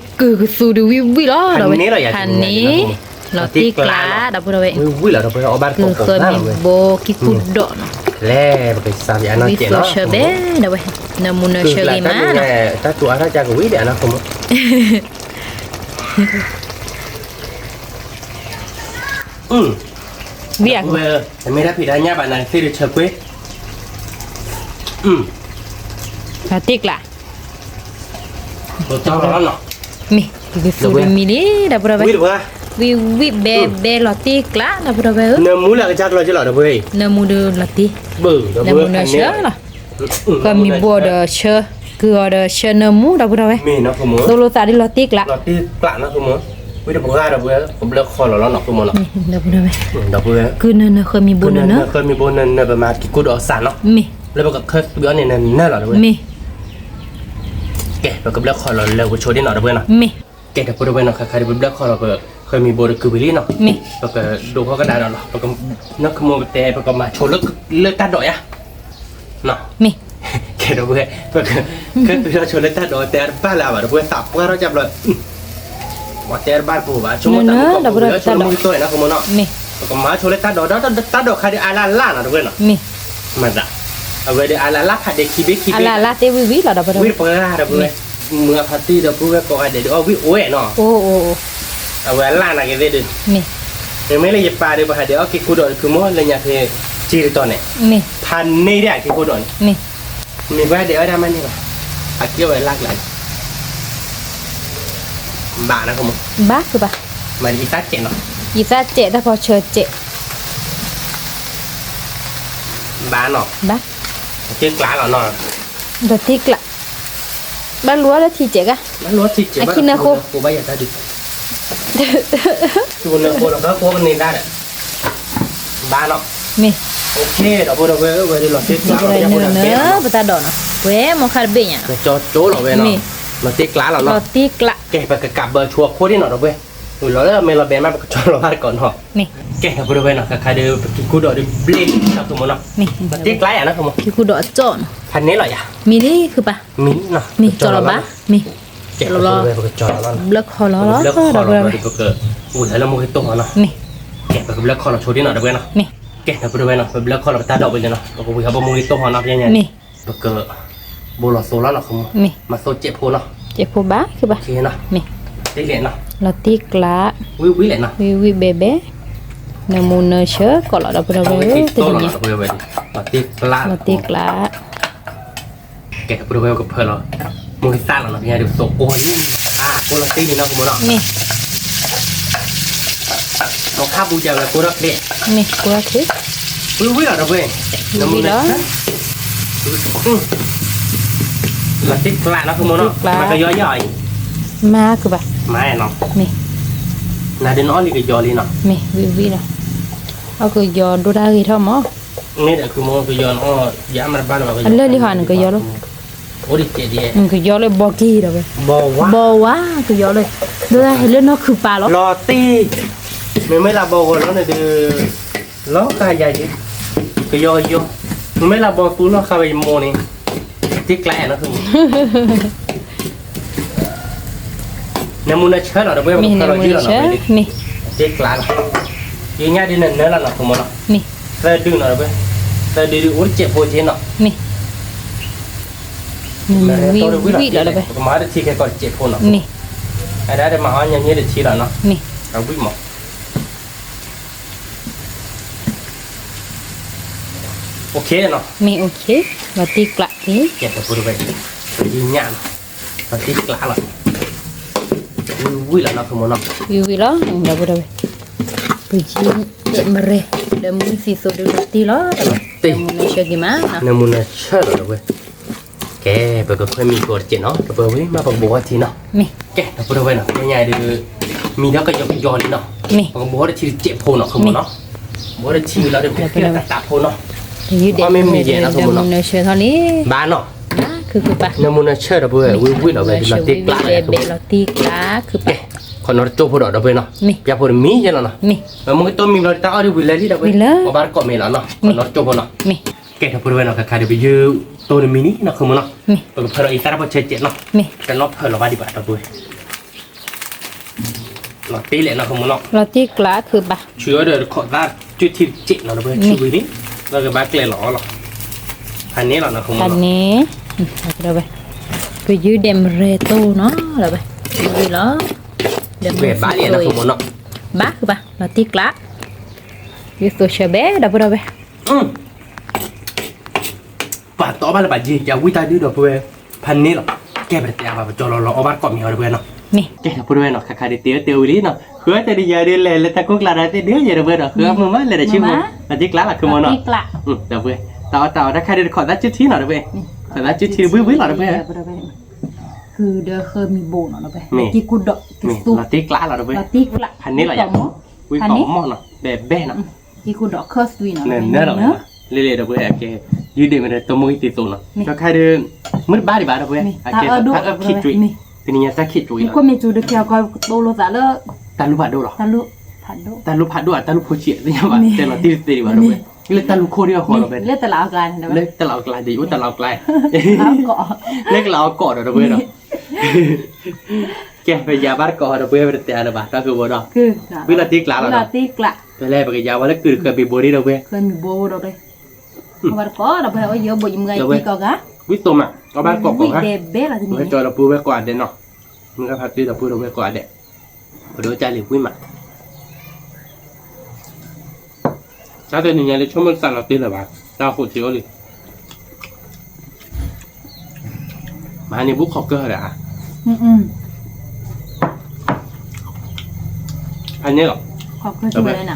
သူဒုးဝံၣ်ဝံၣ်လီၤ ဒီပုၢ်ဝဲၢ်, ဖးန့ၢ်လီၤယၤ ဖးန့ၢ်, လီၤတံၢ်ကျါ ဒီပုၢ်ဒီဝဲၢ်, ဝံၣ်ဝံၣ်လီၤ ဒီပုၢ်ဝဲၢ် အီၣ်ဘၣ်တကိးကိးသၣ်လီၤဝဲ, ဃၢမံၤဘိခံကူဒီးနီၤ, လဲၣ် ပကစၢ်ယၤနီၤ ကဲနီၤ, ဒီပုၢ်ဝဲၢ်, နၢမူနၢဆၢဂ့ၤမးနီၤ, တၢ်သူအါထီၣ်ကကဝံၣ်ဒီးနီၤ ဝံၣ်ဧါ, တမ့ၢ်တၢ်ဖံးတၢ်ညၣ်ဘၣ် နၤသ့ၣ်ဒုးဆၢကွ့, လီၤတံၢ်ကျါ, မ့ၢ်, ကကသူတမံၤလံ ဒီပုၢ်ဒီဝဲၢ်, ဝံၣ်ဝံၣ်ဘဲဘဲလီၤတံၢ်ကျါ ဒီပုၢ်ဒီဝဲၢ်ဧၢ, နၢမူလၢကစၢ်ကျီက့လီၤ ဒီပုၢ်ဝဲၢ်, နၢမူဒုးလီၤတံၢ်, နၢမူနၢဆၢလီၤ ဃၢမံၤဘိဒီးဆၢ, ကုၢ်အီၤဒီးဆၢနၢမူ ဒီပုၢ်ဒီဝဲၢ်, သိၣ်လိသးဒ်လီၤတံၢ်ကျး, လီၤတံၢ်ကျးနီၤ ဃုမီၤ, ဝံတပှၢ်ဒီပုၢ်ဝဲၢ် ကဘျၢၣ်ခီၣ်လီၤလီၤနီၤ ဃုမီၤနီၤ, ဒီပုၢ်ဝဲၢ်, ကုၢ်နၢနၢ ဃၢမံၤဘိနၢနၢ, ဃၢမံၤဘိနၢနၢ ပမၤက့ၤကိၣ်ဒီးအီၤစးနီၤ, မ့ၢ်, လၢပကခၢသွံအီၤန့ၣ်နၢလီၤ ဒီပုၢ်ဝဲၢ်, မ့ၢ်, ကဲ ပကဘျၢၣ်ခီၣ်လီၤလၢပဆိဒ်နီၤ ဒီပုၢ်ဝဲၢ်နီၤ, မ့ၢ်, ကဲ ဒီပုၢ်ဝဲၢ်နီၤ ခါခါဒီး ပဘျၢၣ်ခီၣ်လီၤ ပဃၢမံၤဘိဒီးကုၢ်ဝံၤလံနီၤ, မ့ၢ်, ပကဒိးခီၣ်ကဒါဒီးလီၤ, ပက, နီၢ်ခမီပတဲ ပကမၤဆိလၢတၢ်ဒိးယါ မ့ၢ်, ကဲ ဒီပုၢ်ဝဲၢ်, ပက, ကဲ ပကဆိလၢတၢ်ဒိးတဲတဘၣ်လၢၤဘၣ် ဒီပုၢ်ဝဲၢ် သးပှၢ်ထီၣ်ကဘျီ, ပတဲတဘၣ်တပူၤဘၣ် ဆိကမိၣ်တၢ်မူကီၢ်ပူၤ ဒီပုၢ်ဝဲၢ် ဆိကမိၣ်ကတိၢ်နီၤ ဃုမီၤနီၤ, မ့ၢ်, ပကမၤဆိလၢတၢ်ဒိး တၢ်ဒိးခါဒီးအလၢ်လၢ်နီၤ ဒီပုၢ်ဝဲၢ်နီၤ, မ့ၢ်, မၤသး, အဝဲဒီးအလၢ်လၢ်ဖးဒဲးခံဘ့ၣ်ခံဘ့ၣ်, အလၢ်လၢ်သ့ဝံၤဝံၤလီၤ ဒီပုၢ်ဝဲၢ်, ဝံတပှၢ် ဒီပုၢ်ဝဲၢ်, မုၢ်အဖါတံၢ်ဒီပုၢ်ဝဲၢ်ကိးဂၤဒဲးဒီးအီၣ်ဝံအိၣ်ဝဲနီၤ, အဝဲအလၢ်နာ်က့ၤသ့ၣ်ဒီး, မ့ၢ်, မ့မ့ၢ်လၢယပၢ်ဒီး ပဟးဒဲးအီၣ်က့ၤကိၣ်ဒီး ခုမီၤ လၢညါဖဲ, စ့တတီၤန့ၣ်, ဖးန့ၢ်ဒၣ်က့ၤကိၣ်ဒီးန့ၣ်, မ့ၢ်ပှၤဒဲးအီၣ်ဒၣ်မးန့ၣ်ဘၣ်, အက့ၢ်ဝဲလၢ်ကျါန့ၣ်, ဘၣ်နီၤ ဘၣ်ဃုဘၣ်, မၤဒ်အံၤသၣ်စဲးနီၤ, အံၤသၣ်စဲး တၢ်ဖီဆၢစဲး ဘၣ်နီၤ, ဘၣ်, တ့ကျးလီၤနီၤ, ဒီးတ့ကျး, ဘၣ်လူၤအီၤလၢထံစဲးကါ, အခံနၢဃိ, ဘၣ်နီၤ, မ့ၢ်, ပတၢ်ဒိးနီၤ, ဝဲမိၢ်ခါတဘ့ၣ်ညါ, ကၠီကၠိလီၤဝဲနီၤ, လီၤတ့ကျးလီၤနီၤ, လီၤတ့ကျး, ကဲ ပကကးဘၢဆိအခိၣ်ဒ်နီၤ ဒီပုၢ်ဝဲၢ်, လီၤလၢမဲလီၤဘဲမး ပကကၠီလီၤဘၣ်တကိးနီၤ, မ့ၢ်, ကဲ ဒီပုၢ်ဝဲၢ်နီၤ ခါခါဒီး ပက့ၤကိၣ်ဒီးဒီးဘျ့ၣ်နီၤ ဃုမီၤနီၤ, မ့ၢ်, လီၤတ့ကျးယါနီၤ ဃုမီၤ, က့ၤကိၣ်ဒီးအကၠီနီၤ, ဖးန့ၢ်လီၤယါ, မ့ၢ်လံ ဃုပၢ်, မ့ၢ်နီၤ, မ့ၢ်ကၠီလီၤဘၣ်, မ့ၢ်, ကဲ ပကဘျၢၣ်ခီၣ်လီၤ, ဘျၢၣ်ခီၣ်လီၤ, ပကဘျၢၣ်ခီၣ်လီၤ ဒီးပက, ဝံၤလၢလၢမိၢ်ဂ့ၤတိၢ်ဟီနီၤ, မ့ၢ်, ကဲ ပကဘျၢၣ်ခီၣ်လီၤဆိဒ်နီၤ ဒီပုၢ်ဝဲၢ်နီၤ, မ့ၢ်, ကဲ ဒီပုၢ်ဝဲၢ်နီၤ ပဘျၢၣ်ခီၣ်လီၤပတၢ်ဒိးဝံၤလံနီၤ ပကဝံၤဟီဘၣ်မိၢ်ဂ့ၤတိၢ်ဟီနီၤ ပက, ဘိလီၤသိလီၤနီၤ ဃုမီၤ, မ့ၢ်, မၤသိစဲးဖိနီၤ, စဲးဖိဘၣ် ကဘၣ်, မ့ၢ်, တ့လဲၣ်နီၤ, လီၤတ့ကျး, ဝံၣ်ဝံၣ်လဲၣ်နီၤ, ဝံၣ်ဝံၣ်ဘဲဘဲ, နၢမူနၢဆၢကီးလီၤ ဒီပုၢ်ဝဲၢ်, တနံၤညါ, လီၤတ့ကျး, လီၤတ့ကျး ကဲ ဒီပုၢ်ဝဲၢ် ကဖၢလီၤ, မိၢ်ဂ့ၤသၣ်လီၤနီၤ ပညါဒုးသိးကိၢ်လံ, အါ ကိၢ်လီၤတ့န့ၣ်နီၤ ဃုမီၤနီၤ, မ့ၢ်, ဒီးခါပူၤယၤဝဲကိၢ်ထီၣ်ချ့, မ့ၢ် ကိၢ်ထီၣ်ချ့, ဝံၣ်ဝံၣ်လီၤ ဒီပုၢ်ဝဲၢ်, ဝံၣ်လီၤ, လီၤတ့ကျးနီၤ ဃုမီၤနီၤ, မၤကယီယီအံၤ, မၤကဘၣ်, မၤနီၤ, မ့ၢ်, နၤဒုးနအီၣ်လံကယီလံနီၤ, မ့ၢ်ဝံၣ်ဝံၣ်လီၤ, အီၣ်ကယီဒိၣ်တၢ်ဂ့ၤထီၣ်မး, မ့ၢ်ဒီး ဃုမီၤ ကယီနအီၣ် ယအါမးတဘၣ်လၢၤဘၣ် အလၢာ်လံဟီ နကယီလၢ, အိၣ်ဒံးကဲဒံး, နကယီလၢဘီက့ၤဒီးဝဲ, ဘီဝါ, ကယီလၢ, ဒီးဟဲလၢနီၢ်ခုၣ်ပာ်လီၤ, လီၤတ့, မ့မ့ၢ်လၢဘီဂီၤလီၤန့ၣ်ဒီး, လီၤဃာ်ယၤယံၤ, ကယီကယီ, မ့မ့ၢ်လၢဘီသူလီၤဃာ်ဝဲယမိၢ်န့ၣ်, တ့ကျးနီၤ ဃုမီၤ နၢမူနၢဆၢလီၤ ဒီပုၢ်ဝဲၢ် ပကဖၢလီၤယုၢ်လီၤနီၤ ဝဲဒၣ်, တ့ကျးလီၤ, ယညၣ်ဒုးနၢနၢလီၤနီၤ ဃုမီၤနီၤ, သၢဒုနီၤ ဒီပုၢ်ဝဲၢ်, သၢဒုဒုးအိၣ်တစဲးဖိက့နီၤ, မ့ၢ်, ဝံၣ်ဝံၣ်လီၤ ဒီပုၢ်ဝဲၢ်, ပကမၤတထံခဲကီးတစဲးဖိနီၤ, မ့ၢ်, အဒၣ်ဒီးမၤအီၣ်ညါန့ၣ်တထံလီၤနီၤ, မ့ၢ်, အဝံၣ်မး OK နီၤ, မ့ၢ် OK, လီၤတ့ကျးလံ, ကဲ ဒီပုၢ်ဝဲၢ်, ပယုၢ်ညၣ်နီၤ, လီၤတ့ကျးလီၤ, ဝံၣ်ဝံၣ်လီၤနီၤ ဃုမီၤနီၤ, ဝံၣ်ဝံၣ်လီၤ ဒီပုၢ်ဝဲၢ်, ပယုၢ်မရဲ, ဒီးမုၢ်သံသိးဒုးလီၤတ့လီၤ, နၢမူနၢဆၢက့ၤမး, နၢမူနၢဆၢလီၤ ဒီပုၢ်ဝဲၢ်, ကဲ ပကခွဲမံၤကိးတစဲးနီၤ ဒီပုၢ်ဝဲၢ် မ့ၢ်ပကဘိးဝဲထံနီၤ, မ့ၢ်, ကဲ ဒီပုၢ်ဝဲၢ်နီၤ ညါဒုး, မံၤဒီးကယီကယီလံနီၤ, မ့ၢ်, ပကဘိးဝဲတထံတစဲးဖိနီၤ ဃုမီၤနီၤ, ဘိးတထံလီၤဒီး ပကတၢ်တၢ်ဖိနီၤ, အီၣ်မ့ၢ်မံၤယဲၢ်နီၤ ဃုမီၤနီၤ, ဘၣ်နီၤ, နၢမူနၢဆၢ ဒီပုၢ်ဝဲၢ်, ဝံၣ်ဝံၣ်လီၤဝဲ လီၤတ့ကျး, လီၤတ့ကျး, ကဲ, ခီနီၤတကၠိဖိဒီး ဒီပုၢ်ဝဲၢ်နီၤ, ပျၢ်ဖိတမံၤယဲၢ်လီၤနီၤ, မ့ၢ်ကတိၢ်မံၤဘျီတၢ်အီၣ်ဒုးဝံၤလၢာ်လံ ဒီပုၢ်ဝဲၢ်, အီၣ်ဘၣ်တကိးမ့ၢ်လီၤနီၤ, ခီနီၤတကၠိဖိနီၤ, ကဲ ဒီပုၢ်ဝဲၢ်နီၤ ခါခါဒီး ပယုၢ်တိၢ်တမံၤန့ၣ်နီၤ ဃုမီၤနီၤ, ပကဖၢလီၤအံသၣ်တၢ်ဖီဆၢစဲးနီၤ, တနီၣ်ဖၢလီၤဘၣ်ဒံးဘၣ် ဒီပုၢ်ဝဲၢ် လီၤတ့လဲၣ်နီၤ ဃုမီၤနီၤ, လီၤတ့ကျးခုဘၣ်, ဆူအီၤဒီးတခီသၣ်ကၠူၣ်ထံတစဲးနီၤ ဒီပုၢ်ဝဲၢ်, ဆူဝံၤန့ၣ် လီၤကဘၣ်ကျဲလီၤအီၤလီၤ, ဖးန့ၢ်လီၤနီၤ ဃုမီၤနီၤ, ပယုၢ်ဒဲးမရဲတိၢ်နီၤ ဒီပုၢ်ဝဲၢ်, ဒဲးမရဲတိၢ်, ဘၣ်ခုဘၣ် လီၤတ့ကျး, ယသိးဆၢဘဲ ဒီပုၢ်ဝဲၢ် ပှၤတီဘၣ်လၢၤဘၣ်ယ့ၢ် ယဝံၣ်တၢ်ဒုး ဒီပုၢ်ဝဲၢ်, ဖးန့ၢ်လီၤ, ကဲ ပတတဲအါဘၣ် ပကၠီလီၤလီၤ အီၣ်ဘၣ်တကိးမ့ၢ်အီၤ ဒီပုၢ်ဝဲၢ်နီၤ, ကဲ ဒီပုၢ်ဝဲၢ်နီၤ ခါခါဒုးတ့အီၣ်တ့ဝံၤလံနီၤ, ဃုအီၣ်တ့ဒုးယၤဒုးလဲၤလၢတၢ်ကိၢ်ကျးဒီးသ့ၣ်ဒုးယဲ ဒီပုၢ်ဝဲၢ်ဒီး ဃုအီၣ်မုာ်မးလဲၤဒီးဆံမုာ်, လီၤတ့ကျးလီၤ ခုမီၤနီၤ, ဒီပုၢ်ဝဲၢ်, တၢ်အီၣ်တၢ်အီတၢ်ခါဒီးတခီၣ်သးကၠ့ထံနီၤ ဒီပုၢ်ဝဲၢ်, ခီၣ်သးကၠ့ထံဝံၤဝံၤလီၤ ဒီပုၢ်ဝဲၢ်, ကုၤဒီးဃၢမံၤဘိနီၤ ဒီပုၢ်ဝဲၢ်, မ့ၢ် က့ၤခိၣ်ဒီးက့ၤသိ, လီၤတံၢ်ကျးလီၤ ဒီပုၢ်ဝဲၢ်, ဖးန့ၢ်လီၤယၤ, ဝံကီၢ်မီၢ်နီၤ ဘဲဘဲနီၤ, က့ၤခိၣ်ဒီးခၢသွံနီၤ နၢၤလီၤ, လ့လ့ ဒီပုၢ်ဝဲၢ် အကဲ ယုၢ်ဒ့ၣ်မ့ၢ်ဒီး တမိၢ်ဂံၢ်တံာ်သိးနီၤ တၢ်ခါဒီး မုၢ်တဘါဒံးဘၣ် ဒီပုၢ်ဝဲၢ်, အကဲတၢ်အၢၣ်ခံးကွံာ်, တနံၤညါတၢ်ခံးကွံာ်လီၤ, တၢ်လူဖးဒိၣ်လီၤ, တၢ်လူဖးဒိၣ်ဧါ တၢ်လူဖိဆံး သ့ၣ်ညါဘၣ် တဲလီၤတံၢ်တသ့ဒံးဘၣ် ဒီပုၢ်ဝဲၢ်, လၢတၢ်လူခိၣ်ဒံးအဃိ ဒီပုၢ်ဝဲၢ်, လၢတလးအီၣ်ကျါ, လၢတလးအီၣ်ကျါဒီး အိၣ်တလးအီၣ်ကျါ, လၢကလးအီၣ်ကိးဒီး ဒီပုၢ်ဝဲၢ်ဒီး ကဲ ပယၤဘၣ်တကိး ဒီပုၢ်ဝဲၢ် ပတတဲအါလၢၤဘၣ် တၢ်ဃုာ်ဘိဒီး, ဝံလီၤတံၢ်ကျးလီၤ, ပလဲၤပကယၤဝဲလၢကုၤတဃၢမံၤဘိဒံး ဒီပုၢ်ဝဲၢ်, ဘၣ်တကိး ဒီပုၢ်ဝဲၢ်, အိၣ်ယဘိယမုၢ်ဂၤက့ၤကီၢ်ဂၤ, ဝံသိးမး အီၣ်ဘၣ်တကိးကိးဂၤ, ဝဲကၠီဒီပုၢ်ဝဲၢ်ကိးဂၤဒဲးနီၤ, မုၢ်ဂၤဖးသ့ဒီပုၢ်ဝဲၢ်ကိးဂၤဒဲး, ပဒိကၢ်လံာ်ဝံမး တၢ်တနံၤညါလၢဆိကမိၣ်တသးလီၤတ့ၢ်လၢၤဘၣ်, တၢ်ဃိးထံအိၣ်လံ, မၤန့ၢ်ဘူးခီၣ်ကၢၢ်ဒီး, ဖးန့ၢ်လီၤ, ဝံမး, ဝံမးဘဲမးနီၤ,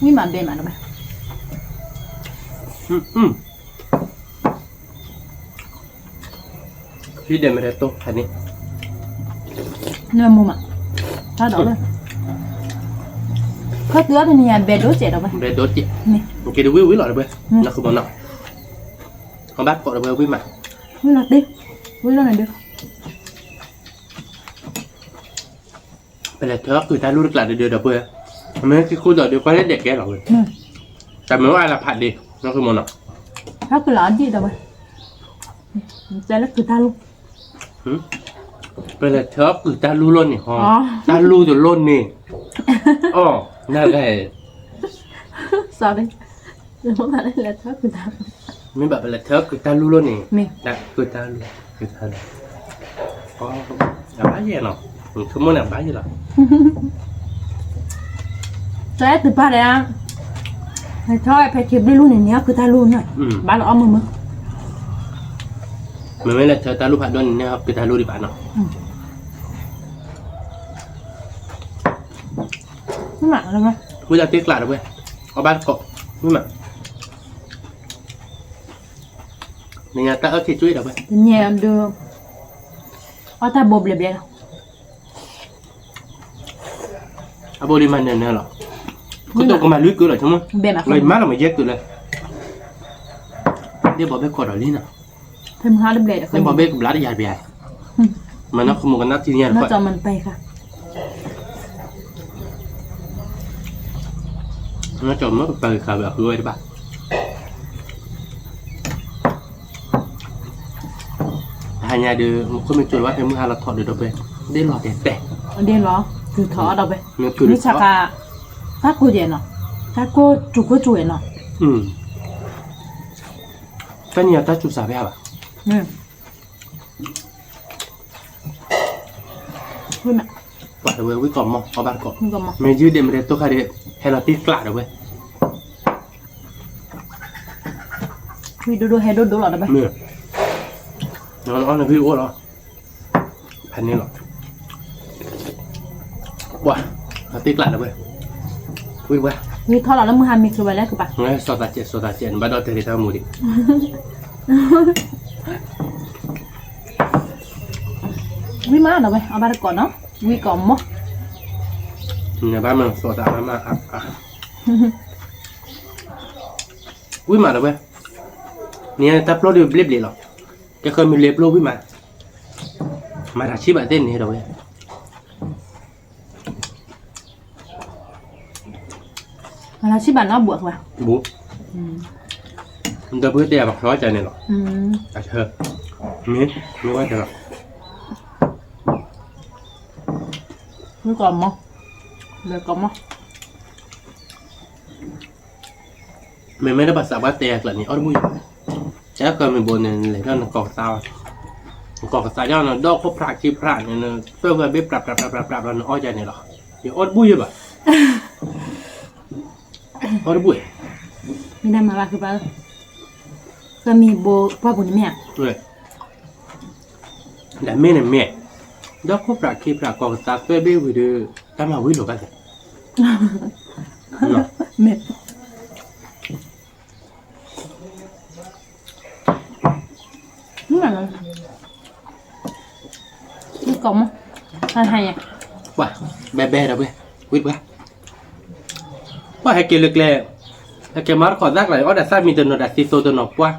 ဟံးဒဲးမ့ၢ်တဲတိၢ်ဖးန့ၣ်, နမူမး, တၢ်ဒီးဝဲ, ခီၣ်တုၤအီၣ်တနံၤညါဘဲဒိၣ်စဲးဒီးဝဲ, ဘဲဒိၣ်စဲး, က့ၤဒုးဝံဝံလီၤဒီးဝဲ, နဃုဘီနီၤ, အဘၣ်ကိးဒီးဝဲဝံမး, ဝံလီၤတ့ၢ်, ဝံလီၤန့ၣ်ဒုး ပလဲၤထၢကုၤတၢ်လူၢ်တကျးဒုးဒီးပှဲၤ, အမ့ၢ်က့ၤခိၣ်ဒီးဒုးကွၢ်လၢဒဲးကဲလီၤဝဲ, တၢ်မ့ၢ်အိၣ်အါလၢဖးဒ့, နဃုမီၤနီၤ, ဟဲကုၤလီၤအဒံၣ်ဒီးဝဲ, တဲလၢကုၤတၢ်လူၢ်, ပလဲၤထၢကုၤတၢ်လူၢ်လိၣ်န့ၣ်ဟီ, တၢ်လူၢ်တလိၣ်န့ၣ်, အီၣ်, နဂၤ, မ့ၢ်ဘၣ်ပလဲၤထၢကုၤတၢ်လူၢ်လိၣ်န့ၣ်, ကုၤတၢ်လူၢ်, ကုၤတၢ်လူၢ်, အဘၣ်ယဲၢ်နီၤ, ဆိကမိၣ်န့ၣ်အဘၣ်ယဲၢ်လီၤ, တၢ်အဲၣ်တပၢ်ဒီး, ထၢဖဲခံဘျုးလူၢ်န့ၣ် န့ၢ်အီၣ်ကုၤတၢ်လူၢ်န့ၣ်, ဘၣ်လီၤအီၣ်မုာ်မုာ်, မ့မ့ၢ်လဲၤထၢတၢ်လူၢ်ဖးဒိၣ်န့ၣ် န့ၢ်အီၣ်ကုၤတၢ်လူၢ်ဒံးဘၣ်နီၤ, ဝံၤလီၤတ့ၢ်ကျးဒီးဝဲ, အီၣ်ဘၣ်တကိး, ဝံၤမး, နညါတၢ်အၢၣ်ခံးကွံာ်ဒီးဝဲ, တညါဒုး, အီၣ်တၢ်ဘိဘျဲးဘျဲးလီၤ, အဘိဒံးမၤနၢၤနၢၤလီၤ, ကတိၤကမၤလွံၢ်ကုာ်လီၤ, ဆိကမိၣ်, လီၤယမါလီၤမးယဲၢ်ကုာ်လၢ, ဒ့ၣ်ဘီဘၣ်ကိးဒီးလံနီၤ, ဒ့ၣ်ဘီဘၣ်ကဘျါတယၤတဘျါ, မၤနီၢ်ခမူကနၣ်ထံညါတဖၣ်, နီၢ်ကီၢ်မ့ၢ်ကပၤဂ့ၤဃာ်ဝဲအဃုဝဲတဘၣ် တဟါညါဒီး မူခိၣ်မ့ၢ်ကၠိလီၤဘၣ်ဖဲမုၢ်ဟါလီၤထီၣ်ဒီးဒီးဖဲ ဒ့ၣ်လီၤတဲာ်တဲာ်, ဒ့ၣ်လီၤ, တုၤထီၣ်အီၤဒီးဖဲ, မ့ၢ်ဆါကၤ, တၢ်ကိၢ်ယဲၢ်နီၤ, တၢ်ကိၢ်စူၤကိၢ်စူၤဝဲနီၤ, တၢ်နံၤအတၢ်စူၤစှၤဖဲအါဘၣ်, ပှၤတဝဲဝံၣ်ကီၢ်မီၢ် အီၣ်ဘၣ်တကိး, မ့ၢ်ယုၢ်ဒ့ၣ်မ့ၢ်တဲတိၢ်ခါဒီး ဟဲလီၤတ့ၢ်ကျးဒီးဝဲ ဝံၣ်ဒိၣ်ဒိၣ်ဟဲဒိၣ်ဒိၣ်လီၤတဘၣ်, မ့ၢ်, အီၣ်နဂံၢ်အိၣ်လီၤ, ဖဲန့ၣ်လီၤ, ပှၤ, တ့ၢ်ကျးဒီးဝဲ, ဝံၣ်ဝဲ, ဝံၣ်ထီၣ်လီၤလၢမုၢ်ဟါမ့ၢ်ချုးဝဲလၢကပၤ, စီၤသးစဲး စီၤသးစဲး နဘၣ်ဒီးတရံးတၢ်မူဒံး ဝံၣ်မးဒီးဝဲ အီၣ်ဘၣ်တကိးနီၤ ဝံၣ်ကီးမီၢ်, နဘၣ်မၤစီၤသးမးမး, ဝံၣ်မးဒီးဝဲ, နတၢ်ပျိၢ်ဒုးဘျ့ဘျ့လီၤ, ကဲဃၢမုၢ်လ့ပျိၢ်ဝံၣ်မး, မၤတၢ်ဆံးဘၣ်သ့ၣ်န့ၣ်ဒီးဝဲ မၤတၢ်ဆံးဘၣ်နီတဘျီဘၣ်, ဘူး, ဒီပုၢ်ဝဲၢ်တဲယၤပှၤချီအီၣ်ကန့ၣ်လီၤ, အဆၢ, မ့ၢ်, မ့ၢ်ဝဲတဲလီၤ, ဝံၣ်ကီးမီၢ်, ဝံၣ်ကီးမီၢ် မ့မ့ၢ်လၢပှၤသးပှၢ်တဲယၤကျၢၤန့ၣ် အီၣ်တဘူၣ်ယၤ, တဲဃၢမ့ၢ်ဘိန့ၣ် လဲၤထီၣ်နကိးကသါ, နကိးကသါဒ်နဒီၣ်ခိၣ်ဖြးခံဖြးန့ၣ် နသွဲၣ်ဝဲဘ့ၣ်ပြးပြးပြးပြးပြး နအီၣ်ယၤန့ၣ်လီၤ, ယအီၣ်တဘူၣ်ယၤဘၣ်, အီၣ်တဘူၣ်, မ့ၢ်ဒၣ်မၤဘၣ်ဃုာ်ဘၣ်, ဃၢမ့ၢ်ဘိပှၢ်ပူၤန့ၣ်မ့ၢ်ဧါ ဒီးမ့ၢ်န့ၣ်မ့ၢ်, ဒီၣ်ခိၣ်ဖြးခံဖြးကိးကသါသွဲၣ်ဘ့ၣ်ဝံၤဒီး တၢ်မၤဝံၤလိာ်ဘၣ်သ့ၣ်, မ့ၢ်, ကီၢ်မး, ပှၤ ဘဲဘဲဒီးဝဲ, ဝံတပှၤ, ပှၤဟဲက့ၤလၢကျဲ, ဟဲက့ၤမၤတခီသၣ်ကျါ အီၣ်ဒီးသၣ်မံတနီၤဒီးသံသိတနီၤပှၤ,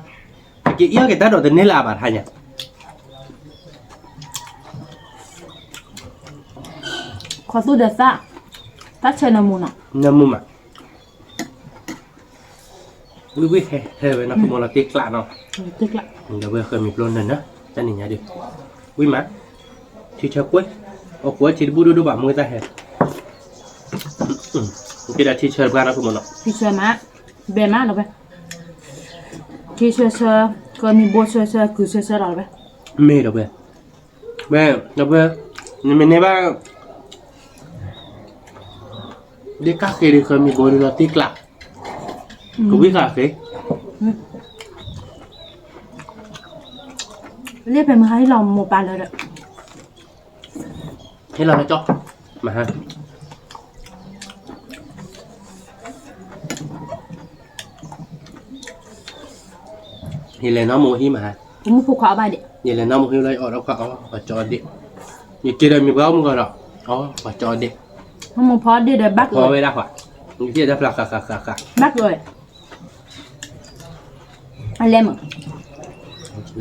ဟဲက့ၤအီၣ်က့ၤတၢ်ဒီးတန့ၢ်လၢၤအဘၣ်တဟါညါ ခီသူၣ်ဒီးသၣ်, တၢ်ဆၢနၢမူနီၤ, နၢမူမး, ဝံဝံဟဲဟဲဝဲနီၢ်ခိမီၤလီၤတ့ကျးနီၤ, ဒီးဝဲဃၢမံၤပျိနၢနၢ, တၢ်နံၤညါဒုး, ဝံမး, ထံဆၢကွ့, အီၣ်ကွ့ထံတဘူၣ်ဒိၣ်ဒိၣ်ဘၣ်မူတၢ်ဟဲ, က့ၤဒီးထံဆၢတပှၤနီၢ်ခိမီၤနီၤ, ထံဆၢမး, ဘဲမးဒီးဝဲ, ထံဆၢဆၢ, ဃၢမံၤဘိဆၢဆၢ ကုၤဆၢဆၢလီၤဝဲ, မ့ၢ်ဒီးဝဲ ဝဲ, ဒီးဝဲ, နမ့ၢ်န့ၢ်ဘၣ်, ဒ်ကၣ်ဃ့ဒ်ဃၢမံၤဘိဒ်လီၤတ့ကျး, ကဝံၣ်ဃာ်ဃ့, လ့ၣ်ဖဲမုၢ်ဟါဟ့ၣ်လီၤမိၢ်ပၢ်လၢဒီး, ဟ့ၣ်လီၤလၢကၠီ, မဟါ ယလဲၤနီၢ်မိၢ်ဟံၣ်မဟါ, မုၢ်ဖိခွါအီၣ်ဘၣ်ဒံး, ယလဲၤနီၢ်မိၢ်ဟံၣ်လၢယအီၣ်ဒီးခွါအီၣ် ပှၤကၠီဒံး, ယက့ၤဒီးမံၤပှၤအိၣ်မုၢ်ဂီၤဒီး, အီၣ် ပှၤကၠီဒံး, မုၢ်ဖိဒံးဒီးဘၣ်ကဖီဝဲဒၣ်ခွါ, ယက့ၤဒီးဖျါဃးဃးဃးဃး, ဘၣ်ကလဲၣ်မး,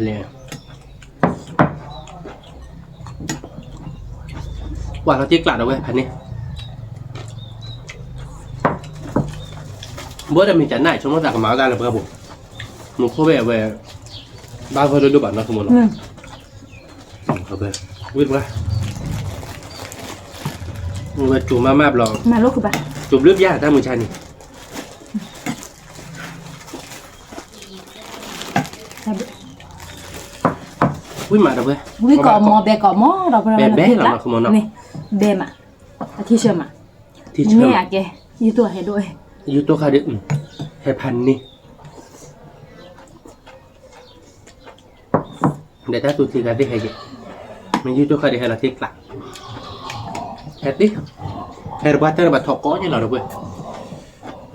လဲၤ ကွၢ်လီၤတ့ကျးဒီးဝဲဖးန့ၣ်, ဘၣ်ဒီးမ့ၢ်ကနၣ်ဆိကမိၣ်သးကမၤအီၣ်တၢ်လၢပှၢ်ပူၤ, မူခိၣ်ဘၣ်ဝဲ, ဘၣ်ဂီၢ်ဒိၣ်ဒိၣ်ဘၣ်နီၢ်ခိမီၤနီၤ, ဝံတပှၤ, ဝဲကၠိမးမးဘျီ, ကၠိဘျုးပျၢ်တၢ်မုၢ်ဆါန့ၣ် ဝံမးဒီးဝဲ, ဝံကီၢ်မီၤ ဘဲကီၢ်မီၤဒီး ဘဲဘဲလီၤနီၢ်ခိမီၤနီၤ, ဘဲမး, အထံဆၢမး, ထံဆၢမး, ယတိၢ်ဟဲဒိၣ်, ယတိၢ်ဃာ်ဒီး, ဟဲဖးန့ၣ် ဒီးတၢ်သူၣ်ထံဂၤသ့ၣ်ဟဲက့ၤ, မ့ၢ်ယုၢ်တိၢ်ဃာ်ဒံးဟဲလီၤတ့ကျး, ဟဲတ့, ဟဲတပှၢ်တၢၢ်တဘၣ်ထီၣ်ကီးက့ၤလီၤတပှဲၤ,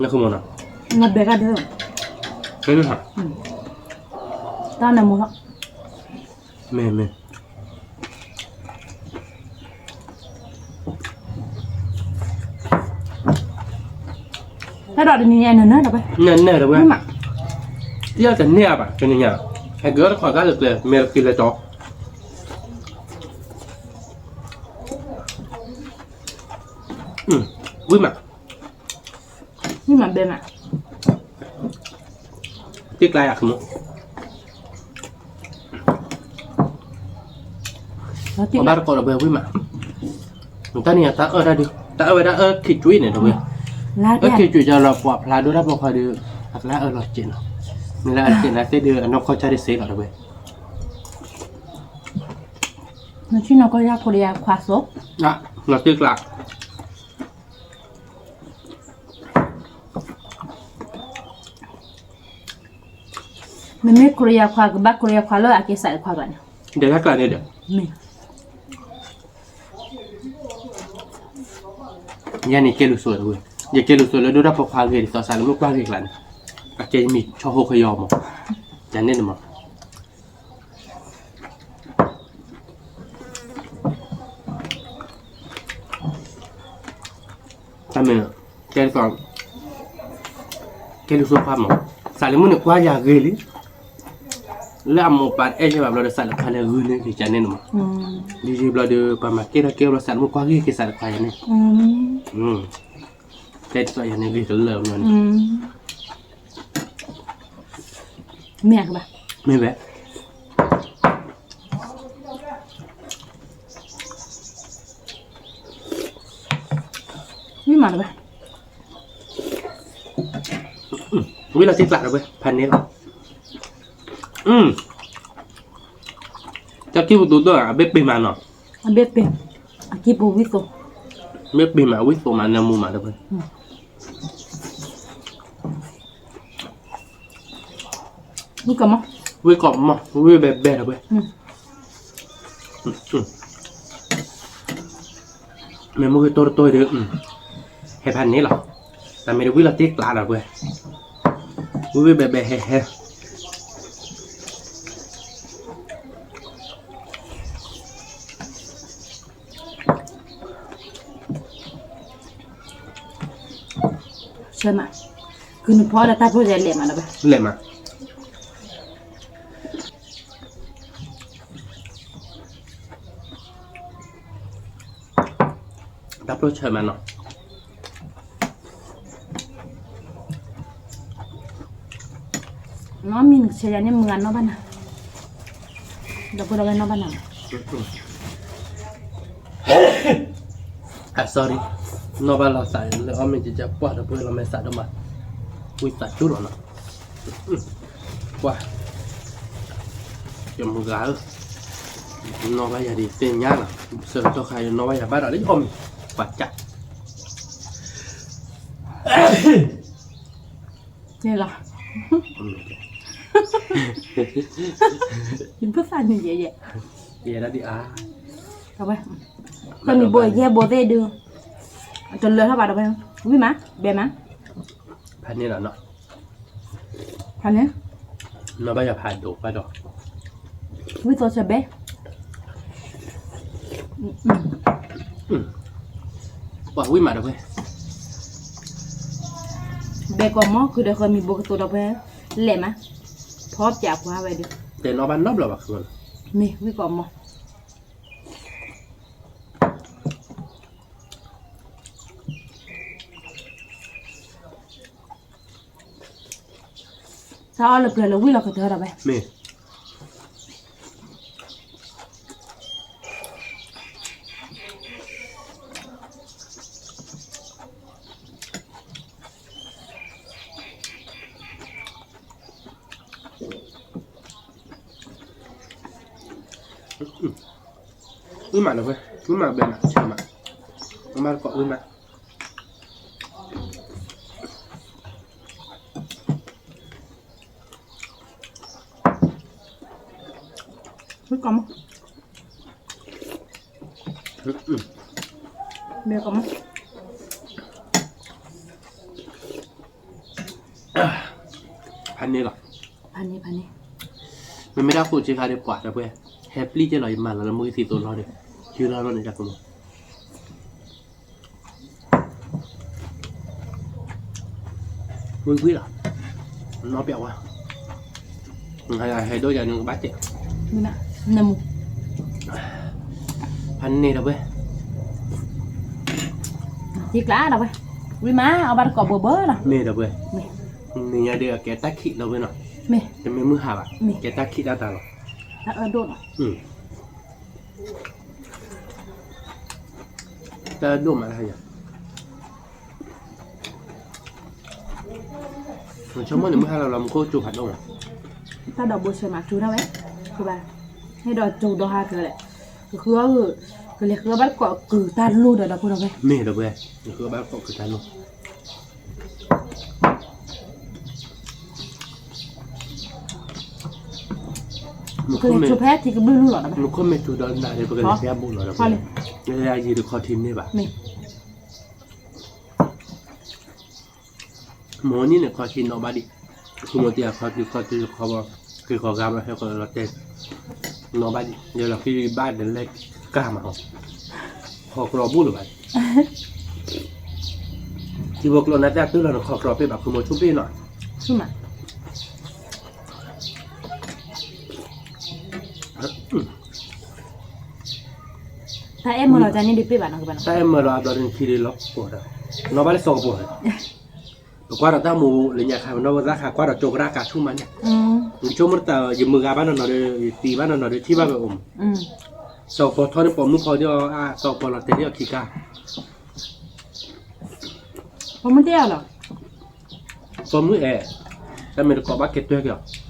နၢ်ခိမီၤနီၤ, နဘဲကဒီး, တၢ်နၢမူလီၤ, မ့ၢ်မ့ၢ် တၢ်ဒီးတနံၤညါနၢ်နၢ်တပှဲၤ, နၢ်နၢ်တပှဲၤ, မ့ၢ်မး, တၢ်တန့ၢ်အဘၣ် တနံၤညါ, ဟဲက့ၤအီၣ်တခီသၣ်လၢကျဲ မ့ၢ်တက့ၤလၢတီၤ, ဝံမး, ဝံမးဘဲမး, တ့ကျါယၤခမူ ပဘၣ်တကိးဒီးဝဲဝံၣ်မး, တၢ်န့ၣ်တၢ်အၢတၢ်ဒုး တၢ်အၢဝဲဒၣ်အၢခံးကွံာ်န့ၣ်တဝဲ, အၢခံးကွံာ်ကလီၤပှၤဖျါဒိၣ် တၢ်ပိာ်ခွါဒီး အကလၢအၢလီၤစဲးနီၤ, မ့ၢ်လၢအစဲးနၤသ့ၣ်ဒီး အနီၢ်ကီၢ်ကၢ်တစ့လီၤတဝဲ, နထံၣ်နီၢ်ကီၢ်ယၢ်ဖိဒီးယခွါသိး, လီၤတ့ကျါ မ့မ့ၢ်ခိရံယါခွါ ကဘၣ်ခိရံယါခွါလၢအကဲစးတခွါဘၣ်န့ၣ်, ဒီးတၢ်ကျါန့ၣ်ဒီး, မ့ၢ်, ယၤန့ၣ်ကဲလူၤစိးတဝဲ, ယကဲလူၤစိးလၢဒိၣ်တၢ်ပိာ်ခွါဂ့ၤ ဒ်သိးစးလၢမုၢ်ကွၢ်ဂ့ၤကျါန့ၣ်, အကဲမံၤဆီဟိခယီမး, ယၤန့ၣ်န့ၣ်မး တၢ်မ့ၢ်, ကဲဒ်သိး, ကဲလူၤစိးခွါမး, စးလၢမုၢ်န့ၣ်ကွၢ်ယၤဂ့ၤလံ, လၢအမိၢ်ပၢ်အဲၣ်ယဲၢ်ဘၣ်ဘျီဒီး စးလၢခွါလဲၤဂုာ်န့ၢ်က့ၤယၤန့ၣ်န့ၣ်မး, ဒ်ယံာ်ဘျီဒီး ပှၤမၤကဲထီၣ်ကဲဘျီ စးလၢမုၢ်ကွၢ်ဂ့ၤက့ၤစးတခွါယၤန့ၣ်, ကဲဒ်သိးယၤန့ၣ်ဂ့ၤကလၢာ်မးန့ၣ်, မ့ၢ်ဧါ, မ့ၢ်ဝဲ မ့ၢ်မးတဝဲ, ဝံၤလီၤတံၢ်ကျးတဝဲ ဖးန့ၢ်လီၤ, တၢ်ကံၢ်ပူၤတူၤဒိၣ်ဧါ အဘ့ၣ်ပ့ၤမးနီၤ, အဘ့ၣ်ပ့ၤ, အကံၢ်ပူၤဝံၣ်သိး, ဘ့ၣ်ပ့ၤမးဝံၣ်သိးမး နၢမူမးတဝဲ ဝံၣ်ကီးမး, ဝံၣ်ကီးမး ဝံၣ်ဘဲဘဲဒီးဝဲ, မ့ၢ်မုၢ်ဂ့ၤတိၢ်တတိၢ်ဒီး, ဟဲဖးန့ၣ်လီၤ, တၢ်မ့ၢ်တဝံၣ်လီၤတံၢ်ကျါလီၤဝဲ, ဝံၣ်ဝံၣ်ဘဲဘဲဟဲဟဲ. ကဲမး, ကုနဖီဒီးတၢ်ဖျိယဲလဲၣ်မးဒီးဝဲ, လဲၣ်မး, တၢ်ဖျိဆၢမးနီၤ. နီၢ်မံၤနကဆဲးယၤန့ၣ် မုၢ်ဂၤနီၢ်ဘၣ်နၤ, ဒီပုၢ်ဒီဝဲၢ်နီၢ်ဘၣ်နၤ, အ sorry, နီၢ်ဘၣ်လီၤသးလၢအီၣ်မ့ၤကကပှၢ် ဒီပုၢ်ဝဲၢ်လီၤမဲာ်သးဒိၣ်မး, ဝံသးစူၤလီၤနီၤ, ပှၢ်, ယမုၢ်ဂၤဧၢ, နီၢ်ဘၣ်ယၤဒ်သ့ၣ်ညါနီၤ, ဆၢကတီၢ်ခါယနီၢ်ဘၣ်ယၤဘၣ်ဒီးလၢယအီၣ်မ့ၤ, ပှၢ်ကၢ် န့ၣ်လီၤ, ယဘၣ်သးန့ၣ်ယဲယဲ, ယဲဒၣ်ဒ်အါ, ဒီးဝဲ, တမံၤဘိယဲဘိသ့ၣ်ဒုး, တလၢထီၣ်ဘၣ်ဒီးဝဲ, ဝံၣ်မး, ဘဲမး, ဖးန့ၣ်လီၤနီၤ, ဖးန့ၣ်, နီၢ်ဘၣ်ယၤဖးဒိၣ်ဘၣ်ဒီး, ဝံၣ်သိးဆၢဘဲ ပှၤဝံၣ်မးဒီးဖဲ, ဘဲကီးမီၢ် ခုဒီးဃၢမံၤဘိကသိးဒီးဖဲ, လဲၣ်မး, ဖီပၠးကွၢ်ဝဲဒၣ်, တဲနီၢ်ဘၣ်နီတဘျီဘၣ်ဃု, မ့ၢ်ဝံၣ်ကီးမီၢ် တၢ်အီၣ်လၢပျၢၤလၢဝံၣ်လီၤကတၢၢ်ဒီးဝဲ, မ့ၢ် ဝံၣ်မးဒီးဝဲ, ဝံၣ်မးဘဲမးဆၢမး, အမါတကိးဝံၣ်မး ဝံၣ်ကီးမီၢ်, မ့ၢ်ကီးမီၢ်, ဖးန့ၣ်လီၤ, ဖးန့ၣ်, ဖးန့ၣ်, မ့မ့ၢ်တၢ်ဃိးဆံခါဒီးပှၤဒီးပှဲၤ, ဟဲပျံၢ်က့ၤလီၤ ယမၤလီၤလၢမုၢ်ကသံသိးလီၤန့ၣ်, ယုၢ်လီၤလီၤန့ၣ်တၢ်ကမီၤ ဝံၤဝံၤလီၤ, နီၢ်ပျးဝါ, ဟဲဒိၣ်ယၤန့ၣ်ကဘၣ်တဲ, နမူ, ဖးန့ၣ်ဒီးဝဲ, ထံကျါဒီးဝဲ, ဝံၤမး အဘၣ်တကိးဘိဘၢလီၤ, မ့ၢ်ဒီးဝဲ, န့ၣ်ညါဒီးအကဲတၢ်ခံးဒီးဝဲနီၤ, မ့ၢ်, တမ့ၢ်မုၢ်ဟါဘၣ်, မ့ၢ်, ကဲတၢ်ခံးတၢ်တၢ်လီၤ, တၢ်အၢဒိၣ်လီၤ, တၢ်အၢဒိၣ်မးလၢယၤ ဆိကမိၣ်န့ၣ် မုၢ်ဟါလီၤလီၤ မူခိၣ်ကၠိဖးဒိၣ်မး, တၢ်ဒိးဘိဆၢမး ကၠိဒၣ်ဝဲ, ကဘၣ်, ဟဲဒီးကၠိဒီဟါကလဲၣ်, ကဃုအီၣ်, ကလဲၤဃုအီၣ်ဘၣ်တကိးကုၤတၢ်လိၣ်ဒီး ဒီပုၢ်ဒီဝဲၢ်, မ့ၢ်ဒီးဝဲ, ကဃုအီၣ်ဘၣ်တကိးကုၤတၢ်လိၣ် မူခိၣ်မ့ၢ်, မူခိၣ်မ့ၢ်ကၠိဒီးနၤဒီး ပကလဲၤဖဲအဘူးလီၤဒီး, ယံၤတခီထံးန့ၢ်ဘၣ်, မ့ၢ်နံၤန့ၣ် ခီဆံနီၣ်ဘၣ်ဒံး, ဃုမီၤတံၢ်ခီဆံခီဆံခီဘီ, က့ၤခီဂၤဘၣ်ဟဲခီလီၤတဲာ်, နီၣ်ဘၣ်ဒံး, ယလီၤဃံဘၣ်ဒီးလဲၣ်ကၢ်မးဟီ, ခီကြီဘူၣ်လၢၤဘၣ်, ထံဖိကျိနၤတၢ်တုၤလီၤနခီကြီပ့ၢ်ဘၣ် ဃုမီၤဆူၣ်ပ့ၢ်နီၤ, ဆူၣ်မး တၢ်အဲၣ်မၢလီၤတၢ်န့ၣ်ဒုးပ့ၢ်ဘၣ်နီၤ, တၢ်အဲၣ်မၢလီၤအဘျီဒုးနခံဒုးလီၤပှီၤဒီး, နီၣ်ဘၣ်လၢစီၤကပီၤ, ပကွၢ်ဒီးတၢ်မူလၢညါခါ ပနီၣ်ဘၣ်သၣ်ခါ ကွၢ်ဒီးကၠိကရၣ်ကးဆူၣ်မးန့ၣ်, ယဆိကမိၣ်တၢ် ယမုၢ်ဂၤဘၣ်နီၢ်နီၢ်ဒီး ယသံဘၣ်နီၢ်နီၢ်ဒီး ထံၣ်ဘၣ်ဝဲအိၣ်မး, စီၤကပီၤထီန့ၣ် ပိာ်မုၣ်ဖီဒံးအီၤ စီၤကပီၤလီၤတဲာ်ဒံးအီၤခံကါ ပိာ်မုၣ်တဲအီၤလီၤ, ပိာ်မုၣ်အဲၣ်, တၢ်မ့ၢ်တကိးဘၣ်ကဲတွဲက့ၤအီၤ,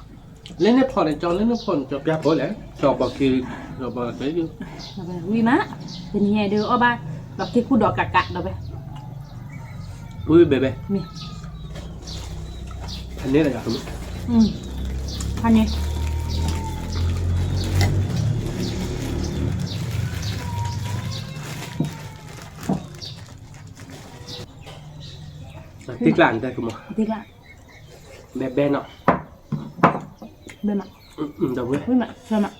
လၢန့ၣ်ဖီန့ၣ်ကၠီ လၢန့ၣ်ဖီန့ၣ်ကၠီ ပျၢ်ဖီလဲၣ်, စီၤကပီၤခံ, စီၤကပီၤကဲ, ဝံၤမး, တနံၤဟဲဒုးအီၣ်ဘၣ်, ဒီးက့ၤကူၣ်ဒီးကးကးဒီးဝဲ, ဝံၤဘဲဘဲ, ဖးန့ၣ်လီၤယၤ, ဖးန့ၣ် တံကျါန့ၣ်တၢ်ကမီၤ, တံကျါ, ဘဲဘဲနီၤ, ဘဲမး, ဒီးဝဲ, ဝံၤမး, ဆၢမး,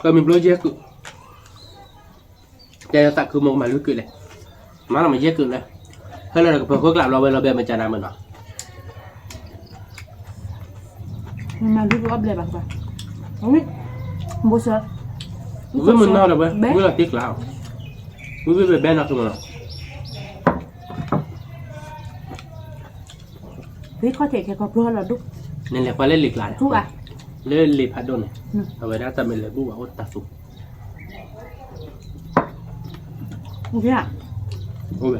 ကမ့ၢ်ဘျီယဲၢ်ကုၣ်, တဲသးခုမီၤကမၤလုၢ်ကုၣ်လဲၣ်, မၤလီၤမ့ၢ်ယဲၢ်ကုာ်လၢ ဟဲလၢကပၢၤဃိကျးဘျီဝဲလီၤဘဲမ့ၢ်ကနၤမ့ၢ်နီၤ, မၤဒုးအီၣ်ဘျဲၣ်ဘၣ်ဘၣ်, ဝံၣ်မနီၤဒီးဝဲ ဝံၣ်လီၤတ့ကျး, ဝံၣ်ဝံၣ်ဘဲဘဲနီၤသုမ့ၢ်နီၤ, ဝံၣ်ခီၣ်ထံးခဲကီၢ်ပျိလီၤဒိၣ်, နလဲၤကွၢ်လၢလံာ်ကျးန့ၣ်, လၢလံာ်ဖးဒိၣ်န့ၣ်, အဝဲဒၣ်တၢ်မ့ၢ်လဲၤဘူၣ်ဘၣ်အိၣ်တၢ်သူ အိၣ်ဝဲ,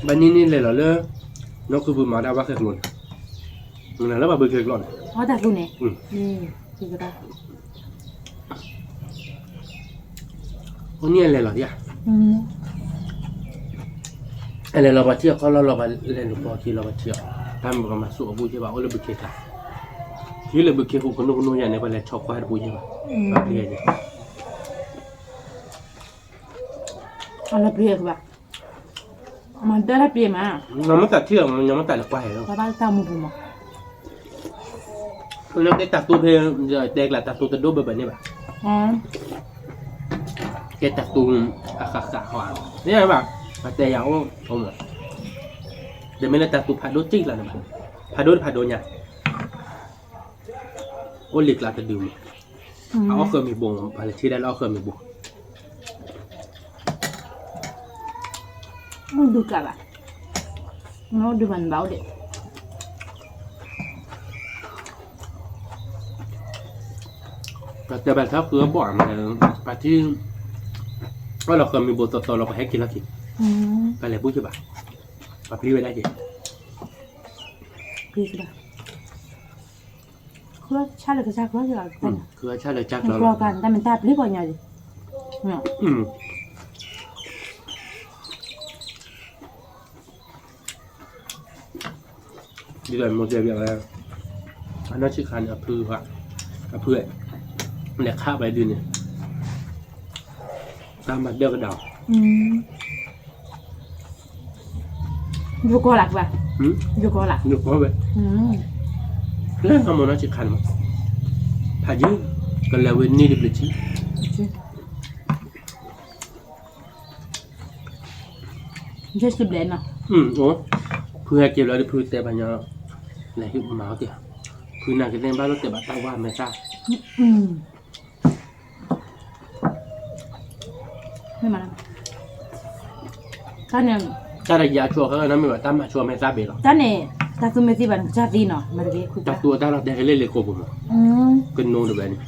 ဘၣ်နံၤနံၤလဲၤလီၤလၢ နီၢ်ခုပူၤမၤဒၣ်ဝဲခဲကျိၤန့ၣ်, မနုၤလၢပှၤဘုခဲကျိၤန့ၣ်, အိၣ်နံၤအလဲၤလီၤဧါ, အလဲၤလီၤပှၤထံၣ်အီၤခီလီၤလီၤပှၤလဲၤလူၤပိာ်ခံလီၤပှၤထံၣ်အီၤ, တၢ်မ့ၢ်ပှၤမၤဆူၣ်အီၤဘူၣ်ယဲၢ်ဘၣ် အိၣ်လၢဘုခ့ကျါ, ထံၣ်လၢဘုခ့ဃိးကနိကနိယၤန့ၣ် ပှၤလဲၤဆီကွၢ်တပူၤယဲၢ်ဘၣ်, ဘၣ်ပျံၤယဲၢ် အလီၤပျံၤဘၣ်, မၤဒၢတၢ်ပျံၤမး, ညီမတၢ်ထံၣ်အီၤ ညီမတၢ်လဲၤကွၢ်ဟဲလီၤ, ဘၣ်ဘၣ်တၢ်မူပူၤမး, လၢကဲတၢ်သူဖဲ တဲကျါတၢ်သူတဒိၣ်ဘၣ်ဘၣ်န့ၣ်ဘၣ်, ကဲတၢ်သူ အဃၣ်ဃၣ်ဟီ, မ့ၢ်ဘၣ်, ပတဲယၤအိၣ်, တမ့ၢ်လၢတၢ်သူဖးဒိၣ်တံၢ်ကျါန့ၣ်ဘၣ်, ဖးဒိၣ်တဖးဒိၣ်ညါ အိၣ်လံာ်ကျါတဒုမး, အအီၣ်ဃၢမံၤဘိ, ပှၤလဲၤထံၣ်ဒၣ်လၢအီၣ်ဃၢမံၤဘိ, အိၣ်ဒုးကးဘၣ်, အိၣ်ဒုးဘၣ်နဘၣ်အိၣ်ဒံး, ပှၤတဲဘၣ်ထီၣ်ဃုအဘီၣ်, ပှၤထံၣ်, အီၣ်လီၤဃၢမံၤဘိသီသီလီၤ ပှၤဟဲက့ၤလီၤက့ၤ, ပှၤလဲၤဘူၣ်ယဲၢ်ဘၣ်, ပှၤပျံၤဝဲဒၣ်က့ၤ, ပျံၤကဒါ ဃုဆၣ်လၢကစၢ်ကျီၤ, ဃုဆၣ်လၢကစၢ်ကျီၤ, တၢ်မ့ၢ်တၢ်ပျံၤပှၤညီ, ဒ်သိးမိၢ်တဲဘၣ်ဝဲ, အနီၢ်ဆံးခါန့ၣ် အဖု, အဖု, လဲၤခးဝဲဒုန့ၣ်, တၢ်မၤဒၢကဒါ ယိၤကီၢ်လၢ်ကွၢ်, ယိၤကီၢ်လၢ်, ယိၤကီၢ်ဝဲ, လၢနီၢ်မိၢ်နီၢ်ဆံးခါန့ၣ်မး, ဖးယံၤ, ကလဲၤဝဲန့ၢ်တဘျုးဆံ, ယဲၢ်ဆံဘျဲၣ်နီၤ, ဖုဟဲက့ၤလီၤဒီး ဖုတဲပှၤညီ, လဲၤဟံးမၤအီၣ်က့ၤ, ဖုနာ်က့ၤသ့ၣ်ဘၣ်လိာ်တဲဘၣ်တၢ်ဝါမဲာ်သၣ် မ့ၢ်မး, တၢ်န့ၣ်, တၢ်တယၤဆိအီၤခဲလၢာ်နီတမံၤဘၣ်, တၢ်မၤဆိအီၤမဲာ်သၣ်ဘ့ၣ်လီၤ. တၢ်န့ၣ်, တၢ်သူမ့ၢ်သံဘၣ်န့ၣ် ကစၢ်သံနီၤ, မ့ၢ်တဂ့ၤ, တၢ်သူအတၢ်လီၤတဲာ်က့ၤလၢလ့ကိာ်ပူၤမး, ကနိတဝဲန့ၣ်,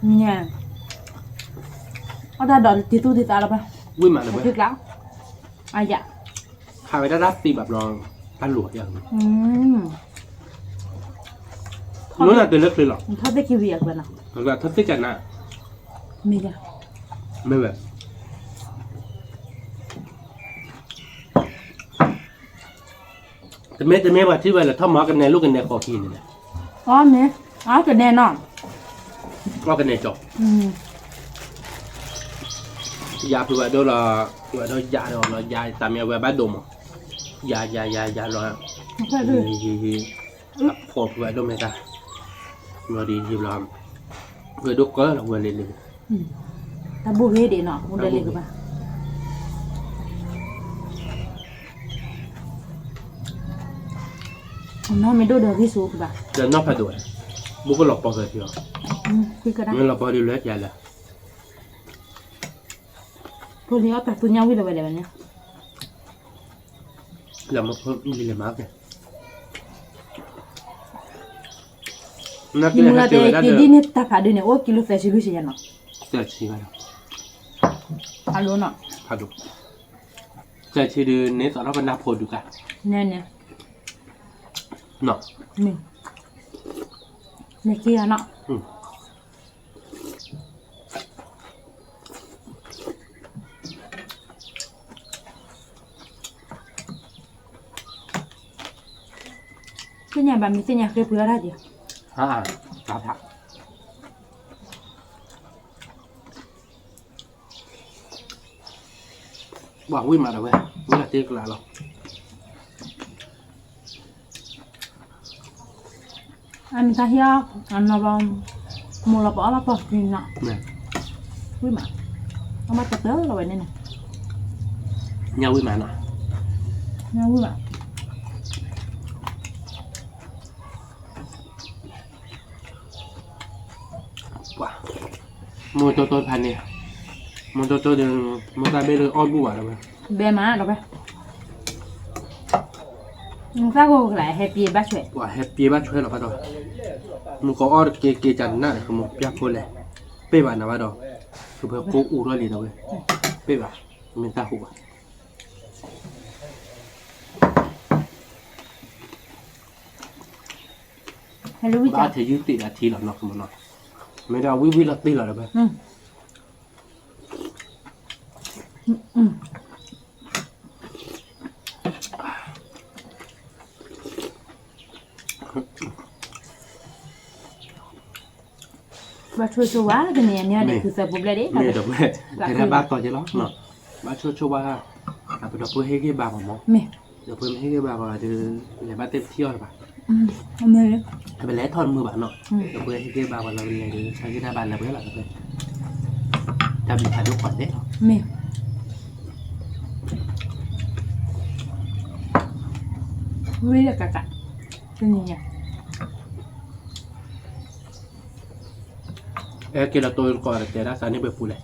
အီၣ်တၢ်ဒီးတံၤသူၣ်တံၤသးလီၤဘၣ်, ဝံၣ်မးတဝဲ, အယၤ, ခးဝဲဒၣ်တၢ်သံဘၣ်ဘျီ, တၢ်လိၤ, လိၤနၤတုၤလၢချ့လီၤ, ထီၣ်သ့ၣ်ကနၤ, မ့ၢ်ဝဲ, တမ့ၢ်တမ့ၢ်ပှၤထံၣ်ဝဲလၢထီၣ်မၤကနဲလိာ်ကနဲဃီခံန့ၣ်, အီၣ်မ့ၢ်, အီၣ်ကနဲနီၤ, အီၣ်ကနဲကၠီ, ယၤဖုးဝဲဒိၣ်လီၤ, ဖုးဝဲဒိၣ်ယၤဒီးလီၤ, ယၤတၢ်မ့ၢ်ဝဲဘၣ်ဒိၣ်မး, ယၤယၤယၤယၤလီၤ, အဖီဖုးဝဲဒိၣ်မဲာ်တၢ်, လီၤဒ်ယံၤလီၤ, ဖုးဝဲဒိၣ်ကၢလီၤဝဲလံလံ, တၢ်ဘူၣ်ဂ့ၤဒံးနီၤ, အိၣ်ဒီးလံကဘၣ် နီၢ်မ့ၢ်ဒိၣ်ဒီးဂံၢ်ဆူၣ်ကဘၣ်, ဒီးနီၢ်ဖးဒိၣ်ဝဲ, ဘူးကလီၤပီၢ်က့ၤထံအီၤ, မ့ၢ်လီၤပီၢ်ဒုးလၢကလဲၣ်, ဖိလံၤအီၣ်တၢ်သူညါဝံၤလီၤဝဲဒၣ်ဝဲန့ၣ်, လၢမဖိလံၤလဲၤမၤက့ၤ, မ့ၢ်လီၤတဲာ်က့ၤဒ်န့ၣ်တၢ်ဖးဒိၣ်န့ၣ် အိၣ်ကံလိသၢဆံလွံၢ်ဆံယဲၢ်နီၤ, သၢဆံဘၣ်, ဖးဒိၣ်နီၤ, ဖးဒိၣ်, သၢဆံဒုးန့ၣ်သိးထီၣ်ပနၢ်ဖိဒုးကါ, နဲန့ၣ်, နဲက့ၤနီၤ, သ့ၣ်ညါဘၣ်မ့ၢ်သ့ၣ်ညါဃ့ပှ့ၤအီၣ်တၢ်က့ၤ, ဘၣ်ဝံၣ်မးဒီးဝဲ, ဝံၣ်လီၤတ့ကျးလီၤ, အမ့ၢ်တၢ်ဟ့ၣ်အီၤ, အနီၢ်ဘီ, မိၢ်လီၤပအီၣ်လီၤပီၢ်က့ၤနီၤ, ဝံၣ်မး, အမၤတတၢၢ်လီၤဝဲန့ၣ်န့ၣ်, ညၣ်ဝံၣ်မးနီၤ, ညၣ်ဝံၣ်မး, ပှၤ, မိၢ်တိတိဖးန့ၣ်, မိၢ်တိတိဒီး, မိၢ်သၣ်ဘ့ၣ်လၢအီၣ်ဘူၣ်ဘၣ်ဒီးဝဲ, ဘဲမးဒီးဝဲ, သၣ်ဂိၢ်ကလးဟဲပှ့ၤဘၣ်ဆွဲ, ပှၤဟဲပှ့ၤဘၣ်ဆွဲလီၤဘၣ်ဒီး, မုၢ်ကအီၣ်တက့ၤက့ၤကနၣ်ဒီး ကမိၢ်ပျၢ်ဖိလဲၣ်, ပ့ၢ်ဘၣ်နၤဘၣ်ဒီး, ကဖဲကိးအူထီၣ်လံဒီးဝဲ, ပ့ၢ်ဘၣ်, မ့ၢ်တၢ်ဟူးဘၣ် ဘၣ်ထဲယုၢ်တ့ၢ်ဒီးထံလီၤနီၤ, မ့ၢ်ဒၣ်ဝံၣ်ဝံၣ်လီၤတ့ၢ်လီၤဒီးဝဲ, ဘၣ်ဆိၣ်ဆိၣ်ဝါ တနံၤအံၤန့ၣ် ဒုးခုသၢပူၤဘျဲၣ်ဒ့ၣ်, မ့ၢ်ဒီးဝဲ, တဲဒၣ်ဘၣ်တီၤက့ၤလီၤ, ဘၣ်ဆိၣ်ဆိၣ်ဝါ, အပဒီပုၢ်ဝဲၢ်ဟ့ၣ်ဂံၢ်ဘါပှၤမး, မ့ၢ်, ဒီပုၢ်ဝဲၢ်မ့ၢ်ဟ့ၣ်ဂံၢ်ဘါပှၤဒီး, လဲၤဘၣ်တဲပထံၣ်အီၤတဘၣ်, အမ့ၢ်, အပလဲၤထီၣ်တမုာ်ဘၣ်နီၤ, ဒီပုၢ်ဝဲၢ်ဟ့ၣ်ဂံၢ်ဘါပှၤလီၤ ပလဲၤဒီး ဆါဂံၢ်တၢ်ဘါလၢပှဲၤလီၤ, တၢ်ဘျုးဖးဒိၣ်ကိးဂၤဒဲးလီၤ, မ့ၢ် ဝံၣ်လၢကးကး, တနံၤညါ, အဲက့ၤလီၤတိၢ်ကီးဒီးတဲဒၣ်သးန့ၣ်ပှဲၤပူၤလဲၣ်,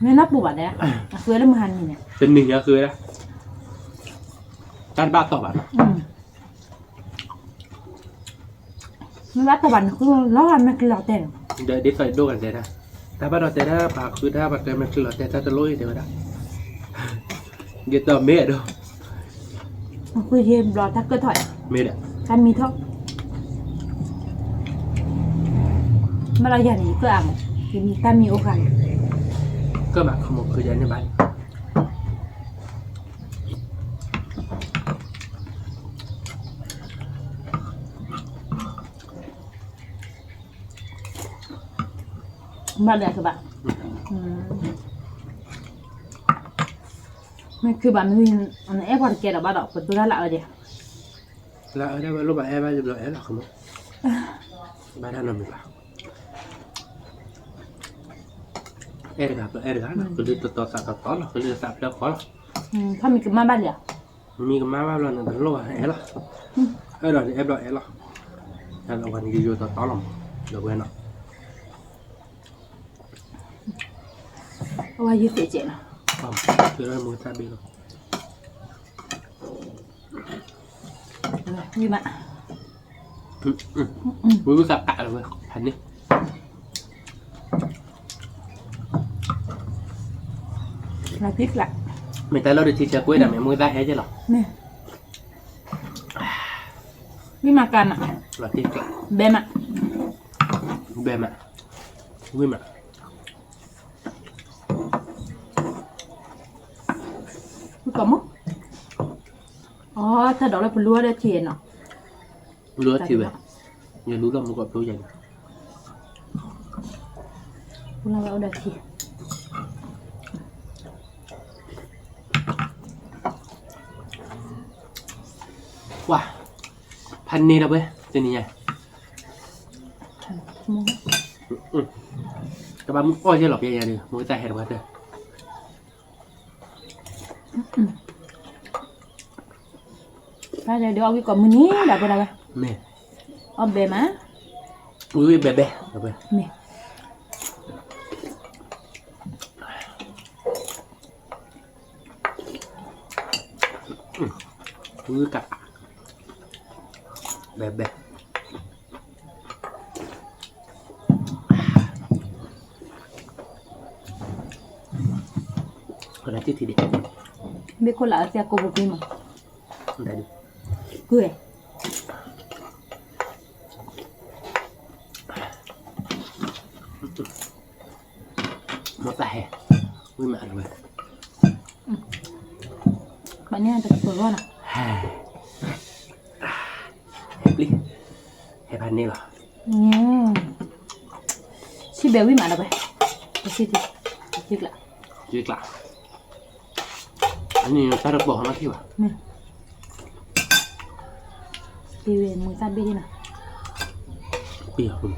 မ့ၢ်နီၢ်ပူၤဘၣ်တဲ, အဃုလၢမုၢ်ဟါန့ၣ်, တနံၤညါဃုဝဲဒၣ်, တၢ်တဘၣ်တီၢ်ဘၣ်နီၤ မ့ၢ်ဘၣ်တီၢ်ဘၣ်န့ၣ် ဃုလီၤဂာ်မဲာ်ချံလီၤတဲာ်န့ၣ်, ဒီးဒ်သိးယဒိၣ်ကတဲဒၣ်, တၢ်ဘၣ်ဒီးတဲဒၣ် ပှၤဃုတၢ်ပှၤတဲမဲာ်ချံလီၤတဲာ်တၢ်တလိၣ်အံၤတဲဝဲဒၣ်, ယတီၢ်မ့ၢ်အဲၣ်ဒိး, ဃုယ့ဘျီတၢ်ကၢၣ်ထီၣ်, မ့ၢ်ဒီး, တၢ်မံထီၣ်, ဘၣ်လီၤယၤန့ၣ် ယကၢၣ်အါမး, တၢ်မံအိၣ်ဃာ်န့ၣ်, ကၢၣ်မးခီမီၤခုယၤန့ၣ်ဘၣ် ဘၣ်လၢကဘၣ်, မ့ၢ်ခုဘၣ်မ့ၢ်, အဲၣ်ပှၤတကဲဒီးဘၣ်ဒီး ပဒိတၢ်လၢအဒဲး, လၢအဒဲးဝဲလိၣ်ဘၣ်အဲၣ်ဘၣ်ယဘျီအဲၣ်လီၤခမ, ဘၣ်တၢ်နီတမံၤဘၣ်, အဲၣ်တဂၤပအဲၣ်တဂၤလီၤ, ကလုၢ်တတီသးတတီလီၤ, ကလုၢ်သးဖျၢၣ်ဃီလီၤ, ဖးမံၤကမၣ်ဘၣ်လံဧါ မံၤကမၣ်ဘၣ်ဘျီန့ၣ် တလိၣ်ဘၣ်အဲၣ်လီၤ, အဲၣ်ဒိးန့ၣ်အဲၣ်ဘျီအဲၣ်လီၤ, အဝဲန့ၣ်ယိယိတီတီလီၤ, ဒီးဝဲနီၤ, အဝဲယုၢ်သ့ၣ်ကဲးလီၤ, မုၢ်သၣ်ဘ့ၣ်လီၤ, ဝံၣ်မး, ဝံၣ်ဝံၣ်ကးကးလီၤဝဲ, ဖးန့ၣ် လီၤတံၢ်ကျး, မ့ၢ်တၢ်လီၢ်တထံဆၢကွ့ဒီး မ့ၢ်မုၢ်သၣ်ဟဲက့ၤလီၤ, မ့ၢ်, ဝံၣ်မးကးမး, လီၤတံၢ်ကျး, ဘဲမး, ဘဲမး, ဝံၣ်မး, ဝံၣ်ကီးမး, အီ တၢ်ဒိးလၢပလူအီၤဒီးထံနီၤ, လူအီၤထံဝဲ, ယလူလီၤမူကီၢ်ဖျိယၤန့ၣ်, ပူလၢဝဲအိၣ်ဒီးထံ, ဝါ, ဖးန့ၢ်လီၤဝဲ, တနံၤညါ, တဘၣ်မုၢ်အီၣ်ယဲၢ်လီၤပျဲယၤဒီး မူတၢ်ဟဲတဝါတၢၢ် ပၢ်ဒီးအီၣ်ဝံၣ်ကိးမုၢ်နံၤဒီးပဝဲဒၣ်ဝဲ, မ့ၢ်, အီၣ်ဘဲမး, ဝံၣ်ဝံၣ်ဘဲဘဲ, မ့ၢ်, ဝံၣ်ဝံၣ်ကး, ဘဲဘဲ. ကလၢထံၣ်ထံၣ်ဒံး, မ့ၢ်ခိၣ်လၢအသ့ၣ်ကိၢ်ပူၤကွံာ်မး, ကွံာ်ဝဲ, မ့ၢ်တၢ်ဟဲ, ဝံၣ်မးအဝဲ, ဘၣ်န့ၣ်တကပၤဂီၢ်နီၤ, ဟဲပျံၤ, ဟဲဖးန့ၢ်လီၤ, ဆံၣ်ဘဲဝံၣ်မးဒီးဝဲ, တဆံၣ်, တဆံၣ်ကျး, တဆံၣ်ကျး, အန့ၣ်တၢ်တပိာ်ဟီမးထံၣ်ဘၣ်, တ့ဝဲမူတၢ်ဘ့ၣ်ဒ်နီၤ, ပံၤအပူၤ,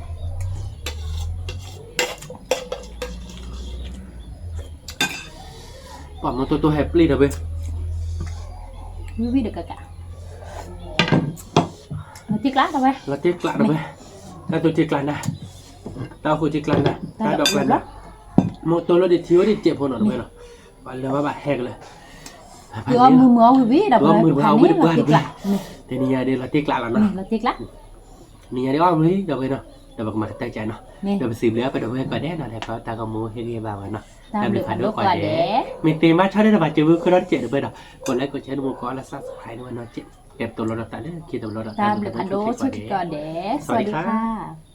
ပှၤမိၢ်တိၢ်တိၢ်ဟဲပျံၤဒီးဝဲ, ဝံၤဝံၤဒီးကကး, လီၤတံၢ်ကျးဒီးဝဲ, လီၤတံၢ်ကျးဒီးဝဲ, တၢ်သူတံၢ်ကျးနၤ, တၢ်အိၣ်ဃူတံၢ်ကျးနၤ, တၢ်ဒိးကျးနၤ, မိၢ်တိၢ်လၢဒံးထံအိၣ်ဒံးစဲးဖိနီၤတဝဲနီၤ, ပှၤလၢၤဘၣ်ဘၣ်ဟဲကလၢာ်, ပှၤမုာ်ပှၤဝံၢ်တပှၢ်, တနံၤညါဒ်လီၤတံၢ်ကျးလီၤနီၤ, နံၤညါဒ်အီၣ်မ့ၤလံဒီးဝဲနီၤ, ဒီးပကမၤကတၢၢ်ကနီၤ, ဒီးပစံးဘျုးအပှၤဒီပုၢ်ဝဲၢ်ကိးဂၤဒဲးနီၤ, ဒီးပတၢ်ဂီၤမူဟ့ၣ်ဂံၢ်ဘါဝဲနီၤ, တၢ်ဘျုးဖးဒိၣ်ကိးဂၤဒဲး, မ့ၢ်သ့မါဆီၣ်ဒဲးဒီးပှၤစံးဘျုးကဒီးတစဲးတပှဲၤဒီး, ကိးလဲကိးဆဲးနမိၢ်ကိးလၢ subscribe န့ၢ်ဝဲနီၤ, ကဲပတိၤလီၤဒီးသးလၢခံတဘျီဒီး တၢ်ဘျုးဖးဒိၣ်ဆိတံၢ်ကိးဂၤဒဲး, စဝၤဒံခါ.